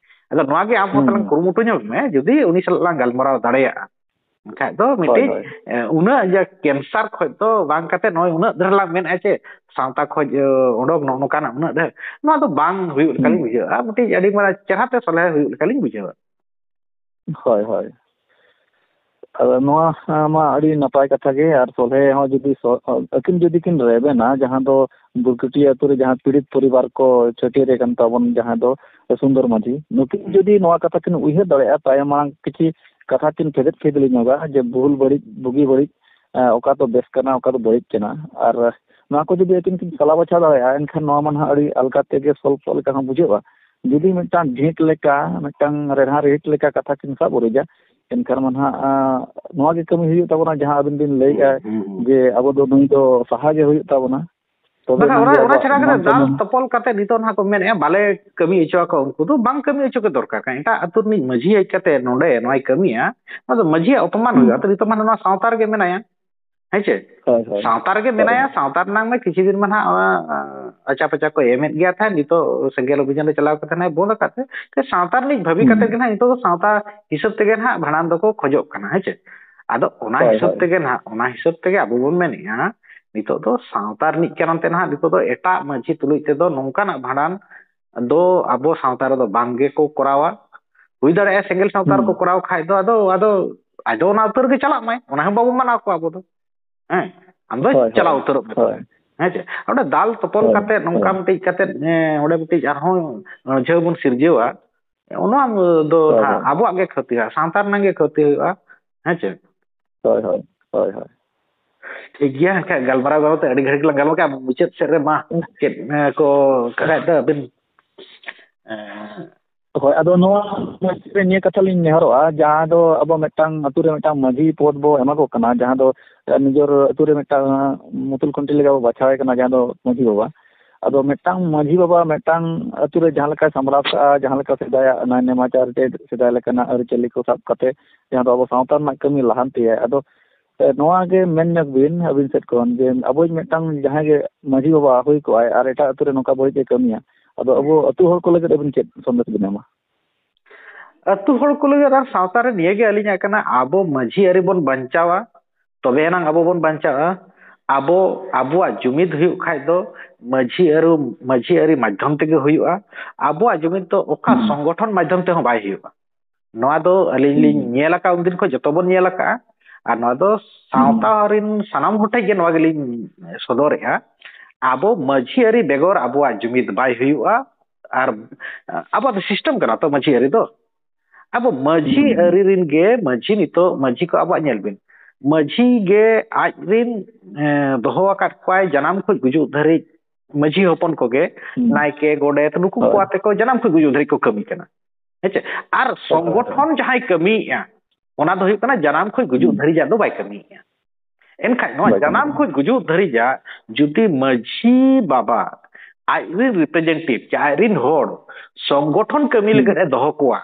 ᱟᱫᱚ ᱱᱚᱣᱟ ᱜᱮ ᱟᱢ ᱦᱚᱸ ᱦᱩᱸ, ᱛᱟᱞᱟᱝ ᱦᱩᱸ᱾ ᱠᱩᱨᱩᱢᱩᱴᱩ ᱧᱚᱜ ᱢᱮ, ᱡᱩᱫᱤ ᱩᱱᱤ ᱥᱟᱞᱟᱜ ᱞᱟᱝ ᱜᱟᱞᱢᱟᱨᱟᱣ ᱫᱟᱲᱮᱭᱟᱜᱼᱟ, ᱮᱱᱠᱷᱟᱡ ᱫᱚ ᱦᱳᱭ, ᱢᱤᱫᱴᱤᱡ, ᱦᱳᱭ᱾ ᱮ, ᱩᱱᱟᱹᱜ ᱡᱮ ᱠᱮᱱᱥᱟᱨ ᱠᱷᱚᱡ ᱫᱚ ᱵᱟᱝ ᱠᱟᱛᱮ ᱱᱚᱜᱼᱚᱭ ᱩᱱᱟᱹᱜ ᱰᱷᱮᱨ ᱞᱟᱝ ᱢᱮᱱᱮᱫᱼᱟ ᱪᱮ ᱥᱟᱶᱛᱟ ᱠᱷᱚᱡ, ᱮ, ᱚᱰᱚᱠ ᱱᱚᱜᱼᱚ ᱱᱚᱝᱠᱟᱱᱟᱜ ᱩᱱᱟᱹᱜ ᱰᱷᱮᱨ, ᱱᱚᱣᱟ ᱫᱚ ᱵᱟᱝ ᱦᱩᱭᱩᱜ ᱞᱮᱠᱟᱞᱤᱧ ᱦᱩᱸ᱾ ᱵᱩᱡᱷᱟᱹᱣᱟ᱾ ᱟᱨ ᱢᱤᱫᱴᱤᱡ ᱟᱹᱰᱤ ᱢᱟᱨᱟᱝ ᱪᱮᱦᱨᱟ ᱛᱮ ᱥᱚᱞᱦᱮ ᱦᱩᱭᱩᱜ ᱞᱮᱠᱟᱞᱤᱧ ᱵᱩᱡᱷᱟᱹᱣᱟ᱾ ᱦᱳᱭ, ᱦᱳᱭ᱾ ᱟᱫᱚ ᱱᱚᱣᱟ ᱢᱟ ᱟᱹᱰᱤ ᱱᱟᱯᱟᱭ ᱠᱟᱛᱷᱟ ᱜᱮ, ᱟᱨ ᱥᱚᱞᱦᱮ ᱦᱚᱸ ᱡᱩᱫᱤ ᱥᱚ-, ᱟᱹᱠᱤᱱ ᱡᱩᱫᱤ ᱠᱤᱱ ᱨᱮᱵᱮᱱᱟ, ᱡᱟᱦᱟᱸ ᱫᱚ ᱵᱩᱨᱠᱩᱴᱤᱭᱟᱹ ᱟᱹᱛᱩ ᱨᱮ ᱡᱟᱦᱟᱸ ᱯᱤᱲᱤᱛ ᱯᱚᱨᱤᱵᱟᱨ ᱠᱚ ᱪᱷᱟᱹᱴᱭᱟᱹᱨ ᱟᱠᱟᱱ ᱛᱟᱵᱚᱱ, ᱡᱟᱦᱟᱸ ᱫᱚ ᱥᱩᱱᱫᱚᱨ ᱢᱟᱹᱡᱷᱤ, ᱱᱩᱠᱤᱱ ᱡᱩᱫᱤ ᱱᱚᱣᱟ ᱠᱟᱛᱷᱟ ᱠᱤᱱ ᱩᱭᱦᱟᱹᱨ ᱫᱟᱲᱮᱭᱟᱜᱼᱟ, ᱛᱟᱭᱚᱢ ᱢᱟᱲᱟᱝ ᱠᱤᱪᱷᱤ ᱠᱟᱛᱷᱟ ᱠᱤᱱ ᱯᱷᱮᱫᱮᱫ ᱯᱷᱮᱫᱞᱤ ᱧᱚᱜᱟ ᱡᱮ ᱵᱩᱦᱩᱞ ᱵᱟᱹᱲᱤᱡ, ᱵᱩᱜᱤ ᱵᱟᱹᱲᱤᱡ, ᱮ, ᱚᱠᱟ ᱫᱚ ᱵᱮᱥ ᱠᱟᱱᱟ, ᱚᱠᱟ ᱫᱚ ᱵᱟᱹᱲᱤᱡ ᱠᱟᱱᱟ᱾ ᱟᱨ ᱱᱚᱣᱟ ᱠᱚ ᱡᱩᱫᱤ ᱟᱹᱠᱤᱱ ᱠᱤᱱ ᱥᱟᱞᱟ ᱵᱟᱪᱷᱟᱣ ᱫᱟᱲᱮᱭᱟᱜᱼᱟ, ᱮᱱᱠᱷᱟᱱ ᱱᱚᱣᱟ ᱢᱟ ᱱᱟᱦᱟᱜ ᱟᱹᱰᱤ ᱟᱞᱜᱟ ᱛᱮᱜᱮ ᱥᱚᱞᱵᱷ ᱠᱚᱜ ᱞᱮᱠᱟ ᱦᱚᱸ ᱵᱩᱡᱷᱟᱹᱜᱼᱟ᱾ ᱡᱩᱫᱤ ᱢᱤᱫᱴᱟᱝ ᱰᱷᱤᱸᱴ ᱞᱮᱠᱟ, ᱢᱤᱫᱴᱟᱝ ᱨᱮᱲᱦᱟ ᱨᱤᱦᱤᱴ ᱞᱮᱠᱟ ᱠᱟᱛᱷᱟ ᱠᱤᱱ ᱥᱟᱵ ᱩᱨᱤᱡᱟ, ᱮᱱᱠᱷᱟᱱ ᱢᱟ ᱱᱟᱦᱟᱜ, ᱟ, ᱱᱚᱣᱟ ᱜᱮ ᱠᱟᱹᱢᱤ ᱦᱩᱭᱩᱜ ᱛᱟᱵᱚᱱᱟ, ᱡᱟᱦᱟᱸ ᱟᱵᱤᱱ ᱵᱤᱱ ᱞᱟᱹᱭᱮᱜᱼᱟ ᱦᱩᱸ, ᱦᱩᱸ, ᱦᱩᱸ᱾ ᱡᱮ ᱟᱵᱚ ᱫᱚ ᱱᱩᱭ ᱫᱚ ᱥᱟᱦᱟ ᱜᱮ ᱦᱩᱭᱩᱜ ᱛᱟᱵᱚᱱᱟ᱾ ᱛᱚᱵᱮ ᱵᱟᱠᱷᱟᱱ ᱠᱷᱟᱱ ᱚᱱᱟ, ᱜᱮ ᱚᱱᱟ ᱟᱵᱚᱣᱟᱜ ᱪᱷᱟᱲᱟ ᱠᱟᱛᱮ ᱢᱟᱱ ᱫᱟᱞ ᱥᱚᱱᱢᱟᱱ ᱛᱚᱯᱚᱞ ᱠᱟᱛᱮ ᱱᱤᱛᱚᱜ ᱱᱟᱦᱟᱜ ᱠᱚ ᱢᱮᱱᱮᱫᱼᱟ, "ᱵᱟᱞᱮ ᱠᱟᱹᱢᱤ ᱦᱚᱪᱚ ᱟᱠᱚᱣᱟ", ᱩᱱᱠᱩ ᱫᱚ ᱵᱟᱝ ᱠᱟᱹᱢᱤ ᱦᱚᱪᱚ ᱜᱮ ᱫᱚᱨᱠᱟᱨ ᱠᱟᱱᱟ᱾ ᱮᱴᱟᱜ ᱟᱹᱛᱩ ᱨᱤᱱᱤᱡ ᱢᱟᱹᱡᱷᱤ ᱦᱮᱡ ᱠᱟᱛᱮ ᱱᱚᱰᱮ ᱱᱚᱣᱟᱭ ᱠᱟᱹᱢᱤᱭᱟ, ᱚᱱᱟ ᱫᱚ ᱢᱟᱹᱡᱷᱤᱭᱟᱜ ᱚᱯᱚᱢᱟᱱ ᱦᱩᱸ᱾ ᱦᱩᱭᱩᱜᱼᱟ᱾ ᱛᱚ ᱱᱤᱛᱚᱜ ᱢᱟ ᱱᱚᱣᱟ ᱥᱟᱶᱛᱟ ᱨᱮᱜᱮ ᱢᱮᱱᱟᱭᱟ, ᱦᱮᱸ ᱪᱮ? ᱦᱳᱭ, ᱦᱳᱭ᱾ ᱥᱟᱶᱛᱟ ᱨᱮᱜᱮ ᱦᱳᱭ᱾ ᱢᱮᱱᱟᱭᱟ, ᱥᱟᱶᱛᱟ ᱨᱮᱱᱟᱜ ᱢᱟ ᱠᱤᱪᱷᱩ ᱫᱤᱱ ᱢᱟ ᱱᱟᱦᱟᱜ, ᱚᱱᱟ, ᱟᱪᱟ ᱯᱟᱪᱟ ᱠᱚ ᱮᱢᱮᱫ ᱜᱮᱭᱟ ᱛᱟᱦᱮᱸᱫ, ᱱᱤᱛᱚᱜ ᱥᱮᱸᱜᱮᱞ ᱚᱵᱷᱤᱡᱟᱱ ᱨᱮ ᱪᱟᱞᱟᱣ ᱠᱟᱛᱮ ᱱᱟᱦᱟᱜ ᱵᱚᱱᱫ ᱟᱠᱟᱫ ᱛᱮ, ᱛᱮ ᱥᱟᱶᱛᱟ ᱨᱤᱱᱤᱡ ᱵᱷᱟᱹᱵᱤ ᱦᱩᱸ᱾ ᱠᱟᱛᱮ ᱜᱮ ᱱᱟᱦᱟᱜ ᱱᱤᱛᱚᱜ ᱫᱚ ᱥᱟᱶᱛᱟ ᱦᱤᱥᱟᱹᱵ ᱛᱮᱜᱮ ᱱᱟᱦᱟᱜ ᱵᱷᱟᱸᱰᱟᱱ ᱫᱚᱠᱚ ᱠᱷᱚᱡᱚᱜ ᱠᱟᱱᱟ, ᱦᱮᱸ ᱪᱮ? ᱟᱫᱚ ᱚᱱᱟ ᱦᱳᱭ, ᱦᱤᱥᱟᱹᱵ ᱦᱳᱭ᱾ ᱛᱮᱜᱮ ᱱᱟᱦᱟᱜ, ᱚᱱᱟ ᱦᱤᱥᱟᱹᱵ ᱛᱮᱜᱮ ᱟᱵᱚ ᱵᱚᱱ ᱢᱮᱱᱮᱫᱼᱟ, ᱱᱤᱛᱚᱜ ᱫᱚ ᱥᱟᱶᱛᱟ ᱨᱤᱱᱤᱡ ᱠᱟᱨᱚᱱ ᱛᱮ ᱱᱟᱦᱟᱜ ᱱᱤᱛᱚᱜ ᱫᱚ ᱮᱴᱟᱜ ᱢᱟᱹᱡᱷᱤ ᱛᱩᱞᱩᱡ ᱛᱮᱫᱚ ᱱᱚᱝᱠᱟᱱᱟᱜ ᱵᱷᱟᱸᱰᱟᱱ ᱫᱚ ᱟᱵᱚ ᱥᱟᱶᱛᱟ ᱨᱮᱫᱚ ᱵᱟᱝ ᱜᱮᱠᱚ ᱠᱚᱨᱟᱣᱟ᱾ ᱦᱩᱭ ᱫᱟᱲᱮᱭᱟᱜᱼᱟ ᱥᱮᱸᱜᱮᱞ ᱥᱟᱶᱛᱟ ᱦᱩᱸ᱾ ᱨᱮᱠᱚ ᱠᱚᱨᱟᱣ ᱠᱷᱟᱡ ᱫᱚ ᱟᱫᱚ, ᱟᱫᱚ ᱟᱡ ᱫᱚ ᱚᱱᱟ ᱩᱛᱟᱹᱨ ᱜᱮ ᱪᱟᱞᱟᱜ ᱢᱟᱭ, ᱚᱱᱟ ᱦᱚᱸ ᱵᱟᱵᱚ ᱢᱟᱱᱟᱣ ᱠᱚᱣᱟ ᱟᱵᱚ ᱫᱚ᱾ ᱦᱮᱸ, ᱟᱢ ᱫᱚ ᱦᱳᱭ, ᱪᱟᱞᱟᱣ ᱦᱳᱭ, ᱩᱛᱟᱹᱨᱚᱜ ᱢᱮ ᱛᱚᱵᱮ᱾ ᱦᱳᱭ᱾ ᱦᱮᱸ ᱪᱮ? ᱚᱸᱰᱮ ᱫᱟᱞ ᱛᱚᱯᱚᱞ ᱦᱳᱭ, ᱠᱟᱛᱮ, ᱱᱚᱝᱠᱟ ᱦᱳᱭ᱾ ᱢᱤᱫᱴᱤᱡ ᱠᱟᱛᱮ, ᱮᱸ, ᱚᱸᱰᱮ ᱢᱤᱫᱴᱤᱡ ᱟᱨᱦᱚᱸ ᱡᱷᱟᱹᱣ ᱵᱚᱱ ᱥᱤᱨᱡᱟᱹᱣᱟ, ᱚᱱᱟ ᱫᱚ ᱦᱳᱭ, ᱱᱟᱦᱟᱜ ᱦᱳᱭ᱾ ᱟᱵᱚᱣᱟᱜ ᱜᱮ ᱠᱷᱚᱛᱤᱜᱼᱟ, ᱥᱟᱶᱛᱟ ᱨᱮᱱᱟᱜ ᱜᱮ ᱠᱷᱚᱛᱤ ᱦᱩᱭᱩᱜᱼᱟ᱾ ᱦᱮᱸ ᱪᱮ? ᱦᱳᱭ, ᱦᱳᱭ, ᱦᱳᱭ, ᱦᱳᱭ᱾ ᱴᱷᱤᱠ ᱜᱮᱭᱟ, ᱮᱱᱠᱷᱟᱱ ᱜᱟᱞᱢᱟᱨᱟᱣ ᱜᱟᱞᱢᱟᱨᱟᱣ ᱛᱮ ᱟᱹᱰᱤ ᱜᱷᱟᱹᱲᱤᱡ ᱞᱟᱝ ᱜᱟᱞᱢᱟᱨᱟᱣ ᱠᱮᱫᱼᱟ, ᱢᱩᱪᱟᱹᱫ ᱥᱮᱫ ᱨᱮ ᱢᱟ ᱪᱮᱫ, ᱮᱸ, ᱠᱚ ᱠᱟᱛᱷᱟᱭᱮᱫ ᱫᱚ ᱟᱹᱵᱤᱱ? ᱮᱸ, ᱦᱳᱭ, ᱟᱫᱚ ᱱᱚᱣᱟ ᱢᱚᱫᱽᱫᱷᱮ ᱨᱮ ᱱᱤᱭᱟᱹ ᱠᱟᱛᱷᱟ ᱞᱤᱧ ᱱᱮᱦᱚᱨᱚᱜᱼᱟ, ᱡᱟᱦᱟᱸ ᱫᱚ ᱟᱵᱚ ᱢᱤᱫᱴᱟᱝ ᱟᱹᱛᱩ ᱨᱮ ᱢᱤᱫᱴᱟᱝ ᱢᱟᱹᱡᱷᱤ ᱯᱚᱫᱽ ᱵᱚ ᱮᱢᱟ ᱠᱚ ᱠᱟᱱᱟ, ᱡᱟᱦᱟᱸ ᱫᱚ ᱱᱤᱡᱮᱨ ᱟᱹᱛᱩ ᱨᱮ ᱢᱤᱫᱴᱟᱝ ᱢᱩᱛᱩᱞ ᱠᱷᱩᱱᱴᱤ ᱞᱮᱠᱟ ᱵᱚ ᱵᱟᱪᱷᱟᱣ ᱮ ᱠᱟᱱᱟ, ᱡᱟᱦᱟᱸ ᱫᱚ ᱢᱟᱹᱡᱷᱤ ᱵᱟᱵᱟ᱾ ᱟᱫᱚ ᱢᱤᱫᱴᱟᱝ ᱢᱟᱹᱡᱷᱤ ᱵᱟᱵᱟ ᱢᱤᱫᱴᱟᱝ ᱟᱹᱛᱩ ᱨᱮ ᱡᱟᱦᱟᱸ ᱞᱮᱠᱟᱭ ᱥᱟᱢᱵᱲᱟᱣ ᱠᱟᱜᱼᱟ, ᱡᱟᱦᱟᱸ ᱞᱮᱠᱟ ᱥᱮᱫᱟᱭᱟᱜ ᱱᱟᱭ ᱱᱮᱢᱟᱪᱟᱨ ᱪᱮ ᱥᱮᱫᱟᱭ ᱞᱮᱠᱟᱱᱟᱜ ᱟᱹᱨᱤᱪᱟᱹᱞᱤ ᱠᱚ ᱥᱟᱵ ᱠᱟᱛᱮ, ᱡᱟᱦᱟᱸ ᱫᱚ ᱟᱵᱚ ᱥᱟᱶᱛᱟ ᱨᱮᱱᱟᱜ ᱠᱟᱹᱢᱤ ᱞᱟᱦᱟᱱᱛᱤᱭᱟᱭ᱾ ᱟᱫᱚ ᱮ, ᱱᱚᱣᱟ ᱜᱮ ᱢᱮᱱ ᱧᱚᱜ ᱵᱤᱱ ᱟᱹᱵᱤᱱ ᱥᱮᱫ ᱠᱷᱚᱱ ᱡᱮ ᱟᱵᱚᱭᱤᱡ ᱢᱤᱫᱴᱟᱝ ᱡᱟᱦᱟᱸᱭ ᱜᱮ ᱢᱟᱹᱡᱷᱤ ᱵᱟᱵᱟ ᱦᱩᱭ ᱠᱚᱜᱼᱟᱭ ᱟᱨ ᱮᱴᱟᱜ ᱟᱹᱛᱩ ᱨᱮ ᱱᱚᱝᱠᱟ ᱵᱟᱹᱲᱤᱡ ᱮ ᱠᱟᱹᱢᱤᱭᱟ, ᱟᱫᱚ ᱟᱵᱚ ᱟᱹᱛᱩ ᱦᱚᱲ ᱠᱚ ᱞᱟᱹᱜᱤᱫ ᱟᱹᱵᱤᱱ ᱪᱮᱫ ᱥᱚᱱᱫᱮᱥ ᱵᱤᱱ ᱮᱢᱟ? ᱟᱹᱛᱩ ᱦᱚᱲ ᱠᱚ ᱞᱟᱹᱜᱤᱫ ᱟᱨ ᱥᱟᱶᱛᱟ ᱨᱮ ᱱᱤᱭᱟᱹ ᱜᱮ ᱟᱹᱞᱤᱧᱟᱜ ᱠᱟᱱᱟ, ᱟᱵᱚ ᱢᱟᱹᱡᱷᱤ ᱟᱹᱨᱤ ᱵᱚᱱ ᱵᱟᱧᱪᱟᱣᱟ, ᱛᱚᱵᱮ ᱮᱱᱟᱝ ᱟᱵᱚ ᱵᱚᱱ ᱵᱟᱧᱪᱟᱜᱼᱟ᱾ ᱟᱵᱚ, ᱟᱵᱚᱣᱟᱜ ᱡᱩᱢᱤᱫ ᱦᱩᱭᱩᱜ ᱠᱷᱟᱡ ᱫᱚ ᱢᱟᱹᱡᱷᱤ ᱟᱹᱨᱩ-, ᱢᱟᱹᱡᱷᱤ ᱟᱹᱨᱤ ᱢᱟᱫᱽᱫᱷᱚᱢ ᱛᱮᱜᱮ ᱦᱩᱭᱩᱜᱼᱟ᱾ ᱟᱵᱚᱣᱟᱜ ᱡᱩᱢᱤᱫ ᱫᱚ ᱚᱠᱟ ᱦᱩᱸ᱾ ᱥᱚᱝᱜᱚᱴᱷᱚᱱ ᱢᱟᱫᱽᱫᱷᱚᱢ ᱛᱮᱦᱚᱸ ᱵᱟᱭ ᱦᱩᱭᱩᱜᱼᱟ᱾ ᱱᱚᱣᱟ ᱫᱚ ᱟᱹᱞᱤᱧ ᱞᱤᱧ ᱦᱩᱸ᱾ ᱧᱮᱞ ᱟᱠᱟᱫ, ᱩᱱᱫᱤᱱ ᱠᱷᱚᱱ ᱡᱚᱛᱚ ᱵᱚᱱ ᱧᱮᱞ ᱟᱠᱟᱫᱼᱟ᱾ ᱟᱨ ᱱᱚᱣᱟ ᱫᱚ ᱥᱟᱶᱛᱟ ᱦᱩᱸ᱾ ᱨᱤᱱ ᱥᱟᱱᱟᱢ ᱦᱚᱲ ᱴᱷᱮᱱ ᱜᱮ ᱱᱚᱣᱟ ᱜᱮᱞᱤᱧ ᱥᱚᱫᱚᱨᱮᱫᱼᱟ, ᱟᱵᱚ ᱢᱟᱹᱡᱷᱤ ᱟᱹᱨᱤ ᱵᱮᱜᱚᱨ ᱟᱵᱚᱣᱟᱜ ᱡᱩᱢᱤᱫ ᱵᱟᱭ ᱦᱩᱭᱩᱜᱼᱟ᱾ ᱟᱨ ᱟᱵᱚᱣᱟᱜ ᱫᱚ system ᱠᱟᱱᱟ ᱛᱚ ᱢᱟᱹᱡᱷᱤ ᱟᱹᱨᱤ ᱫᱚ᱾ ᱟᱵᱚ ᱢᱟᱹᱡᱷᱤ ᱦᱩᱸ᱾ ᱟᱹᱨᱤ ᱨᱤᱱ ᱜᱮ ᱢᱟᱹᱡᱷᱤ, ᱱᱤᱛᱚᱜ ᱢᱟᱹᱡᱷᱤ ᱠᱚ ᱟᱵᱚᱣᱟᱜ ᱧᱮᱞ ᱵᱤᱱ, ᱢᱟᱹᱡᱷᱤ ᱜᱮ ᱟᱡ ᱨᱤᱱ, ᱮ, ᱫᱚᱦᱚ ᱟᱠᱟᱫ ᱠᱚᱣᱟᱭ ᱡᱟᱱᱟᱢ ᱠᱷᱚᱱ ᱜᱩᱡᱩᱜ ᱫᱷᱟᱹᱨᱤᱡ ᱢᱟᱹᱡᱷᱤ ᱦᱚᱯᱚᱱ ᱠᱚᱜᱮ, ᱦᱩᱸ᱾ ᱱᱟᱭᱠᱮ, ᱜᱚᱰᱮᱛ, ᱱᱩᱠᱩ ᱦᱳᱭ᱾ ᱠᱚ ᱟᱛᱮ ᱠᱚ ᱡᱟᱱᱟᱢ ᱠᱷᱚᱱ ᱜᱩᱡᱩᱜ ᱫᱷᱟᱹᱨᱤᱡ ᱠᱚ ᱠᱟᱹᱢᱤ ᱠᱟᱱᱟ᱾ ᱦᱮᱸ ᱪᱮ? ᱟᱨ ᱦᱳᱭ, ᱦᱳᱭ, ᱦᱳᱭ᱾ ᱥᱚᱝᱜᱚᱴᱷᱚᱱ ᱡᱟᱦᱟᱸᱭ ᱠᱟᱹᱢᱤᱭᱮᱫᱼᱟ, ᱚᱱᱟ ᱫᱚ ᱦᱩᱭᱩᱜ ᱠᱟᱱᱟ ᱡᱟᱱᱟᱢ ᱠᱷᱚᱱ ᱜᱩᱡᱩᱜ ᱦᱩᱸ᱾ ᱫᱷᱟᱹᱨᱤᱡᱟᱜ ᱫᱚ ᱵᱟᱭ ᱠᱟᱹᱢᱤᱭᱮᱫᱼᱟ᱾ ᱮᱱᱠᱷᱟᱡ ᱱᱚᱣᱟ ᱵᱟᱭ ᱡᱟᱱᱟᱢ ᱠᱟᱹᱢᱤᱭᱮᱫᱼᱟ᱾ ᱠᱷᱚᱱ ᱜᱩᱡᱩᱜ ᱫᱷᱟᱹᱨᱤᱡᱟᱜ ᱡᱩᱫᱤ ᱢᱟᱹᱡᱷᱤ ᱵᱟᱵᱟ ᱟᱡ ᱨᱤᱱ representative ᱪᱮ ᱟᱡ ᱨᱤᱱ ᱦᱚᱲ ᱥᱚᱝᱜᱚᱴᱷᱚᱱ ᱠᱟᱹᱢᱤ ᱦᱩᱸ᱾ ᱞᱟᱹᱜᱤᱫ ᱮ ᱫᱚᱦᱚ ᱠᱚᱣᱟ,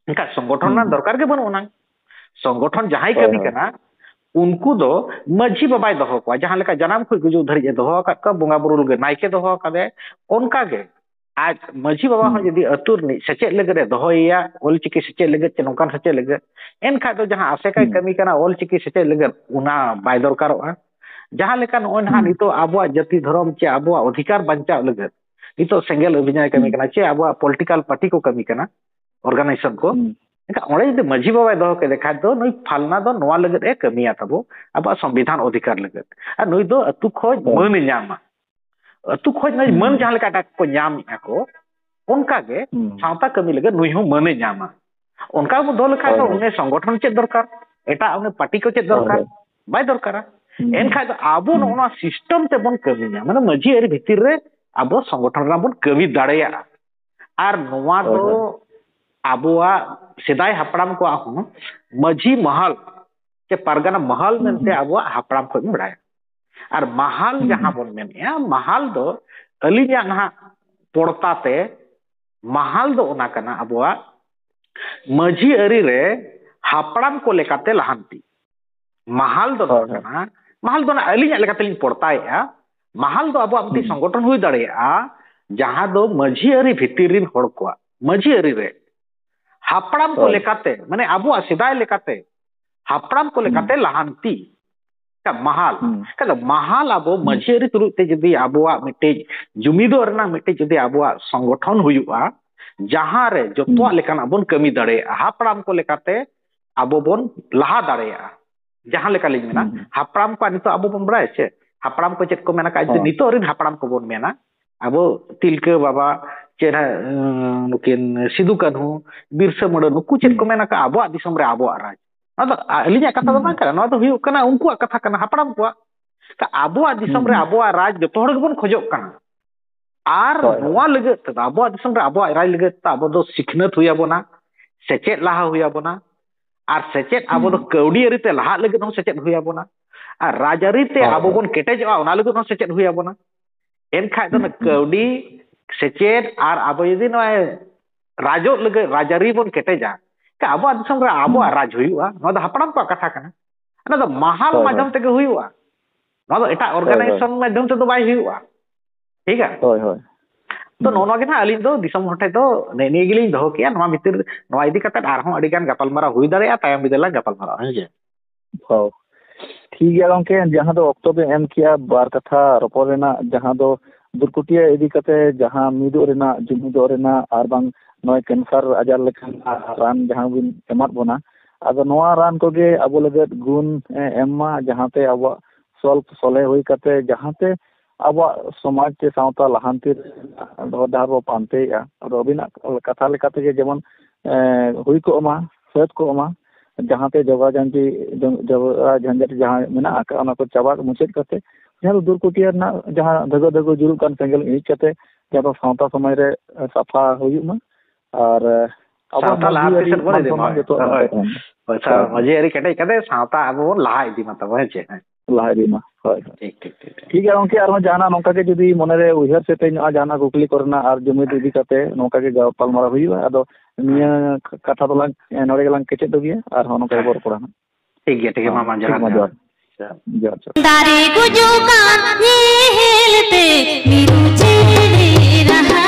ᱮᱱᱠᱷᱟᱡ ᱥᱚᱝᱜᱚᱴᱷᱚᱱ ᱦᱩᱸ᱾ ᱨᱮᱱᱟᱜ ᱫᱚᱨᱠᱟᱨ ᱜᱮ ᱵᱟᱹᱱᱩᱜ ᱟᱱᱟᱝ᱾ ᱥᱚᱝᱜᱚᱴᱷᱚᱱ ᱡᱟᱦᱟᱸᱭ ᱦᱳᱭ, ᱠᱟᱹᱢᱤ ᱦᱳᱭ᱾ ᱠᱟᱱᱟ, ᱩᱱᱠᱩ ᱫᱚ ᱢᱟᱹᱡᱷᱤ ᱵᱟᱵᱟᱭ ᱫᱚᱦᱚ ᱠᱚᱣᱟ᱾ ᱡᱟᱦᱟᱸ ᱞᱮᱠᱟ ᱡᱟᱱᱟᱢ ᱠᱷᱚᱱ ᱜᱩᱡᱩᱜ ᱫᱷᱟᱹᱨᱤᱡ ᱮ ᱫᱚᱦᱚ ᱟᱠᱟᱫ ᱠᱚᱣᱟ, ᱵᱚᱸᱜᱟ ᱵᱩᱨᱩ ᱞᱟᱹᱜᱤᱫ ᱱᱟᱭᱠᱮ ᱫᱚᱦᱚ ᱟᱠᱟᱫᱮ, ᱚᱱᱠᱟ ᱜᱮ ᱟᱡ ᱢᱟᱹᱡᱷᱤ ᱵᱟᱵᱟ ᱦᱚᱸ ᱦᱩᱸ᱾ ᱡᱩᱫᱤ ᱟᱹᱛᱩ ᱨᱤᱱᱤᱡ ᱥᱮᱪᱮᱫ ᱞᱟᱹᱜᱤᱫ ᱮ ᱫᱚᱦᱚᱭᱮᱭᱟ, ᱚᱞᱪᱤᱠᱤ ᱥᱮᱪᱮᱫ ᱞᱟᱹᱜᱤᱫ ᱪᱮ ᱱᱚᱝᱠᱟᱱ ᱥᱮᱪᱮᱫ ᱞᱟᱹᱜᱤᱫ, ᱮᱱᱠᱷᱟᱡ ᱫᱚ ᱡᱟᱦᱟᱸ ᱟᱥᱮᱠᱟᱭ ᱦᱩᱸ᱾ ᱠᱟᱹᱢᱤ ᱠᱟᱱᱟ ᱚᱞᱪᱤᱠᱤ ᱥᱮᱪᱮᱫ ᱞᱟᱹᱜᱤᱫ, ᱚᱱᱟ ᱵᱟᱭ ᱫᱚᱨᱠᱟᱨᱚᱜᱼᱟ᱾ ᱡᱟᱦᱟᱸ ᱞᱮᱠᱟ ᱱᱚᱜᱼᱚᱭ ᱱᱟᱦᱟᱜ ᱦᱩᱸ᱾ ᱱᱤᱛᱚᱜ ᱟᱵᱚᱣᱟᱜ ᱡᱟᱹᱛᱤ ᱫᱷᱚᱨᱚᱢ ᱪᱮ ᱟᱵᱚᱣᱟᱜ ᱚᱫᱷᱤᱠᱟᱨ ᱵᱟᱧᱪᱟᱣ ᱞᱟᱹᱜᱤᱫ ᱱᱤᱛᱚᱜ ᱥᱮᱸᱜᱮᱞ ᱚᱵᱷᱤᱡᱟᱱ ᱮ ᱠᱟᱹᱢᱤ ᱦᱩᱸ᱾ ᱠᱟᱱᱟ ᱪᱮ ᱟᱵᱚᱣᱟᱜ political party ᱠᱚ ᱠᱟᱹᱢᱤ ᱠᱟᱱᱟ, organization ᱠᱚ, ᱦᱩᱸ᱾ ᱮᱱᱠᱷᱟᱱ ᱚᱸᱰᱮ ᱡᱩᱫᱤ ᱢᱟᱹᱡᱷᱤ ᱵᱟᱵᱟᱭ ᱫᱚᱦᱚ ᱠᱮᱫᱮ ᱠᱷᱟᱡ ᱫᱚ ᱱᱩᱭ ᱯᱷᱟᱞᱱᱟ ᱫᱚ ᱱᱚᱣᱟ ᱞᱟᱹᱜᱤᱫ ᱮ ᱠᱟᱹᱢᱤᱭᱟ ᱛᱟᱵᱚ, ᱟᱵᱚᱣᱟᱜ ᱥᱚᱝᱵᱤᱫᱷᱟᱱ ᱚᱫᱷᱤᱠᱟᱨ ᱞᱟᱹᱜᱤᱫ᱾ ᱟᱨ ᱱᱩᱭ ᱫᱚ ᱟᱹᱛᱩ ᱠᱷᱚᱡ ᱦᱳᱭ᱾ ᱢᱟᱹᱱ ᱮ ᱧᱟᱢᱟ᱾ ᱟᱹᱛᱩ ᱠᱷᱚᱡ ᱱᱩᱭ ᱢᱟᱹᱱ ᱦᱩᱸ᱾ ᱡᱟᱦᱟᱸ ᱞᱮᱠᱟ ᱮᱴᱟᱜ ᱠᱚ ᱧᱟᱢᱮᱫᱼᱟ ᱠᱚ, ᱚᱱᱠᱟ ᱜᱮ ᱦᱩᱸ᱾ ᱥᱟᱶᱛᱟ ᱠᱟᱹᱢᱤ ᱞᱟᱹᱜᱤᱫ ᱱᱩᱭ ᱦᱚᱸ ᱢᱟᱹᱱ ᱮ ᱧᱟᱢᱟ᱾ ᱚᱱᱠᱟ ᱵᱚ ᱫᱚᱦᱚ ᱞᱮᱠᱷᱟᱡ ᱦᱳᱭ, ᱫᱚ ᱦᱳᱭ᱾ ᱩᱱᱤ ᱥᱚᱝᱜᱚᱴᱷᱚᱱ ᱪᱮᱫ ᱫᱚᱨᱠᱟᱨ? ᱮᱴᱟᱜ ᱩᱱᱤ party ᱠᱚ ᱪᱮᱫ ᱦᱳᱭ, ᱫᱚᱨᱠᱟᱨ? ᱦᱳᱭ᱾ ᱵᱟᱭ ᱫᱚᱨᱠᱟᱨᱟ᱾ ᱦᱩᱸ᱾ ᱮᱱᱠᱷᱟᱡ ᱫᱚ ᱟᱵᱚ ᱦᱩᱸ᱾ ᱱᱚᱜᱼᱚ ᱱᱚᱣᱟ system ᱛᱮᱵᱚᱱ ᱠᱟᱹᱢᱤᱭᱟ, ᱢᱟᱱᱮ ᱢᱟᱹᱡᱷᱤ ᱟᱹᱨᱤ ᱵᱷᱤᱛᱤᱨ ᱨᱮ ᱟᱵᱚ ᱥᱚᱝᱜᱚᱴᱷᱚᱱ ᱨᱮᱱᱟᱜ ᱵᱚᱱ ᱠᱟᱹᱢᱤ ᱫᱟᱲᱮᱭᱟᱜᱼᱟ᱾ ᱟᱨ ᱱᱚᱣᱟ ᱦᱳᱭ, ᱫᱚ ᱦᱳᱭ᱾ ᱟᱵᱚᱣᱟᱜ ᱥᱮᱫᱟᱭ ᱦᱟᱯᱲᱟᱢ ᱠᱚᱣᱟᱜ ᱦᱚᱸ ᱢᱟᱹᱡᱷᱤ ᱢᱟᱦᱟᱞ ᱪᱮ ᱯᱟᱨᱜᱟᱱᱟ ᱢᱟᱦᱟᱞ ᱦᱩᱸ, ᱢᱮᱱᱛᱮ ᱦᱩᱸ᱾ ᱟᱵᱚᱣᱟᱜ ᱦᱟᱯᱲᱟᱢ ᱠᱷᱚᱡ ᱵᱚᱱ ᱵᱟᱲᱟᱭᱟ᱾ ᱟᱨ ᱢᱟᱦᱟᱞ ᱦᱩᱸ, ᱡᱟᱦᱟᱸ ᱦᱩᱸ᱾ ᱵᱚᱱ ᱢᱮᱱᱮᱫᱼᱟ, ᱢᱟᱦᱟᱞ ᱫᱚ ᱟᱹᱞᱤᱧᱟᱜ ᱱᱟᱦᱟᱜ ᱯᱚᱲᱛᱟ ᱛᱮ ᱢᱟᱦᱟᱞ ᱫᱚ ᱚᱱᱟ ᱠᱟᱱᱟ ᱟᱵᱚᱣᱟᱜ ᱢᱟᱹᱡᱷᱤ ᱟᱹᱨᱤ ᱨᱮ ᱦᱟᱯᱲᱟᱢ ᱠᱚ ᱞᱮᱠᱟᱛᱮ ᱞᱟᱦᱟᱱᱛᱤ᱾ ᱢᱟᱦᱟᱞ ᱫᱚ ᱱᱚᱣᱟ ᱦᱳᱭ, ᱦᱳᱭ᱾ ᱠᱟᱱᱟ, ᱢᱟᱦᱟᱞ ᱫᱚ ᱚᱱᱟ ᱟᱹᱞᱤᱧᱟᱜ ᱞᱮᱠᱟᱛᱮᱞᱤᱧ ᱯᱚᱲᱛᱟᱭᱮᱫᱼᱟ᱾ ᱢᱟᱦᱟᱞ ᱫᱚ ᱟᱵᱚᱣᱟᱜ ᱢᱤᱫᱴᱤᱡ ᱦᱩᱸ᱾ ᱥᱚᱝᱜᱚᱴᱷᱚᱱ ᱦᱩᱭ ᱫᱟᱲᱮᱭᱟᱜᱼᱟ, ᱡᱟᱦᱟᱸ ᱫᱚ ᱢᱟᱹᱡᱷᱤ ᱟᱹᱨᱤ ᱵᱷᱤᱛᱤᱨ ᱨᱤᱱ ᱦᱚᱲ ᱠᱚᱣᱟᱜ, ᱢᱟᱹᱡᱷᱤ ᱟᱹᱨᱤ ᱨᱮ ᱦᱟᱯᱲᱟᱢ ᱠᱚ ᱦᱳᱭ᱾ ᱞᱮᱠᱟᱛᱮ, ᱢᱟᱱᱮ ᱟᱵᱚᱣᱟᱜ ᱥᱮᱫᱟᱭ ᱞᱮᱠᱟᱛᱮ ᱦᱟᱯᱲᱟᱢ ᱠᱚ ᱦᱩᱸ᱾ ᱞᱮᱠᱟᱛᱮ ᱞᱟᱦᱟᱱᱛᱤ᱾ ᱢᱟᱦᱟᱞ᱾ ᱦᱩᱸ᱾ ᱠᱟᱫᱟ ᱢᱟᱦᱟᱞ ᱟᱵᱚ ᱦᱩᱸ᱾ ᱢᱟᱹᱡᱷᱤ ᱟᱹᱨᱤ ᱛᱩᱞᱩᱡ ᱛᱮ ᱡᱩᱫᱤ ᱟᱵᱚᱣᱟᱜ ᱢᱤᱫᱴᱤᱡ ᱡᱩᱢᱤᱫᱚᱜ ᱨᱮᱱᱟᱜ ᱢᱤᱫᱴᱤᱡ ᱡᱩᱫᱤ ᱟᱵᱚᱣᱟᱜ ᱥᱚᱝᱜᱚᱴᱷᱚᱱ ᱦᱩᱭᱩᱜᱼᱟ, ᱡᱟᱦᱟᱸ ᱨᱮ ᱡᱚᱛᱚᱣᱟᱜ ᱞᱮᱠᱟᱱᱟᱜ ᱵᱚᱱ ᱠᱟᱹᱢᱤ ᱫᱟᱲᱮᱭᱟᱜᱼᱟ, ᱦᱟᱯᱲᱟᱢ ᱠᱚ ᱞᱮᱠᱟᱛᱮ ᱟᱵᱚ ᱵᱚᱱ ᱞᱟᱦᱟ ᱫᱟᱲᱮᱭᱟᱜᱼᱟ᱾ ᱡᱟᱦᱟᱸ ᱞᱮᱠᱟ ᱞᱤᱧ ᱢᱮᱱᱟ, ᱦᱟᱯᱲᱟᱢ ᱠᱚᱣᱟᱜ ᱱᱤᱛᱚᱜ ᱟᱵᱚ ᱵᱚᱱ ᱵᱟᱲᱟᱭᱟ ᱪᱮ, ᱦᱟᱯᱲᱟᱢ ᱠᱚ ᱪᱮᱫ ᱠᱚ ᱢᱮᱱ ᱟᱠᱟᱫᱼᱟ, ᱡᱩᱫᱤ ᱦᱳᱭ᱾ ᱱᱤᱛᱚᱜ ᱨᱮᱱ ᱦᱟᱯᱲᱟᱢ ᱠᱚᱵᱚᱱ ᱢᱮᱱᱟ, ᱟᱵᱚ ᱛᱤᱞᱠᱟᱹ ᱵᱟᱵᱟ, ᱪᱮ ᱱᱟᱦᱟᱜ, ᱩᱸ, ᱱᱩᱠᱤᱱ ᱥᱤᱫᱩ ᱠᱟᱹᱱᱦᱩ, ᱵᱤᱨᱥᱟᱹ ᱢᱩᱱᱰᱟᱹ, ᱱᱩᱠᱩ ᱪᱮᱫ ᱠᱚ ᱢᱮᱱ ᱟᱠᱟᱫᱼᱟ ᱟᱵᱚᱣᱟᱜ ᱫᱤᱥᱚᱢ ᱨᱮ ᱟᱵᱚᱣᱟᱜ ᱨᱟᱡᱽ? ᱱᱚᱣᱟ ᱫᱚ ᱟ-, ᱟᱹᱞᱤᱧᱟᱜ ᱠᱟᱛᱷᱟ ᱫᱚ ᱵᱟᱝ ᱠᱟᱱᱟ, ᱱᱚᱣᱟ ᱫᱚ ᱦᱩᱭᱩᱜ ᱠᱟᱱᱟ ᱩᱱᱠᱩᱣᱟᱜ ᱠᱟᱛᱷᱟ ᱠᱟᱱᱟ, ᱦᱟᱯᱲᱟᱢ ᱠᱚᱣᱟᱜ᱾ ᱛᱟ ᱟᱵᱚᱣᱟᱜ ᱫᱤᱥᱚᱢ ᱨᱮ ᱟᱵᱚᱣᱟᱜ ᱨᱟᱡᱽ ᱡᱚᱛᱚ ᱦᱚᱲ ᱜᱮᱵᱚᱱ ᱠᱷᱚᱡᱚᱜ ᱠᱟᱱᱟ᱾ ᱟᱨ ᱦᱳᱭ, ᱦᱳᱭ᱾ ᱱᱚᱣᱟ ᱞᱟᱹᱜᱤᱫ ᱛᱮᱫᱚ, ᱟᱵᱚᱣᱟᱜ ᱫᱤᱥᱚᱢ ᱨᱮ ᱟᱵᱚᱣᱟᱜ ᱨᱟᱡᱽ ᱞᱟᱹᱜᱤᱫ ᱛᱮ ᱟᱵᱚ ᱫᱚ ᱥᱤᱠᱷᱱᱟᱹᱛ ᱦᱩᱭ ᱟᱵᱚᱱᱟ, ᱥᱮᱪᱮᱫ ᱞᱟᱦᱟ ᱦᱩᱭ ᱟᱵᱚᱱᱟ, ᱟᱨ ᱥᱮᱪᱮᱫ ᱟᱵᱚ ᱫᱚ ᱠᱟᱹᱣᱰᱤ ᱟᱹᱨᱤ ᱛᱮ ᱞᱟᱦᱟᱜ ᱞᱟᱹᱜᱤᱫ ᱦᱚᱸ ᱥᱮᱪᱮᱫ ᱦᱩᱭ ᱟᱵᱚᱱᱟ, ᱟᱨ ᱨᱟᱡᱽ ᱟᱹᱨᱤ ᱛᱮ ᱦᱳᱭ, ᱟᱵᱚ ᱦᱳᱭ᱾ ᱵᱚᱱ ᱠᱮᱴᱮᱡᱚᱜᱼᱟ, ᱚᱱᱟ ᱞᱟᱹᱜᱤᱫ ᱦᱚᱸ ᱥᱮᱪᱮᱫ ᱦᱩᱭ ᱟᱵᱚᱱᱟ᱾ ᱮᱱᱠᱷᱟᱡ ᱫᱚ ᱚᱱᱟ ᱠᱟᱹᱣᱰᱤ, ᱥᱮᱪᱮᱫ ᱟᱨ ᱟᱵᱚ ᱡᱩᱫᱤ ᱱᱚᱜᱼᱚᱭ ᱨᱟᱡᱚᱜ ᱞᱟᱹᱜᱤᱫ ᱨᱟᱡᱽ ᱟᱹᱨᱤ ᱵᱚᱱ ᱠᱮᱴᱮᱡᱟ, ᱮᱱᱠᱷᱟᱡ ᱟᱵᱚᱣᱟᱜ ᱫᱤᱥᱚᱢ ᱨᱮ ᱟᱵᱚᱣᱟᱜ ᱨᱟᱡᱽ ᱦᱩᱭᱩᱜᱼᱟ, ᱱᱚᱣᱟ ᱫᱚ ᱦᱟᱯᱲᱟᱢ ᱠᱚᱣᱟᱜ ᱠᱟᱛᱷᱟ ᱠᱟᱱᱟ᱾ ᱚᱱᱟ ᱫᱚ ᱢᱟᱦᱟᱞ ᱦᱳᱭ, ᱦᱳᱭ᱾ ᱢᱟᱫᱽᱫᱷᱚᱢ ᱛᱮᱜᱮ ᱦᱩᱭᱩᱜᱼᱟ, ᱱᱚᱣᱟ ᱫᱚ ᱮᱴᱟᱜ ᱦᱳᱭ, ᱦᱳᱭ᱾ ᱚᱨᱜᱟᱱᱟᱭᱡᱮᱥᱚᱱ ᱢᱟᱫᱽᱫᱷᱚᱢ ᱛᱮᱫᱚ ᱵᱟᱭ ᱦᱩᱭᱩᱜᱼᱟ᱾ ᱴᱷᱤᱠᱟ? ᱦᱳᱭ, ᱦᱳᱭ᱾ ᱛᱚ, ᱦᱩᱸ᱾ ᱱᱚᱜᱼᱚ ᱱᱚᱣᱟ ᱜᱮ ᱱᱟᱦᱟᱜ ᱟᱹᱞᱤᱧ ᱫᱚ ᱫᱤᱥᱚᱢ ᱦᱚᱲ ᱴᱷᱮᱱ ᱫᱚ ᱱᱮᱜᱼᱮ ᱱᱤᱭᱟᱹ ᱜᱮᱞᱤᱧ ᱫᱚᱦᱚ ᱠᱮᱜᱼᱟ᱾ ᱱᱚᱣᱟ ᱵᱷᱤᱛᱤᱨ, ᱱᱚᱣᱟ ᱤᱫᱤ ᱠᱟᱛᱮᱫ ᱟᱨᱦᱚᱸ ᱟᱹᱰᱤ ᱜᱟᱱ ᱜᱟᱯᱟᱞᱢᱟᱨᱟᱣ ᱦᱩᱭ ᱫᱟᱲᱮᱭᱟᱜᱼᱟ, ᱛᱟᱭᱚᱢ ᱵᱤᱫᱟᱹᱞ ᱞᱟᱝ ᱜᱟᱯᱟᱞᱢᱟᱨᱟᱣᱟ, ᱦᱮᱸ ᱥᱮ? ᱦᱳᱭ᱾ ᱴᱷᱤᱠ ᱜᱮᱭᱟ ᱜᱚᱢᱠᱮ, ᱡᱟᱦᱟᱸ ᱫᱚ ᱚᱠᱛᱚ ᱵᱮᱱ ᱮᱢ ᱠᱮᱜᱼᱟ, ᱵᱟᱨ ᱠᱟᱛᱷᱟ ᱨᱚᱯᱚᱲ ᱨᱮᱱᱟᱜ, ᱡᱟᱦᱟᱸ ᱫᱚ ᱫᱩᱨᱠᱩᱴᱤᱭᱟᱹ ᱤᱫᱤ ᱠᱟᱛᱮ ᱡᱟᱦᱟᱸ ᱢᱤᱫᱚᱜ ᱨᱮᱱᱟᱜ, ᱡᱩᱢᱤᱫᱚᱜ ᱨᱮᱱᱟᱜ, ᱟᱨ ᱵᱟᱝ ᱱᱚᱜᱼᱚᱭ ᱠᱮᱱᱥᱟᱨ ᱟᱡᱟᱨ ᱞᱮᱠᱟᱱ ᱨᱟᱱ ᱡᱟᱦᱟᱸ ᱵᱤᱱ ᱮᱢᱟᱫ ᱵᱚᱱᱟ, ᱟᱫᱚ ᱱᱚᱣᱟ ᱨᱟᱱ ᱠᱚᱜᱮ ᱟᱵᱚ ᱞᱟᱹᱜᱤᱫ ᱜᱩᱱ, ᱮ, ᱮᱢ ᱢᱟ, ᱡᱟᱦᱟᱸᱛᱮ ᱟᱵᱚᱣᱟᱜ ᱥᱚᱞ-, ᱥᱚᱞᱦᱮ ᱦᱩᱭ ᱠᱟᱛᱮ ᱡᱟᱦᱟᱸᱛᱮ ᱟᱵᱚᱣᱟᱜ ᱥᱚᱢᱟᱡᱽ ᱪᱮ ᱥᱟᱶᱛᱟ ᱞᱟᱦᱟᱱᱛᱤ ᱨᱮᱱᱟᱜ ᱰᱚᱦᱚᱨ ᱰᱟᱦᱟᱨ ᱵᱚ ᱯᱟᱱᱛᱮᱭᱮᱜᱼᱟ᱾ ᱟᱫᱚ ᱟᱹᱵᱤᱱᱟᱜ ᱠᱟᱛᱷᱟ ᱞᱮᱠᱟ ᱛᱮᱜᱮ ᱡᱮᱢᱚᱱ, ᱮ, ᱦᱩᱭ ᱠᱚᱜ ᱢᱟ, ᱥᱟᱹᱛ ᱠᱚᱜ ᱢᱟ, ᱡᱟᱦᱟᱸᱛᱮ ᱡᱚᱜᱟ ᱡᱟᱱᱡᱤ-, ᱡᱚ-, ᱡᱚᱜᱟ ᱡᱷᱟᱧᱡᱟᱴ ᱡᱟᱦᱟᱸ ᱢᱮᱱᱟᱜ ᱟᱠᱟᱫ, ᱚᱱᱟ ᱠᱚ ᱪᱟᱵᱟ ᱢᱩᱪᱟᱹᱫ ᱠᱟᱛᱮ ᱡᱟᱦᱟᱸ ᱫᱚ ᱫᱩᱨᱠᱩᱴᱤᱭᱟᱹ ᱨᱮᱱᱟᱜ ᱡᱟᱦᱟᱸ ᱫᱷᱟᱹᱜᱟᱹ ᱫᱷᱟᱹᱜᱟᱹ ᱡᱩᱞᱩᱜ ᱠᱟᱱ ᱥᱮᱸᱜᱮᱞ ᱤᱬᱤᱡ ᱠᱟᱛᱮ ᱡᱟᱦᱟᱸ ᱫᱚ ᱥᱟᱶᱛᱟ ᱥᱚᱢᱟᱡᱽ ᱨᱮ ᱥᱟᱯᱷᱟ ᱦᱩᱭᱩᱜ ᱢᱟ᱾ ᱟᱨ ᱟᱵᱚ ᱥᱟᱶᱛᱟ ᱞᱟᱦᱟ ᱢᱟᱹᱡᱷᱤ ᱟᱹᱨᱤ ᱥᱮᱫ ᱵᱚᱱ ᱢᱟᱱ ᱤᱫᱤ ᱢᱟ᱾ ᱥᱚᱱᱢᱟᱱ ᱡᱚᱛᱚᱣᱟᱜ ᱦᱳᱭ᱾ ᱱᱟᱯᱟᱭ ᱛᱟᱦᱮᱱ ᱢᱟ᱾ ᱦᱳᱭ, ᱥᱟ-, ᱦᱳᱭ, ᱦᱳᱭ᱾ ᱢᱟᱹᱡᱷᱤ ᱟᱹᱨᱤ ᱠᱮᱴᱮᱡ ᱠᱟᱛᱮ ᱥᱟᱶᱛᱟ ᱟᱵᱚ ᱵᱚᱱ ᱞᱟᱦᱟ ᱤᱫᱤ ᱢᱟ ᱛᱟᱵᱚ, ᱦᱮᱸ ᱪᱮ? ᱦᱮᱸ᱾ ᱞᱟᱦᱟ ᱤᱫᱤ ᱢᱟ᱾ ᱦᱳᱭ, ᱦᱳᱭ᱾ ᱴᱷᱤᱠ, ᱴᱷᱤᱠ, ᱴᱷᱤᱠ, ᱴᱷᱤᱠ᱾ ᱴᱷᱤᱠ ᱜᱮᱭᱟ ᱜᱚᱢᱠᱮ, ᱟᱨᱦᱚᱸ ᱡᱟᱦᱟᱱᱟᱜ ᱱᱚᱝᱠᱟ ᱜᱮ ᱡᱩᱫᱤ ᱢᱚᱱᱮᱨᱮ ᱩᱭᱦᱟᱹᱨ ᱥᱮ ᱛᱮᱦᱮᱧ ᱱᱚᱣᱟ ᱡᱟᱦᱟᱱᱟᱜ ᱠᱩᱠᱞᱤ ᱠᱚᱨᱮᱱᱟᱜ ᱟᱨ ᱡᱩᱢᱤᱫ ᱤᱫᱤ ᱠᱟᱛᱮ ᱱᱚᱝᱠᱟ ᱜᱮ ᱜᱟᱯᱟᱞᱢᱟᱨᱟᱣ ᱦᱩᱭᱩᱜᱼᱟ᱾ ᱟᱫᱚ ᱱᱤᱭᱟᱹ ᱦᱮᱸ᱾ ᱠᱟᱛᱷᱟ ᱫᱚᱞᱟᱝ, ᱱᱚᱰᱮ ᱜᱮᱞᱟᱝ ᱠᱮᱪᱮᱫ ᱫᱚ ᱜᱮᱭᱟ, ᱟᱨᱦᱚᱸ ᱱᱚᱝᱠᱟ ᱦᱮᱸ᱾ ᱜᱮᱵᱚᱱ ᱨᱚᱯᱚᱲᱟ ᱦᱟᱸᱜ᱾ ᱴᱷᱤᱠ ᱜᱮᱭᱟ, ᱴᱷᱤᱠ ᱜᱮᱭᱟ, ᱦᱮᱸ, ᱢᱟ, ᱢᱟ, ᱴᱷᱤᱠ ᱡᱚᱦᱟᱨ, ᱢᱟ, ᱡᱚᱦᱟᱨ᱾ ᱡᱚᱦᱟᱨ᱾ ᱡᱚᱦᱟᱨ, ᱡᱚᱦᱟᱨ᱾ ᱫᱟᱨᱮ ᱜᱩᱡᱩᱜ ᱠᱟᱱ ᱧᱮᱞᱛᱮ ᱢᱤᱨᱩ ᱪᱮᱬᱮ ᱨᱟᱦᱟ